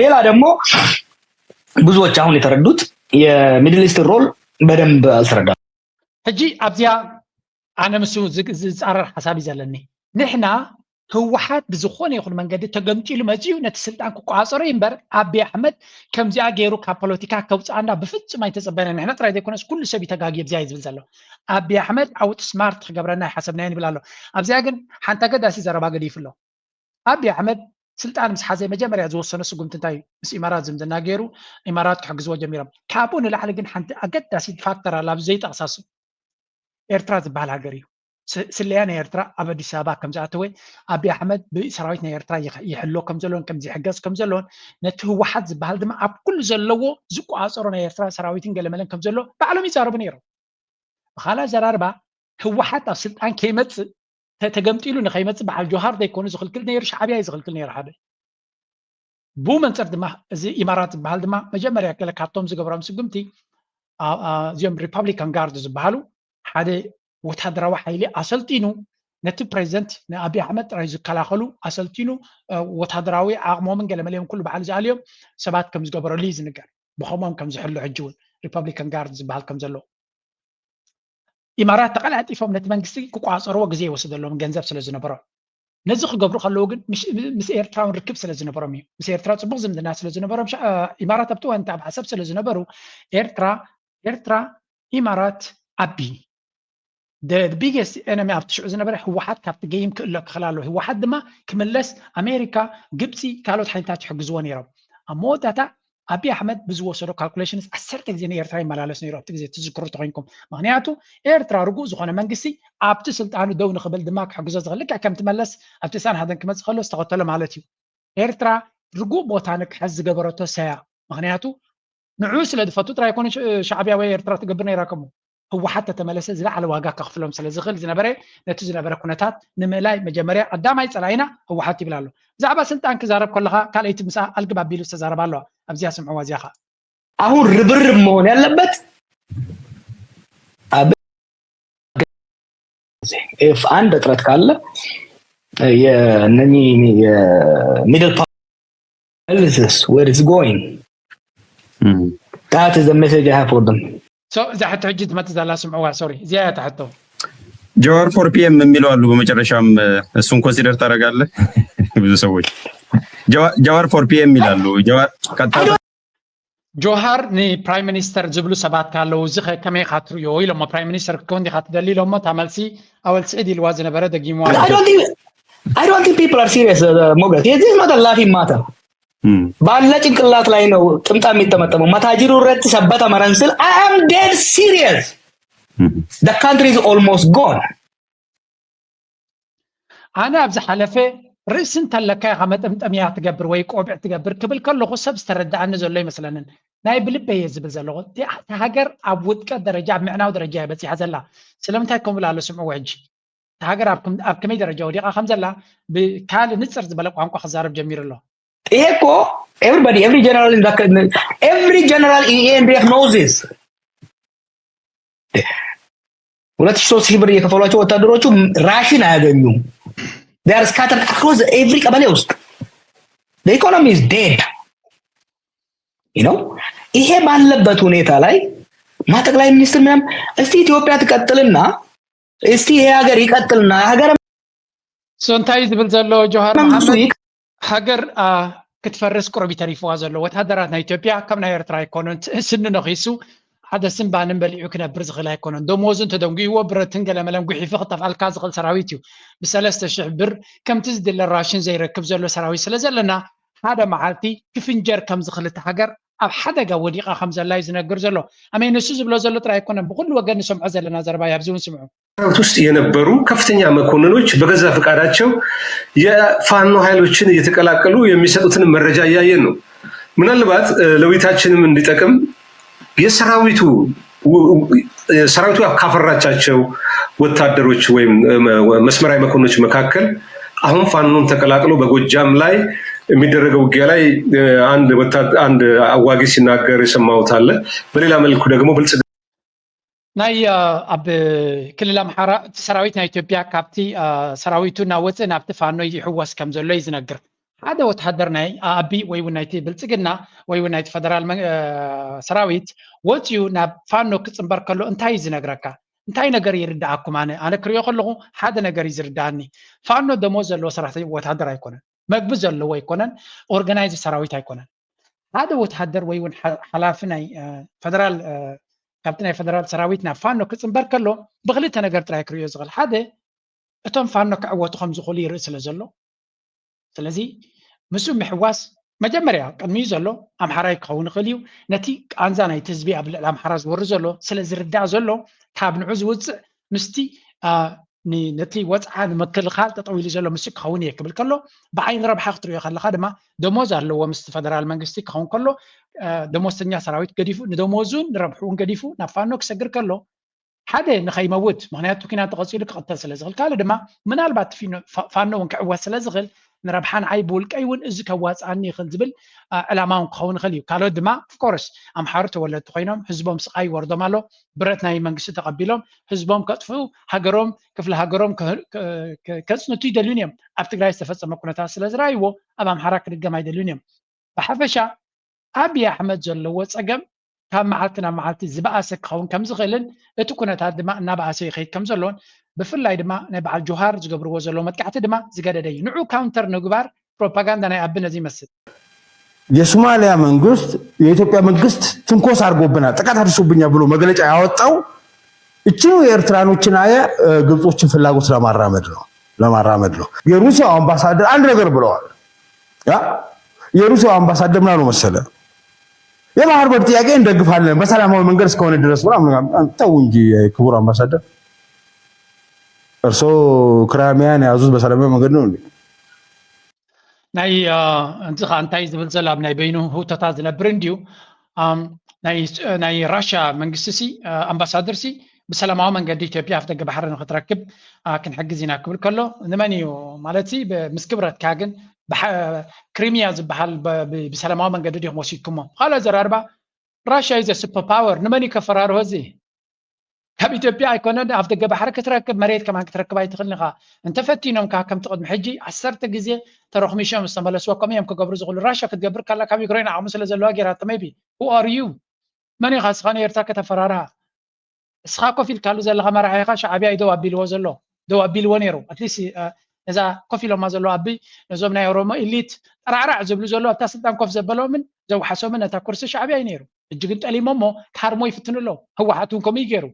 ሌላ ደግሞ ብዙዎች አሁን የተረዱት የሚድል ኢስት ሮል በደንብ አልተረዳም። ሕጂ ኣብዚኣ ኣነ ምስ ዝፃረር ሓሳብ እዩ ዘለኒ። ንሕና ህወሓት ብዝኾነ ይኹን መንገዲ ተገምጢሉ መፅዩ ነቲ ስልጣን ክቋፀሮ እዩ እምበር ኣቢ ኣሕመድ ከምዚኣ ገይሩ ካብ ፖለቲካ ከውፅኣና ብፍፁም ኣይተፀበነ። ንሕና ጥራይ ዘይኮነስ ኩሉ ሰብ እዩ ተጋግየ ብዚኣ እዩ ዝብል ዘሎ። ኣቢ ኣሕመድ ኣውት ስማርት ክገብረና ኣይሓሰብናዮ ይብል ኣሎ። ኣብዚኣ ግን ሓንቲ ኣገዳሲ ዘረባ ገዲፉ ኣሎ። ኣቢ ኣሕመድ ስልጣን ምስ ሓዘ መጀመርያ ዝወሰኖ ስጉምቲ እንታይ እዩ? ምስ ኢማራት ዝምድና ገይሩ ኢማራት ክሕግዝዎ ጀሚሮም። ካብኡ ንላዕሊ ግን ሓንቲ ኣገዳሲት ፋክተር ኣላ ኣብዚ ዘይጠቕሳ እሱ ኤርትራ ዝበሃል ሃገር እዩ። ስለያ ናይ ኤርትራ ኣብ ኣዲስ ኣበባ ከም ዝኣተወ ኣቢ ኣሕመድ ብሰራዊት ናይ ኤርትራ ይሕሎ ከም ዘሎን ከም ዝሕገዝ ከም ዘሎን ነቲ ህወሓት ዝበሃል ድማ ኣብ ኩሉ ዘለዎ ዝቋፀሮ ናይ ኤርትራ ሰራዊትን ገለመለን ከም ዘሎ ባዕሎም ይዛረቡ ነይሮም። ብካልእ ኣዘራርባ ህወሓት ኣብ ስልጣን ከይመፅእ ተገምጢሉ ንከይመፅእ በዓል ጆሃር ዘይኮኑ ዝኽልክል ነይሩ፣ ሻዕብያ እዩ ዝኽልክል ነይሩ ሓደ። ብኡ መንፅር ድማ እዚ ኢማራት ዝበሃል ድማ መጀመርያ ገለ ካብቶም ዝገብሮም ስጉምቲ እዚኦም ሪፐብሊካን ጋርድ ዝበሃሉ ሓደ ወታደራዊ ሓይሊ ኣሰልጢኑ ነቲ ፕሬዚደንት ንኣብይ ኣሕመድ ጥራይ ዝከላኸሉ ኣሰልጢኑ ወታደራዊ ዓቕሞምን ገለመለዮም ኩሉ በዓል ዝኣልዮም ሰባት ከም ዝገበረሉ እዩ ዝንገር። ብኸምኦም ከም ዝሕሉ ሕጂ እውን ሪፐብሊካን ጋርድ ዝበሃል ከም ዘሎ ኢማራት ተቐላጢፎም ነቲ መንግስቲ ክቋፀርዎ ግዜ ይወስደሎም ገንዘብ ስለ ዝነበሮም ነዚ ክገብሩ ከለዉ ግን ምስ ኤርትራውን ርክብ ስለ ዝነበሮም እዩ። ምስ ኤርትራ ፅቡቅ ዝምድና ስለ ዝነበሮም ኢማራት ኣብቲ ወንታ ኣብ ዓሰብ ስለ ዝነበሩ ኤርትራ ኤርትራ ኢማራት ኣቢ the biggest enemy ኣብቲ ሽዑ ዝነበረ ህወሓት ካብቲ ገይም ክእሎ ክኽእል ኣለዎ። ህወሓት ድማ ክምለስ ኣሜሪካ፣ ግብፂ፣ ካልኦት ሓይልታት ይሕግዝዎ ነይሮም። ኣብ መወዳእታ ኣቢ ኣሕመድ ብዝወሰዶ ካልኩሌሽንስ ዓሰርተ ግዜ ንኤርትራ ይመላለስ ነይሩ ኣብቲ ግዜ ትዝክሩ ተኮይንኩም። ምክንያቱ ኤርትራ ርጉእ ዝኾነ መንግስቲ ኣብቲ ስልጣኑ ደው ንክብል ድማ ክሕግዞ ዝኽእል ልክዕ ከምቲ መለስ ኣብቲ እሳን ሓደን ክመፅእ ከሎ ዝተኸተሎ ማለት እዩ። ኤርትራ ርጉእ ቦታ ንክሕዝ ዝገበረቶ ሰያ ምክንያቱ ንዑ ስለ ዝፈቱ ጥራይ ኣይኮነ ሻዕብያ ወይ ኤርትራ ትገብር ነይራ ከምኡ ህወሓት ተተመለሰ ዝለዓለ ዋጋ ከኽፍሎም ስለ ዝኽእል ዝነበረ ነቲ ዝነበረ ኩነታት ንምእላይ መጀመርያ ቀዳማይ ፀላኢና ህወሓት ይብል ኣሎ። ብዛዕባ ስልጣን ክዛረብ ከለኻ ካልኣይቲ ምስኣ ኣልግብ ኣቢሉ ዝተዛረባ ኣለዋ። ኣብዚኣ ስምዕዋ እዚኣ ኸዓ አሁን ርብርብ መሆን ያለበት አብ ኤፍ አንድ እጥረት ካለ የነኚህ የሚድል ፓርት where it's going that is the message I have for them. እዛ ሕቶ ሕጂ ትመፅእ ዘላ ስምዕዋ ሶሪ እዚኣ እያ ትሕቶ ጀዋር for PM የሚሉ አሉ። በመጨረሻም እሱን consider ታደርጋለህ? ብዙ ሰዎች ጀዋር for PM ይላሉ። ጀዋር ቀጥታ ጆሃር ንፕራይም ሚኒስተር ዝብሉ ሰባት ኣለዉ። እዚ ከ ከመይ ኢኻ ትርእዮ ኢሎሞ። ፕራይም ሚኒስተር ክትከውን ዲኻ ትደሊ ኢሎሞ። እታ መልሲ ኣወል ስዒድ ኢልዋ ዝነበረ ደጊምዋ። I don't think I don't think people are serious, uh, ሞገስ. This is not a laughing matter. ባለ ጭንቅላት ላይ ነው ጥምጣም የሚጠመጠመው። መታጅሩ ረት ሰበተ መረን ስል I am dead serious. The country is almost gone. ኣነ ኣብ ዝሓለፈ ርእሲ እንተለካ ኢኻ መጠምጠምያ ትገብር ወይ ቆቢዕ ትገብር ክብል ከለኹ ሰብ ዝተረድኣኒ ዘሎ ይመስለንን። ናይ ብልበይ እየ ዝብል ዘለኹ። እታ ሃገር ኣብ ውድቀት ደረጃ ኣብ ምዕናው ደረጃ እያ በፂሓ ዘላ። ስለምንታይ ከምኡ ኣሎ ስምዕዎ ሕጂ። እታ ሃገር ኣብ ከመይ ደረጃ ወዲቓ ከም ዘላ ብካልእ ንፅር ዝበለ ቋንቋ ክዛረብ ጀሚሩ ኣሎ። ይሄ እኮ everybody every general every general in ENDF knows this. ሁለት ሺህ ሶስት ሺህ ብር እየከፈሏቸው ወታደሮቹ ራሽን አያገኙም። They are scattered across every ቀበሌ ውስጥ. The economy is dead. You know ይሄ ባለበት ሁኔታ ላይ ማ ጠቅላይ ሚኒስትር ምናምን እስቲ ኢትዮጵያ ትቀጥልና እስቲ ይሄ ሀገር ይቀጥልና ሀገር እንታይ ዝብል ዘሎ ጆሃር መሓመድ ሃገር ክትፈርስ ቅሩብ ተሪፍዋ ዘሎ ወታደራት ናይ ኢትዮጵያ ከም ናይ ኤርትራ ኣይኮነን። ስኒ ነኺሱ ሓደ ስምባንን በሊዑ ክነብር ዝኽእል ኣይኮነን። ደሞዙ እንተደንጉይዎ ብረትን ገለመለን ጉሒፉ ክጠፍኣልካ ዝኽእል ሰራዊት እዩ። ብሰለስተ ሽሕ ብር ከምቲ ዝድለ ራሽን ዘይረክብ ዘሎ ሰራዊት ስለ ዘለና ሓደ መዓልቲ ክፍንጀር ከም ዝኽእል እታ ሃገር ኣብ ሓደጋ ወዲቓ ከም ዘላ እዩ ዝነግር ዘሎ። ኣሜን እሱ ዝብሎ ዘሎ ጥራይ ኣይኮነን፣ ብኩሉ ወገን ንሰምዖ ዘለና ዘረባ እዩ። ኣብዚ እውን ስምዑ። ሰራዊት ውስጥ የነበሩ ከፍተኛ መኮንኖች በገዛ ፈቃዳቸው የፋኖ ኃይሎችን እየተቀላቀሉ የሚሰጡትን መረጃ እያየን ነው። ምናልባት ለውይይታችንም እንዲጠቅም የሰራዊቱ ሰራዊቱ ካፈራቻቸው ወታደሮች ወይም መስመራዊ መኮንኖች መካከል አሁን ፋኖን ተቀላቅሎ በጎጃም ላይ የሚደረገው ውጊያ ላይ አንድ አዋጊ ሲናገር የሰማሁት አለ። በሌላ መልኩ ደግሞ ብልጽግና ናይ ኣብ ክልል ኣምሓራ እቲ ሰራዊት ናይ ኢትዮጵያ ካብቲ ሰራዊቱ እናወፅእ ናብቲ ፋኖ ይሕወስ ከም ዘሎ እዩ ዝነግር። ሓደ ወተሃደር ናይ ኣቢ ወይ እውን ናይቲ ብልፅግና ወይ እውን ናይቲ ፈደራል ሰራዊት ወፂኡ ናብ ፋኖ ክፅምበር ከሎ እንታይ እዩ ዝነግረካ? እንታይ ነገር ይርድኣኩም? ኣነ ኣነ ክሪኦ ከለኹ ሓደ ነገር እዩ ዝርድኣኒ። ፋኖ ደሞዝ ዘለዎ ሰራሕተኛ ወተሃደር ኣይኮነን፣ መግቢ ዘለዎ ኣይኮነን፣ ኦርጋናይዝ ሰራዊት ኣይኮነን። ሓደ ወተሃደር ወይ እውን ሓላፊ ናይ ፈደራል ካብቲ ናይ ፈደራል ሰራዊት ናብ ፋኖ ክፅምበር ከሎ ብክልተ ነገር ጥራይ ክሪኦ ዝኽእል። ሓደ እቶም ፋኖ ክዕወቱ ከም ዝኽእሉ ይርኢ ስለ ዘሎ፣ ስለዚ ምስኡ ምሕዋስ መጀመርያ ቅድሚኡ ዘሎ ኣምሓራይ ክኸውን ይኽእል እዩ። ነቲ ቃንዛ ናይቲ ህዝቢ ኣብ ልዕሊ ኣምሓራ ዝወርድ ዘሎ ስለ ዝርዳእ ዘሎ ካብ ንዑ ዝውፅእ ምስቲ ነቲ ወፅዓ ንምክልኻል ጠጠው ኢሉ ዘሎ ምስኡ ክኸውን እየ ክብል ከሎ ብዓይኒ ረብሓ ክትሪኦ ከለኻ ድማ ደሞዝ ኣለዎ ምስቲ ፈደራል መንግስቲ ክኸውን ከሎ ደሞዝተኛ ሰራዊት ገዲፉ ንደሞዙን ንረብሕኡን ገዲፉ ናብ ፋኖ ክሰግር ከሎ ሓደ ንኸይመውት ምክንያቱ ኪናት ተቐፂሉ ክቕተል ስለ ዝኽእል ካልእ ድማ ምናልባት ፋኖ እውን ክዕወት ስለ ዝኽእል ንረብሓ ንዓይ ብውልቀይ እውን እዚ ከዋፅኣኒ ይኽእል ዝብል ዕላማ እውን ክኸውን ይኽእል እዩ። ካልኦት ድማ ኦፍኮርስ ኣምሓሩ ተወለድቲ ኮይኖም ህዝቦም ስቓይ ይወርዶም ኣሎ፣ ብረት ናይ መንግስቲ ተቐቢሎም ህዝቦም ከጥፍኡ፣ ሃገሮም ክፍለ ሃገሮም ከጽንቱ ይደልዩን እዮም። ኣብ ትግራይ ዝተፈፀመ ኩነታት ስለ ዝረኣይዎ ኣብ ኣምሓራ ክድገም ኣይደልዩን እዮም። ብሓፈሻ ኣብይ ኣሕመድ ዘለዎ ፀገም ካብ መዓልቲ ናብ መዓልቲ ዝበኣሰ ክኸውን ከም ዝኽእልን እቲ ኩነታት ድማ እናበኣሰ ይኸይድ ከም ዘሎን ብፍላይ ድማ ናይ በዓል ጆሃር ዝገብርዎ ዘለዉ መጥቃዕቲ ድማ ዝገደደ እዩ። ንዑ ካውንተር ንግባር ፕሮፓጋንዳ ናይ ኣቢ ነዚ ይመስል። የሶማሊያ መንግስት የኢትዮጵያ መንግስት ትንኮሳ አድርጎብናል፣ ጥቃት አድርሶብኛል ብሎ መግለጫ ያወጣው እችኑ የኤርትራኖችን አየ ግብጾችን ፍላጎት ለማራመድ ነው ለማራመድ ነው። የሩሲያው አምባሳደር አንድ ነገር ብለዋል። ያ የሩሲያው አምባሳደር ምን አሉ መሰለ? የባህር በር ጥያቄ እንደግፋለን በሰላማዊ መንገድ እስከሆነ ድረስ ብላ። ተው እንጂ ክቡር አምባሳደር፣ እርሶ ክራሚያን የያዙት በሰላማዊ መንገድ ነው እንዴ? ናይ እዚ ከዓ እንታይ ዝብል ዘሎ ኣብ ናይ በይኑ ህውተታ ዝነብር እንድዩ። ናይ ራሻ መንግስቲ ሲ ኣምባሳደር ሲ ብሰላማዊ መንገዲ ኢትዮጵያ ኣፍ ደገ ባሕሪ ንክትረክብ ክንሕግዝ ኢና ክብል ከሎ ንመን እዩ ማለት ሲ ምስ ክብረትካ ግን ክሪሚያ ዝበሃል ብሰላማዊ መንገዲ ዲኹም ወሲድኩሞ? ካልኦ ዘራርባ ራሻ ኢዘ ሱፐር ፓወር ንመን እዩ ከፈራርሆ እዚ? ካብ ኢትዮጵያ ኣይኮነን ኣፍ ደገ ባሕሪ ክትረክብ መሬት ከማን ክትረክብ ኣይትኽእልን ኢኻ። እንተፈቲኖም ከዓ ከምቲ ቅድሚ ሕጂ ዓሰርተ ግዜ ተረኽሚሾም ዝተመለስዎ ከምኡ እዮም ክገብሩ ዝኽእሉ። ራሻ ክትገብር ካላ ካብ ዩክሬን ዓቕሚ ስለ ዘለዋ ጌራቶ maybe who are you? መን ኢኻ እስኻ ንኤርትራ ከተፈራርሃ? እስኻ ኮፍ ኢልካሉ ዘለኻ መራሒኻ ሻዕብያ እዩ ደው ኣቢልዎ ዘሎ ደው ኣቢልዎ ነይሩ። At least ነዛ ኮፍ ኢሎማ ዘለዉ ኣቢ ነዞም ናይ ኦሮሞ ኢሊት ጠራዕራዕ ዝብሉ ዘለዉ ኣብታ ስልጣን ኮፍ ዘበሎምን ዘውሓሶምን ነታ ኩርሲ ሻዕብያ እዩ ነይሩ። ሕጂ ግን ጠሊሞ እሞ ክሃርሞ ይፍትኑ ኣለዉ። ህወሓት እውን ከምኡ እዩ ገይሩ።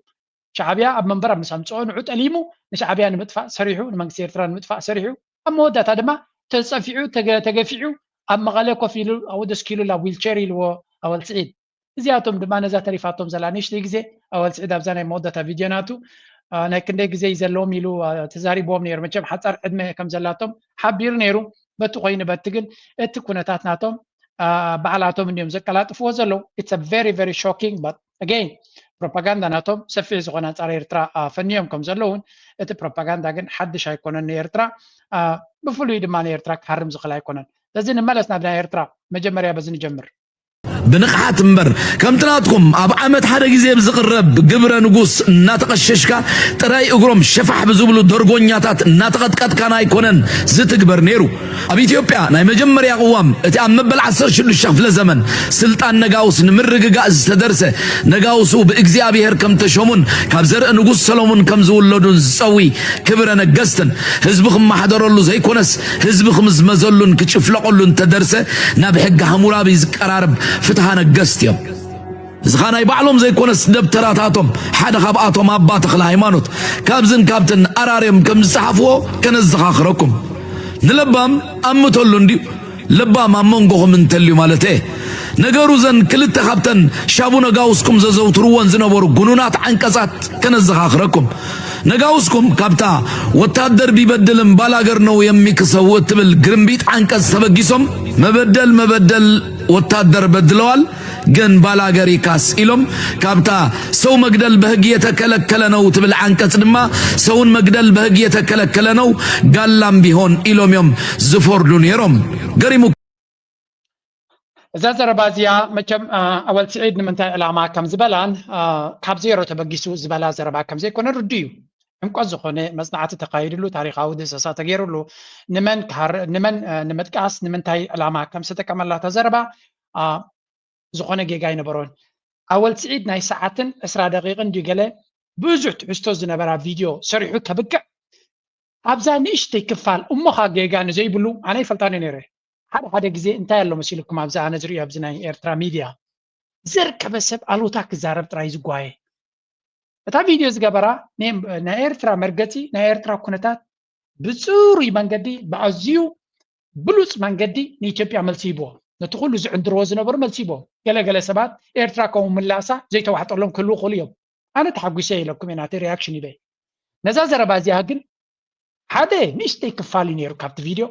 ሻዕብያ ኣብ መንበር ኣብ ምስ ኣምፅኦ ንዑ ጠሊሙ ንሻዕብያ ንምጥፋእ ሰሪሑ ንመንግስቲ ኤርትራ ንምጥፋእ ሰሪሑ ኣብ መወዳእታ ድማ ተፀፊዑ ተገፊዑ ኣብ መቐለ ኮፍ ኢሉ ኣብኡ ደስኪሉ ኣብ ዊልቸር ኢልዎ ኣወል ስዒድ። እዚኣቶም ድማ ነዛ ተሪፋቶም ዘላ ንእሽተይ ግዜ ኣወል ስዒድ ኣብዛ ናይ መወዳእታ ቪድዮ ናቱ ናይ ክንደይ ግዜ እዩ ዘለዎም ኢሉ ተዛሪብዎም ነይሩ። መቸም ሓፃር ዕድመ ከም ዘላቶም ሓቢሩ ነይሩ። በቲ ኮይኑ በቲ ግን እቲ ኩነታት ናቶም ባዕላቶም እንዲዮም ዘቀላጥፍዎ ዘለዉ። It's a very very shocking but again ፕሮፓጋንዳ ናቶም ሰፊሕ ዝኾነ ኣንፃር ኤርትራ ፈንዮም ከም ዘለውን እቲ ፕሮፓጋንዳ ግን ሓድሽ ኣይኮነን ንኤርትራ ብፍሉይ ድማ ንኤርትራ ክሃርም ዝኽእል ኣይኮነን። በዚ ንመለስ ናብ ናይ ኤርትራ መጀመርያ በዚ ንጀምር። ብንቕሓት እምበር ከምቲ ናትኩም ኣብ ዓመት ሓደ ግዜ ብዝቕረብ ግብረ ንጉስ እናተቐሸሽካ ጥራይ እግሮም ሸፋሕ ብዝብሉ ደርጎኛታት እናተቐጥቀጥካን ኣይኮነን ዝትግበር ነይሩ። ኣብ ኢትዮጵያ ናይ መጀመርያ ቅዋም እቲ ኣብ መበል ዓሰርተ ሽዱሽተ ክፍለ ዘመን ስልጣን ነጋውስ ንምርግጋእ ዝተደርሰ ነጋውሱ ብእግዚኣብሔር ከም ተሾሙን ካብ ዘርኢ ንጉስ ሰሎሙን ከም ዝውለዱን ዝጸዊ ክብረ ነገስትን ህዝቢ ክመሓደረሉ ዘይኮነስ ህዝቢ ክምዝመዘሉን ክጭፍለቐሉን ተደርሰ ናብ ሕጊ ሃሙራቢ ዝቀራረብ ፍትሃ ነገስት እዮም። እዚ ኸኣ ናይ ባዕሎም ዘይኮነስ ደብተራታቶም ሓደ ካብኣቶም ኣባ ተኽለ ሃይማኖት ካብዝን ካብትን ኣራርዮም ከም ዝጸሓፍዎ ከነዘኻኽረኩም። ንለባም ኣምተሉ እንድዩ ለባም ኣብ መንጎኹም እንተልዩ ማለት እየ። ነገሩ ዘን ክልተ ካብተን ሻቡ ነጋውስኩም ዘዘውትርወን ዝነበሩ ጉኑናት ዓንቀጻት ከነዘኻኽረኩም። ነጋውስኩም ካብታ ወታደር ቢበድልም ባላገር ነው የሚክሰው እትብል ግርምቢጥ ዓንቀጽ ተበጊሶም መበደል መበደል ወታደር በድለዋል ግን ባላገር ይካስ ኢሎም ካብታ ሰው መግደል በህግ የተከለከለ ነው ትብል ዓንቀጽ ድማ ሰውን መግደል በህግ የተከለከለ ነው ጋላም ቢሆን ኢሎም እዮም ዝፈርዱ ነይሮም። ገሪሙ እዛ ዘረባ እዚኣ መቸም ኣወል ስዒድ ንምንታይ ዕላማ ከም ዝበላን ካብ ዜሮ ተበጊሱ ዝበላ ዘረባ ከም ዘይኮነ ርዱ እዩ። ዕምቆት ዝኾነ መጽናዕቲ ተካይድሉ ታሪኻዊ ድህሰሳ ተገይሩሉ ንመን ንመን ንምጥቃስ ንምንታይ ዕላማ ከም ዝተጠቀመላ እታ ዘረባ ዝኾነ ጌጋ ኣይነበሮን። ኣወል ስዒድ ናይ ሰዓትን ዕስራ ደቂቕን ድዩ ገለ ብዙሕ ትሕዝቶ ዝነበራ ቪድዮ ሰሪሑ ከብቅዕ ኣብዛ ንእሽተይ ክፋል እሞ ኻ ጌጋ ንዘይብሉ ኣነ ይፈልጣን እየ ነይረ። ሓደ ሓደ ግዜ እንታይ ኣሎ መሲልኩም ኣብዚ ኣነ ዝርእዮ ኣብዚ ናይ ኤርትራ ሚድያ ዘርከበ ሰብ ኣሉታ ክዛረብ ጥራይ ዝጓየ እታ ቪድዮ ዝገበራ ናይ ኤርትራ መርገፂ ናይ ኤርትራ ኩነታት ብፅሩይ መንገዲ ብኣዝዩ ብሉፅ መንገዲ ንኢትዮጵያ መልሲ ሂብዎ። ነቲ ኩሉ ዝዕንድርዎ ዝነበሩ መልሲ ሂብዎ። ገለገለ ሰባት ኤርትራ ከምኡ ምላሳ ዘይተዋሕጠሎም ክህልዉ ክእሉ እዮም። ኣነ ተሓጒሰ ኢለኩም እየ ናተይ ሪያክሽን ሂበ። ነዛ ዘረባ እዚኣ ግን ሓደ ንእሽተይ ክፋል እዩ ነይሩ ካብቲ ቪድዮ።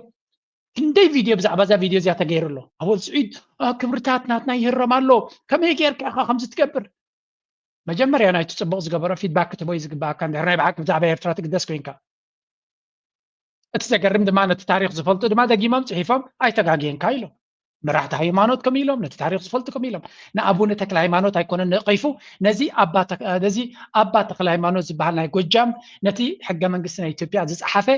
ክንደይ ቪድዮ ብዛዕባ እዛ ቪድዮ እዚኣ ተገይሩ ኣሎ። ኣወል ስዒድ ክብርታት ናትና ይህረም ኣሎ። ከመይ ጌርካ ኢኻ ከምዚ ትገብር? መጀመርያ ናይቲ ጽቡቕ ዝገበሮ ፊድባክ ክትህቦ እዩ ዝግባኣካ እንድሕር ናይ ብሓቂ ብዛዕባ ኤርትራ ትግደስ ኮይንካ። እቲ ዘገርም ድማ ነቲ ታሪኽ ዝፈልጡ ድማ ደጊሞም ጽሒፎም ኣይተጋግየንካ ኢሎም። መራሕቲ ሃይማኖት ከም ኢሎም ነቲ ታሪኽ ዝፈልጡ ከም ኢሎም ንኣቡነ ተክለ ሃይማኖት ኣይኮነን ነቐይፉ ነዚ ኣባ ነዚ ኣባ ተክለ ሃይማኖት ዝበሃል ናይ ጎጃም ነቲ ሕገ መንግስቲ ናይ ኢትዮጵያ ዝጸሓፈ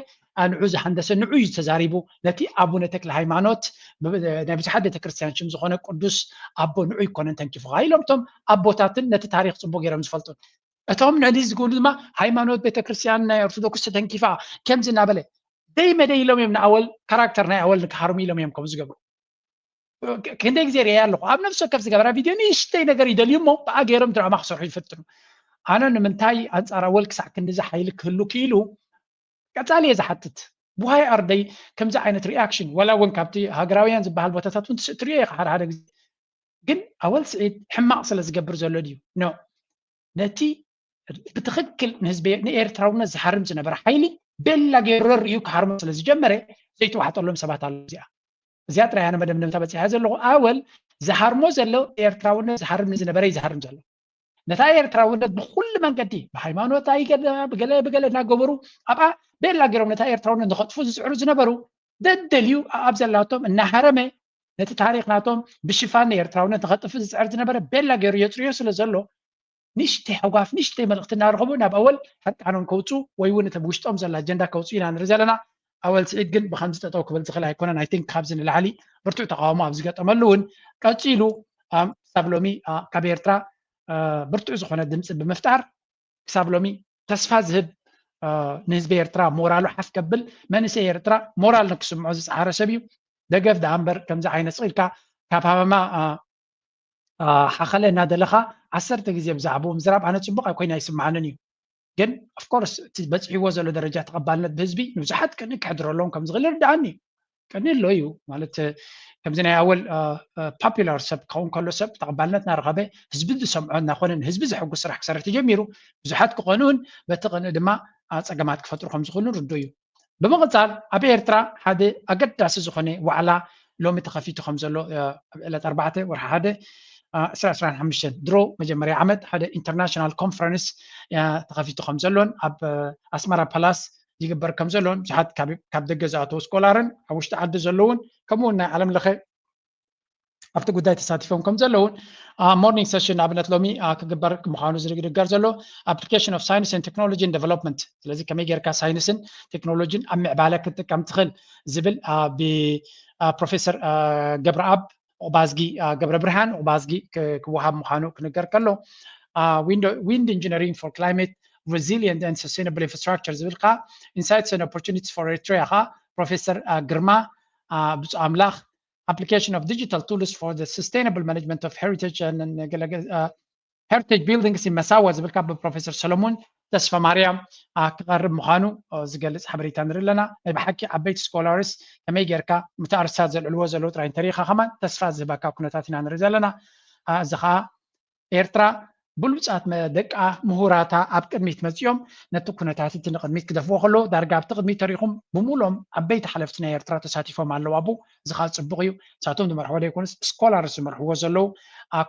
ንዑ ዝሃንደሰ ንዑ እዩ ተዛሪቡ ነቲ ኣቡነ ተክለ ሃይማኖት ናይ ብዙሓት ቤተክርስትያን ሽም ዝኾነ ቅዱስ ኣቦ ንዑ ኣይኮነን ተንኪፉኻ ኢሎም እቶም ኣቦታትን ነቲ ታሪኽ ጽቡቅ ገይሮም ዝፈልጡ እቶም ነዚ ዝግብሉ ድማ ሃይማኖት ቤተክርስትያን ናይ ኦርቶዶክስ ተተንኪፋ ከምዚ እናበለ ደይ መደይ ኢሎም እዮም ንኣወል ካራክተር ናይ ኣወል ንክሃርሙ ኢሎም እዮም ከምኡ ዝገብሩ ክንደይ ግዜ ርያ ኣለኹ ኣብ ነፍሲ ወከፍ ዝገበራ ቪድዮ ንእሽተይ ነገር ይደልዩ እሞ ብኣ ገይሮም ድራማ ክሰርሑ ይፈትኑ ኣነ ንምንታይ ኣንፃር ኣወል ክሳዕ ክንዲዚ ሓይሊ ክህሉ ክኢሉ ቀፃሊ እየ ዝሓትት why are they ከምዚ ዓይነት reaction ወላ እውን ካብቲ ሃገራውያን ዝበሃል ቦታታት እውን ትሪኦ ኢኻ ሓደ ሓደ ግዜ ግን ኣወል ስዒድ ሕማቕ ስለ ዝገብር ዘሎ ድዩ no ነቲ ብትኽክል ንህዝቢ ንኤርትራውነት ዝሃርም ዝነበረ ሓይሊ ቤላ ገይሩ ርእዩ ክሃርሞ ስለ ዝጀመረ ዘይተዋሕጠሎም ሰባት ኣለዉ እዚኣ እዚኣ ጥራይ ኣነ መደምደምታ በፂሐ ዘለኹ ኣወል ዝሃርሞ ዘሎ ኤርትራውነት ዝሃርም ዝነበረ እዩ ዝሃርም ዘሎ ነታ ኤርትራውነት ብኩሉ መንገዲ ብሃይማኖት ኣይገለ ብገለ ብገለ እናገበሩ ኣብኣ ቤላ ገይሮም ነታ ኤርትራውነት ንኸጥፉ ዝፅዕሩ ዝነበሩ ደደልዩ ኣብ ዘላቶም እናሃረመ ነቲ ታሪኽ ናቶም ብሽፋን ንኤርትራውነት ንኸጥፍእ ዝፅዕር ዝነበረ ቤላ ገይሩ የፅርዮ ስለ ዘሎ ንእሽተይ ሕጓፍ ንእሽተይ መልእኽቲ እናረኸቡ ናብ ኣወል ሕርቃኖም ከውፅኡ ወይ እውን እቲ ብውሽጦም ዘሎ ኣጀንዳ ከውፅኡ ኢና ንርኢ ዘለና ኣወል ስዒድ ግን ብከምዚ ጠጠው ክብል ዝኽእል ኣይኮነን ኣይ ቲንክ ካብዚ ንላዕሊ ብርቱዕ ተቃውሞ ኣብ ዝገጠመሉ እውን ቀፂሉ ክሳብ ሎሚ ካብ ኤርትራ ብርቱዕ ዝኾነ ድምፂ ብምፍጣር ክሳብ ሎሚ ተስፋ ዝህብ ንህዝቢ ኤርትራ ሞራሉ ሓፍ ከብል መንእሰይ ኤርትራ ሞራል ንክስምዖ ዝፀዓረ ሰብ እዩ ደገፍ ደኣ እምበር ከምዚ ዓይነት ስቕ ኢልካ ካብ ሃመማ ሓኸለ እናደለኻ ዓሰርተ ግዜ ብዛዕባኡ ምዝራብ ኣነ ፅቡቕ ኮይና ኣይስምዓንን እዩ ግን ኦፍኮርስ እቲ በፂሕዎ ዘሎ ደረጃ ተቐባልነት ብህዝቢ ንብዙሓት ቅንኢ ክሕድረሎም ከም ዝኽእል ይርድኣኒ እዩ ቅንኢ ኣሎ እዩ ማለት ከምዚ ናይ ኣወል ፖፑላር ሰብ ክኸውን ከሎ ሰብ ተቐባልነት እናረኸበ ህዝቢ ዝሰምዖ እናኾነ ንህዝቢ ዘሐጉስ ስራሕ ክሰርሕ ተጀሚሩ ብዙሓት ክቐንኡን በቲ ቅንኢ ድማ ፀገማት ክፈጥሩ ከም ዝኽእሉን ርዱእ እዩ ብምቕፃል ኣብ ኤርትራ ሓደ ኣገዳሲ ዝኾነ ዋዕላ ሎሚ ተኸፊቱ ከም ዘሎ ኣብ ዕለት ኣርባዕተ ወርሒ ሓደ ዕስራ ዕስራን ሓሙሽተን ድሮ መጀመርያ ዓመት ሓደ ኢንተርናሽናል ኮንፈረንስ ተኸፊቱ ከም ዘሎን ኣብ ኣስመራ ፓላስ ይግበር ከም ዘሎን ብዙሓት ካብ ደገ ዝኣተው ስኮላርን ኣብ ውሽጢ ዓዲ ዘለውን ከምኡ ናይ ዓለም ለኸ ኣብቲ ጉዳይ ተሳቲፎም ከም ዘለውን ሞርኒንግ ሰሽን ንኣብነት ሎሚ ክግበር ምዃኑ ዝንገር ዘሎ application of science and technology and development ስለዚ ከመይ ጌርካ ሳይንስን ቴክኖሎጂን ኣብ ምዕባለ ክትጥቀም ትኽእል ዝብል ብፕሮፌሰር ገብረኣብ ዑቕባዝጊ ገብረ ብርሃን ዑቕባዝጊ ክወሃብ ምዃኑ ክንገር ከሎ wind engineering for climate resilient and sustainable infrastructure ዝብል ከዓ insights and opportunities for Eritrea ከዓ ፕሮፌሰር ግርማ ብፁዕ ኣምላኽ application of digital tools for the sustainable management of heritage and uh, heritage buildings in መሳዋ ዝብል ካብ ፕሮፌሰር ሰሎሞን ተስፋ ማርያም ክቐርብ ምዃኑ ዝገልፅ ሓበሬታ ንርኢ ኣለና ናይ ብሓቂ ዓበይቲ ስኮላርስ ከመይ ጌርካ ምትኣርሳት ዘልዕልዎ ዘለዉ ጥራይ እንተሪኢኻ ከማን ተስፋ ዝህበካ ኩነታት ኢና ንርኢ ዘለና እዚ ከዓ ኤርትራ ብሉፃት ደቃ ምሁራታ ኣብ ቅድሚት መፂኦም ነቲ ኩነታት እቲ ንቅድሚት ክደፍዎ ከለዉ ዳርጋ ኣብቲ ቅድሚት ተሪኹም ብምሉኦም ዓበይቲ ሓለፍቲ ናይ ኤርትራ ተሳቲፎም ኣለዉ ኣብኡ እዚ ከዓ ፅቡቅ እዩ ንሳቶም ዝመርሕዎ ዘይኮኑስ ስኮላርስ ዝመርሕዎ ዘለዉ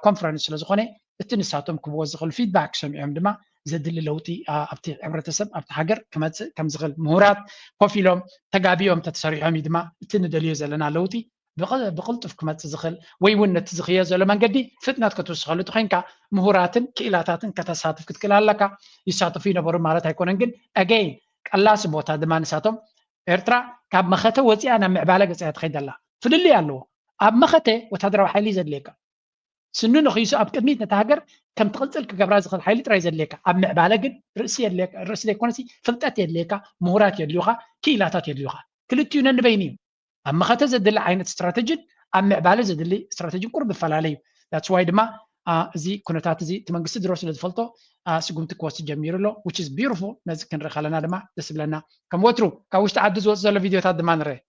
ኮንፈረንስ ስለዝኮነ እቲ ንሳቶም ክብዎ ዝኽእል ፊድባክ ሰሚዖም ድማ ዘድሊ ለውጢ ኣብቲ ሕብረተሰብ ኣብቲ ሃገር ክመፅእ ከም ዝኽእል ምሁራት ኮፍ ኢሎም ተጋቢኦም ተተሰሪሖም እዩ ድማ እቲ ንደልዮ ዘለና ለውጢ ብቕልጡፍ ክመፅእ ዝኽእል ወይ እውን ነቲ ዝኽየ ዘሎ መንገዲ ፍጥነት ክትውስኸሉ ተኮይንካ ምሁራትን ክኢላታትን ከተሳትፍ ክትክእል ኣለካ ይሳተፉ ይነበሩ ማለት ኣይኮነን ግን ኣገይን ቀላሲ ቦታ ድማ ንሳቶም ኤርትራ ካብ መኸተ ወፂኣ ናብ ምዕባለ ገፂኣ ትኸይድ ኣላ ፍልልይ ኣለዎ ኣብ መኸተ ወታደራዊ ሓይሊ ዘድልየካ ስኑ ንኽይሱ ኣብ ቅድሚት ነታ ሃገር ከም ትቕፅል ክገብራ ዝኽእል ሓይሊ ጥራይ ዘድልየካ ኣብ ምዕባለ ግን ርእሲ የድልየካ ርእሲ ዘይኮነሲ ፍልጠት የድልየካ ምሁራት የድልዩኻ ክኢላታት የድልዩኻ ክልቲኡ ነንበይኑ እዩ ኣብ መኸተ ዘድሊ ዓይነት ስትራተጂን ኣብ ምዕባለ ዘድሊ ስትራተጂን ቁሩብ ይፈላለ እዩ that's why ድማ እዚ ኩነታት እዚ እቲ መንግስቲ ድሮ ስለ ዝፈልጦ ስጉምቲ ክወስድ ጀሚሩ ኣሎ which is beautiful ነዚ ክንርኢ ከለና ድማ ደስ ይብለና ከም ወትሩ ካብ ውሽጢ ዓዲ ዝወፁ ዘሎ ቪድዮታት ድማ ንርኢ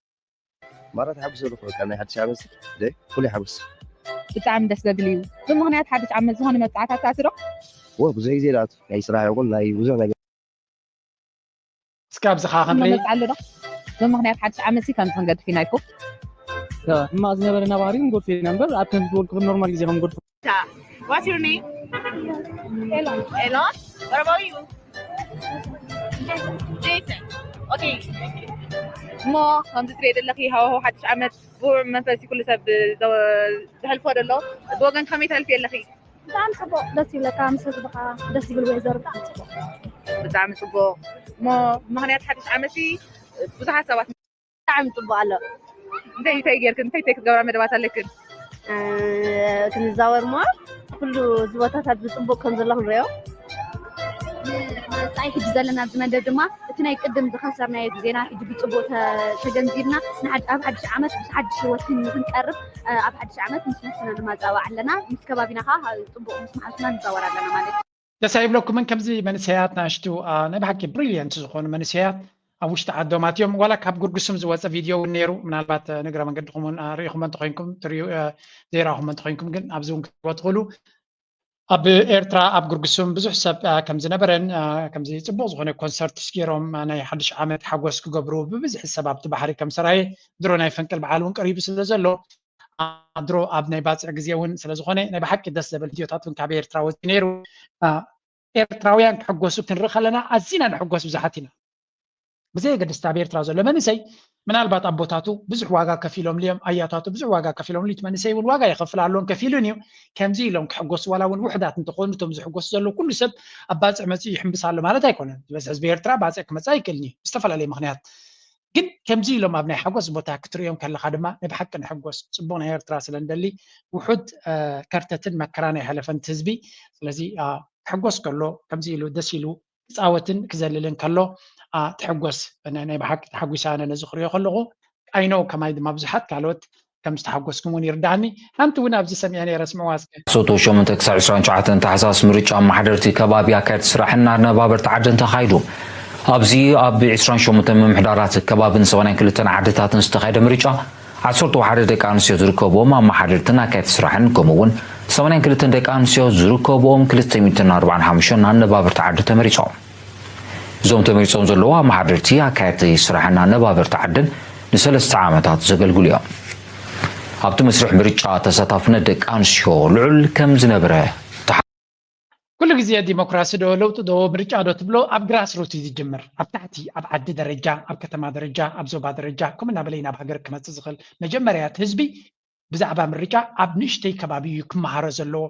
ማራ ተሓጉሰ ኣለኹ በቃ ናይ ሓድሽ ዓመት ደ ኩሉ ሓጉስ ብጣዕሚ ደስ ዘብል እዩ ብምኽንያት ሓድሽ ዓመት ዝኾነ መብፃዕታት ኣትዶ ወ ብዙሕ ግዜ ዳኣቱ ናይ ስራሕ ይኹን ናይ ብዙሕ ነገር እስኪ ኣብዚ ከዓ ክንርኢ መብፃ ኣሎ ዶ ብምኽንያት ሓድሽ ዓመት ሲ ከምዚ ክንገድፍ ኢና ይኮ ሕማቕ ዝነበረና ባህሪ ንጎድፎ ኢና እምበር ኣብ ከምዚ ዝበልኩ ኖርማል ግዜ ከም ንጎድፎ What's your name? Elon. Elon? What about you? Jason. Okay. እሞ ከምዚ ትሪኦ ዘለኺ ሃዋህው ሓድሽ ዓመት ብውዕ መንፈስ እዩ ኩሉ ሰብ ዘ- ዘሕልፎ ዘሎ። ብወገን ከመይ ተሕልፊ ኣለኺ? ብጣዕሚ ጽቡቕ፣ ደስ ይብለካ፣ ምስ ህዝብኻ ደስ ዝብል ወይዘር፣ ብጣዕሚ ጽቡቕ። ብጣዕሚ ጽቡቕ። እሞ ምኽንያት ሓድሽ ዓመት ብዙሓት ሰባት ብጣዕሚ ጽቡቕ ኣሎ። እንታይ እንታይ ጌርክን እንታይ እንታይ ክትገብራ መደባት ኣለክን? ክንዛወር እሞ ኩሉ እዚ ቦታታት ብጽቡቕ ከም ዘሎ ክንሪኦ። ንመጻኢ ሕጂ ዘለና ኣብዚ መደብ ድማ እቲ ናይ ቅድም ዝኸሰርናዮ ዜና ሕጂ ብጽቡቕ ተ- ተገንዚብና ንሓድ- ኣብ ሓድሽ ዓመት ምስ ሓድሽ ህይወት ክን- ክንቀርብ ኣብ ሓድሽ ዓመት ምስ ነፍስና ንማጻባዕ ኣለና። ምስ ከባቢና ከዓ ጽቡቕ ምስ መሓዙና ንዛወር ኣለና ማለት እዩ። ደስ ኣይብለኩምን? ከምዚ መንእሰያት ናሽቱ ናይ ብሓቂ ብሪልየንት ዝኾኑ መንእሰያት ኣብ ውሽጢ ዓዶም ኣትዮም ዋላ ካብ ጉርጉስም ዝወፀ ቪድዮ እውን ነይሩ። ምናልባት ንግረ መንገድኹም እውን ርኢኹሞ እንተኮይንኩም ትሪኡ ዘይረኣኹሞ እንተኮይንኩም ግን ኣብዚ እውን ክትሪእዎ ትኽእሉ። ኣብ ኤርትራ ኣብ ጉርጉስም ብዙሕ ሰብ ከም ዝነበረን ከምዚ ፅቡቅ ዝኾነ ኮንሰርት ስኪሮም ናይ ሓድሽ ዓመት ሓጎስ ክገብሩ ብብዝሒ ሰብ ኣብቲ ባሕሪ ከም ሰራየ ድሮ ናይ ፈንቅል በዓል እውን ቀሪቡ ስለ ዘሎ ድሮ ኣብ ናይ ባፅዕ ግዜ እውን ስለዝኾነ ናይ ብሓቂ ደስ ዘብል ቪድዮታት እውን ካብ ኤርትራ ወፂ ነይሩ። ኤርትራውያን ክሕጎሱ ክንርኢ ከለና ኣዚና ንሕጎስ ብዙሓት ኢና። ብዘየገድስ ኣብ ኤርትራ ዘሎ መንእሰይ ምናልባት ኣቦታቱ ብዙሕ ዋጋ ከፊሎም ልዮም ኣያታቱ ብዙሕ ዋጋ ከፊሎም ሊት መንእሰይ እውን ዋጋ ይኸፍል ኣሎን ከፊሉን እዩ። ከምዚ ኢሎም ክሕጎሱ ዋላ እውን ውሕዳት እንተኾኑ እቶም ዝሕጎሱ ዘለዉ ኩሉ ሰብ ኣብ ባፅዕ መፅኡ ይሕምብስ ኣሎ ማለት ኣይኮነን። ዝበዝሕ ህዝቢ ኤርትራ ባፅዕ ክመፅእ ኣይክእልን እዩ ብዝተፈላለየ ምክንያት። ግን ከምዚ ኢሎም ኣብ ናይ ሓጎስ ቦታ ክትርእዮም ከለኻ ድማ ናይ ብሓቂ ንሕጎስ። ፅቡቕ ናይ ኤርትራ ስለ ንደሊ ውሑድ ከርተትን መከራን ኣይሓለፈን እቲ ህዝቢ። ስለዚ ክሕጎስ ከሎ ከምዚ ኢሉ ደስ ኢሉ ክፃወትን ክዘልልን ከሎ ትሕጎስ። ናይ ብሓቂ ተሓጒሰ ኣነ ነዚ ክሪኦ ከለኹ። I know ከማይ ድማ ብዙሓት ካልኦት ከም ዝተሓጎስኩም እውን ይርዳእኒ። ሓንቲ እውን ኣብዚ ሰሚዐ ነይረ ስምዕዋ እስከ። ሶቶ ሸሞንተ ክሳብ ዕስራን ትሽዓተን ታሕሳስ ምርጫ ኣመሓደርቲ ከባቢ ኣካየድቲ ስራሕን ኣነባበርቲ ዓድን ተኻይዱ። ኣብዚ ኣብ ዕስራን ሸሞንተ ምምሕዳራት ከባብን ሰማንያን ክልተን ዓድታትን ዝተኻየደ ምርጫ ዓሰርተ ሓደ ደቂ ኣንስትዮ ዝርከብዎም ኣመሓደርትን ኣካየድቲ ስራሕን ከምኡ እውን ሰማንያን ክልተን ደቂ ኣንስትዮ ዝርከብዎም ክልተ ሚእትን ኣርባዓን ሓሙሽተን ኣነባበርቲ ዓዲ ተመሪጾም። እዞም ተመሪጾም ዘለዉ ኣመሓደርቲ ኣካየድቲ ስራሕን ኣነባበርቲ ዓድን ንሰለስተ ዓመታት ዘገልግሉ እዮም። ኣብቲ መስርሕ ምርጫ ተሳታፍነት ደቂ ኣንስትዮ ልዑል ከም ዝነበረ ተሓ- ኩሉ ግዜ ዲሞክራሲ ዶ ለውጢ ዶ ምርጫ ዶ ትብሎ ኣብ ግራስ ሩት እዩ ዝጅምር። ኣብ ታሕቲ ኣብ ዓዲ ደረጃ ኣብ ከተማ ደረጃ ኣብ ዞባ ደረጃ ከምኡ እናበለ እዩ ናብ ሃገር ክመፅእ ዝኽእል። መጀመርያ እቲ ህዝቢ ብዛዕባ ምርጫ ኣብ ንእሽተይ ከባቢ እዩ ክመሃሮ ዘለዎ።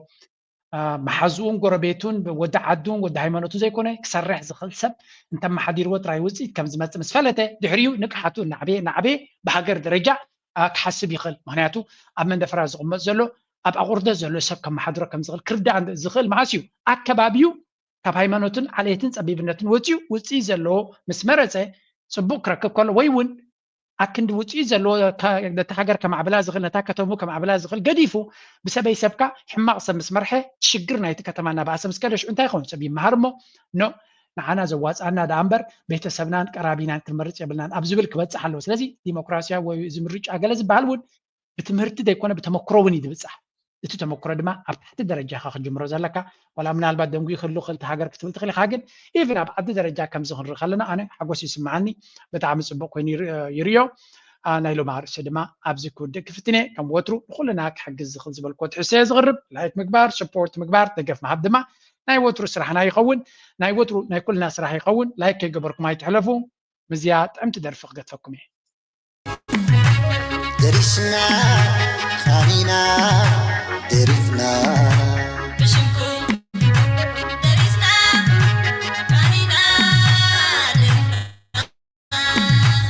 መሓዝኡን ጎረቤቱን ወዲ ዓዱን ወዲ ሃይማኖቱን ዘይኮነ ክሰርሕ ዝኽእል ሰብ እንተመሓዲርዎ ጥራይ ውፅኢት ከም ዝመፅእ ምስ ፈለጠ ድሕሪኡ ንቅሓቱ እናዕበየ እናዕበየ ብሃገር ደረጃ ክሓስብ ይኽእል። ምክንያቱ ኣብ መንደፈራ ዝቕመጥ ዘሎ ኣብ ኣቑርደት ዘሎ ሰብ ከመሓድሮ ከም ዝኽእል ክርዳእ ዝኽእል መዓስ እዩ? ኣከባቢኡ ካብ ሃይማኖትን ዓሌትን ፀቢብነትን ወፂኡ ውፅኢት ዘለዎ ምስ መረፀ ፅቡቕ ክረክብ ከሎ ወይ እውን ኣክንዲ ውፅኢት ዘለዎ ነታ ሃገር ከማዕብላ ዝኽእል ነታ ከተሙ ከማዕብላ ዝኽእል ገዲፉ ብሰበይ ሰብካ ሕማቕ ሰብ ምስ መርሐ ሽግር ናይቲ ከተማ እናባእሰ ምስ ከደ ሽዑ እንታይ ይኸውን ሰብ ይመሃር እሞ ኖ ንዓና ዘዋፅኣና ደኣ እምበር ቤተሰብናን ቀራቢናን ክንመርፅ የብልናን ኣብ ዝብል ክበፅሕ ኣለዎ። ስለዚ ዲሞክራሲያዊ ወይ እዚ ምርጫ ገለ ዝበሃል እውን ብትምህርቲ ዘይኮነ ብተመክሮ እውን እዩ ዝብፃሕ። እቲ ተመክሮ ድማ ኣብ ታሕቲ ደረጃ ኢኻ ክጅምሮ ዘለካ። ዋላ ምናልባት ደንጉዩ ክህሉ ክእል ሃገር ክትብል ትኽእል ኢኻ፣ ግን ኢቭን ኣብ ዓዲ ደረጃ ከምዚ ክንርኢ ከለና ኣነ ሓጎስ ይስምዓኒ። ብጣዕሚ ፅቡቅ ኮይኑ ይርዮ። ናይ ሎም ኣርእስቲ ድማ ኣብዚ ክውድእ ክፍትን እየ። ከም ወትሩ ንኩልና ክሕግዝ ዝኽእል ዝበልኮ ትሕዝቶ እየ ዝቕርብ። ላይክ ምግባር፣ ስፖርት ምግባር፣ ደገፍ ምሃብ ድማ ናይ ወትሩ ስራሕና ይኸውን። ናይ ወትሩ ናይ ኩልና ስራሕ ይኸውን። ላይክ ከይገበርኩም ኣይትሕለፉ። ምዝያ ጥዕምቲ ደርፊ ክገድፈኩም እየ። ደሪስና ኻኒና ደሪፍና ብሽምኩም ደሪስና ኻኒና ደሪፍና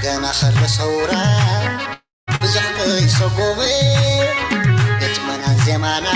ገና ከሎ ሰውራ ብዙሕ ከይሰጎመ ግጥምናን ዜማና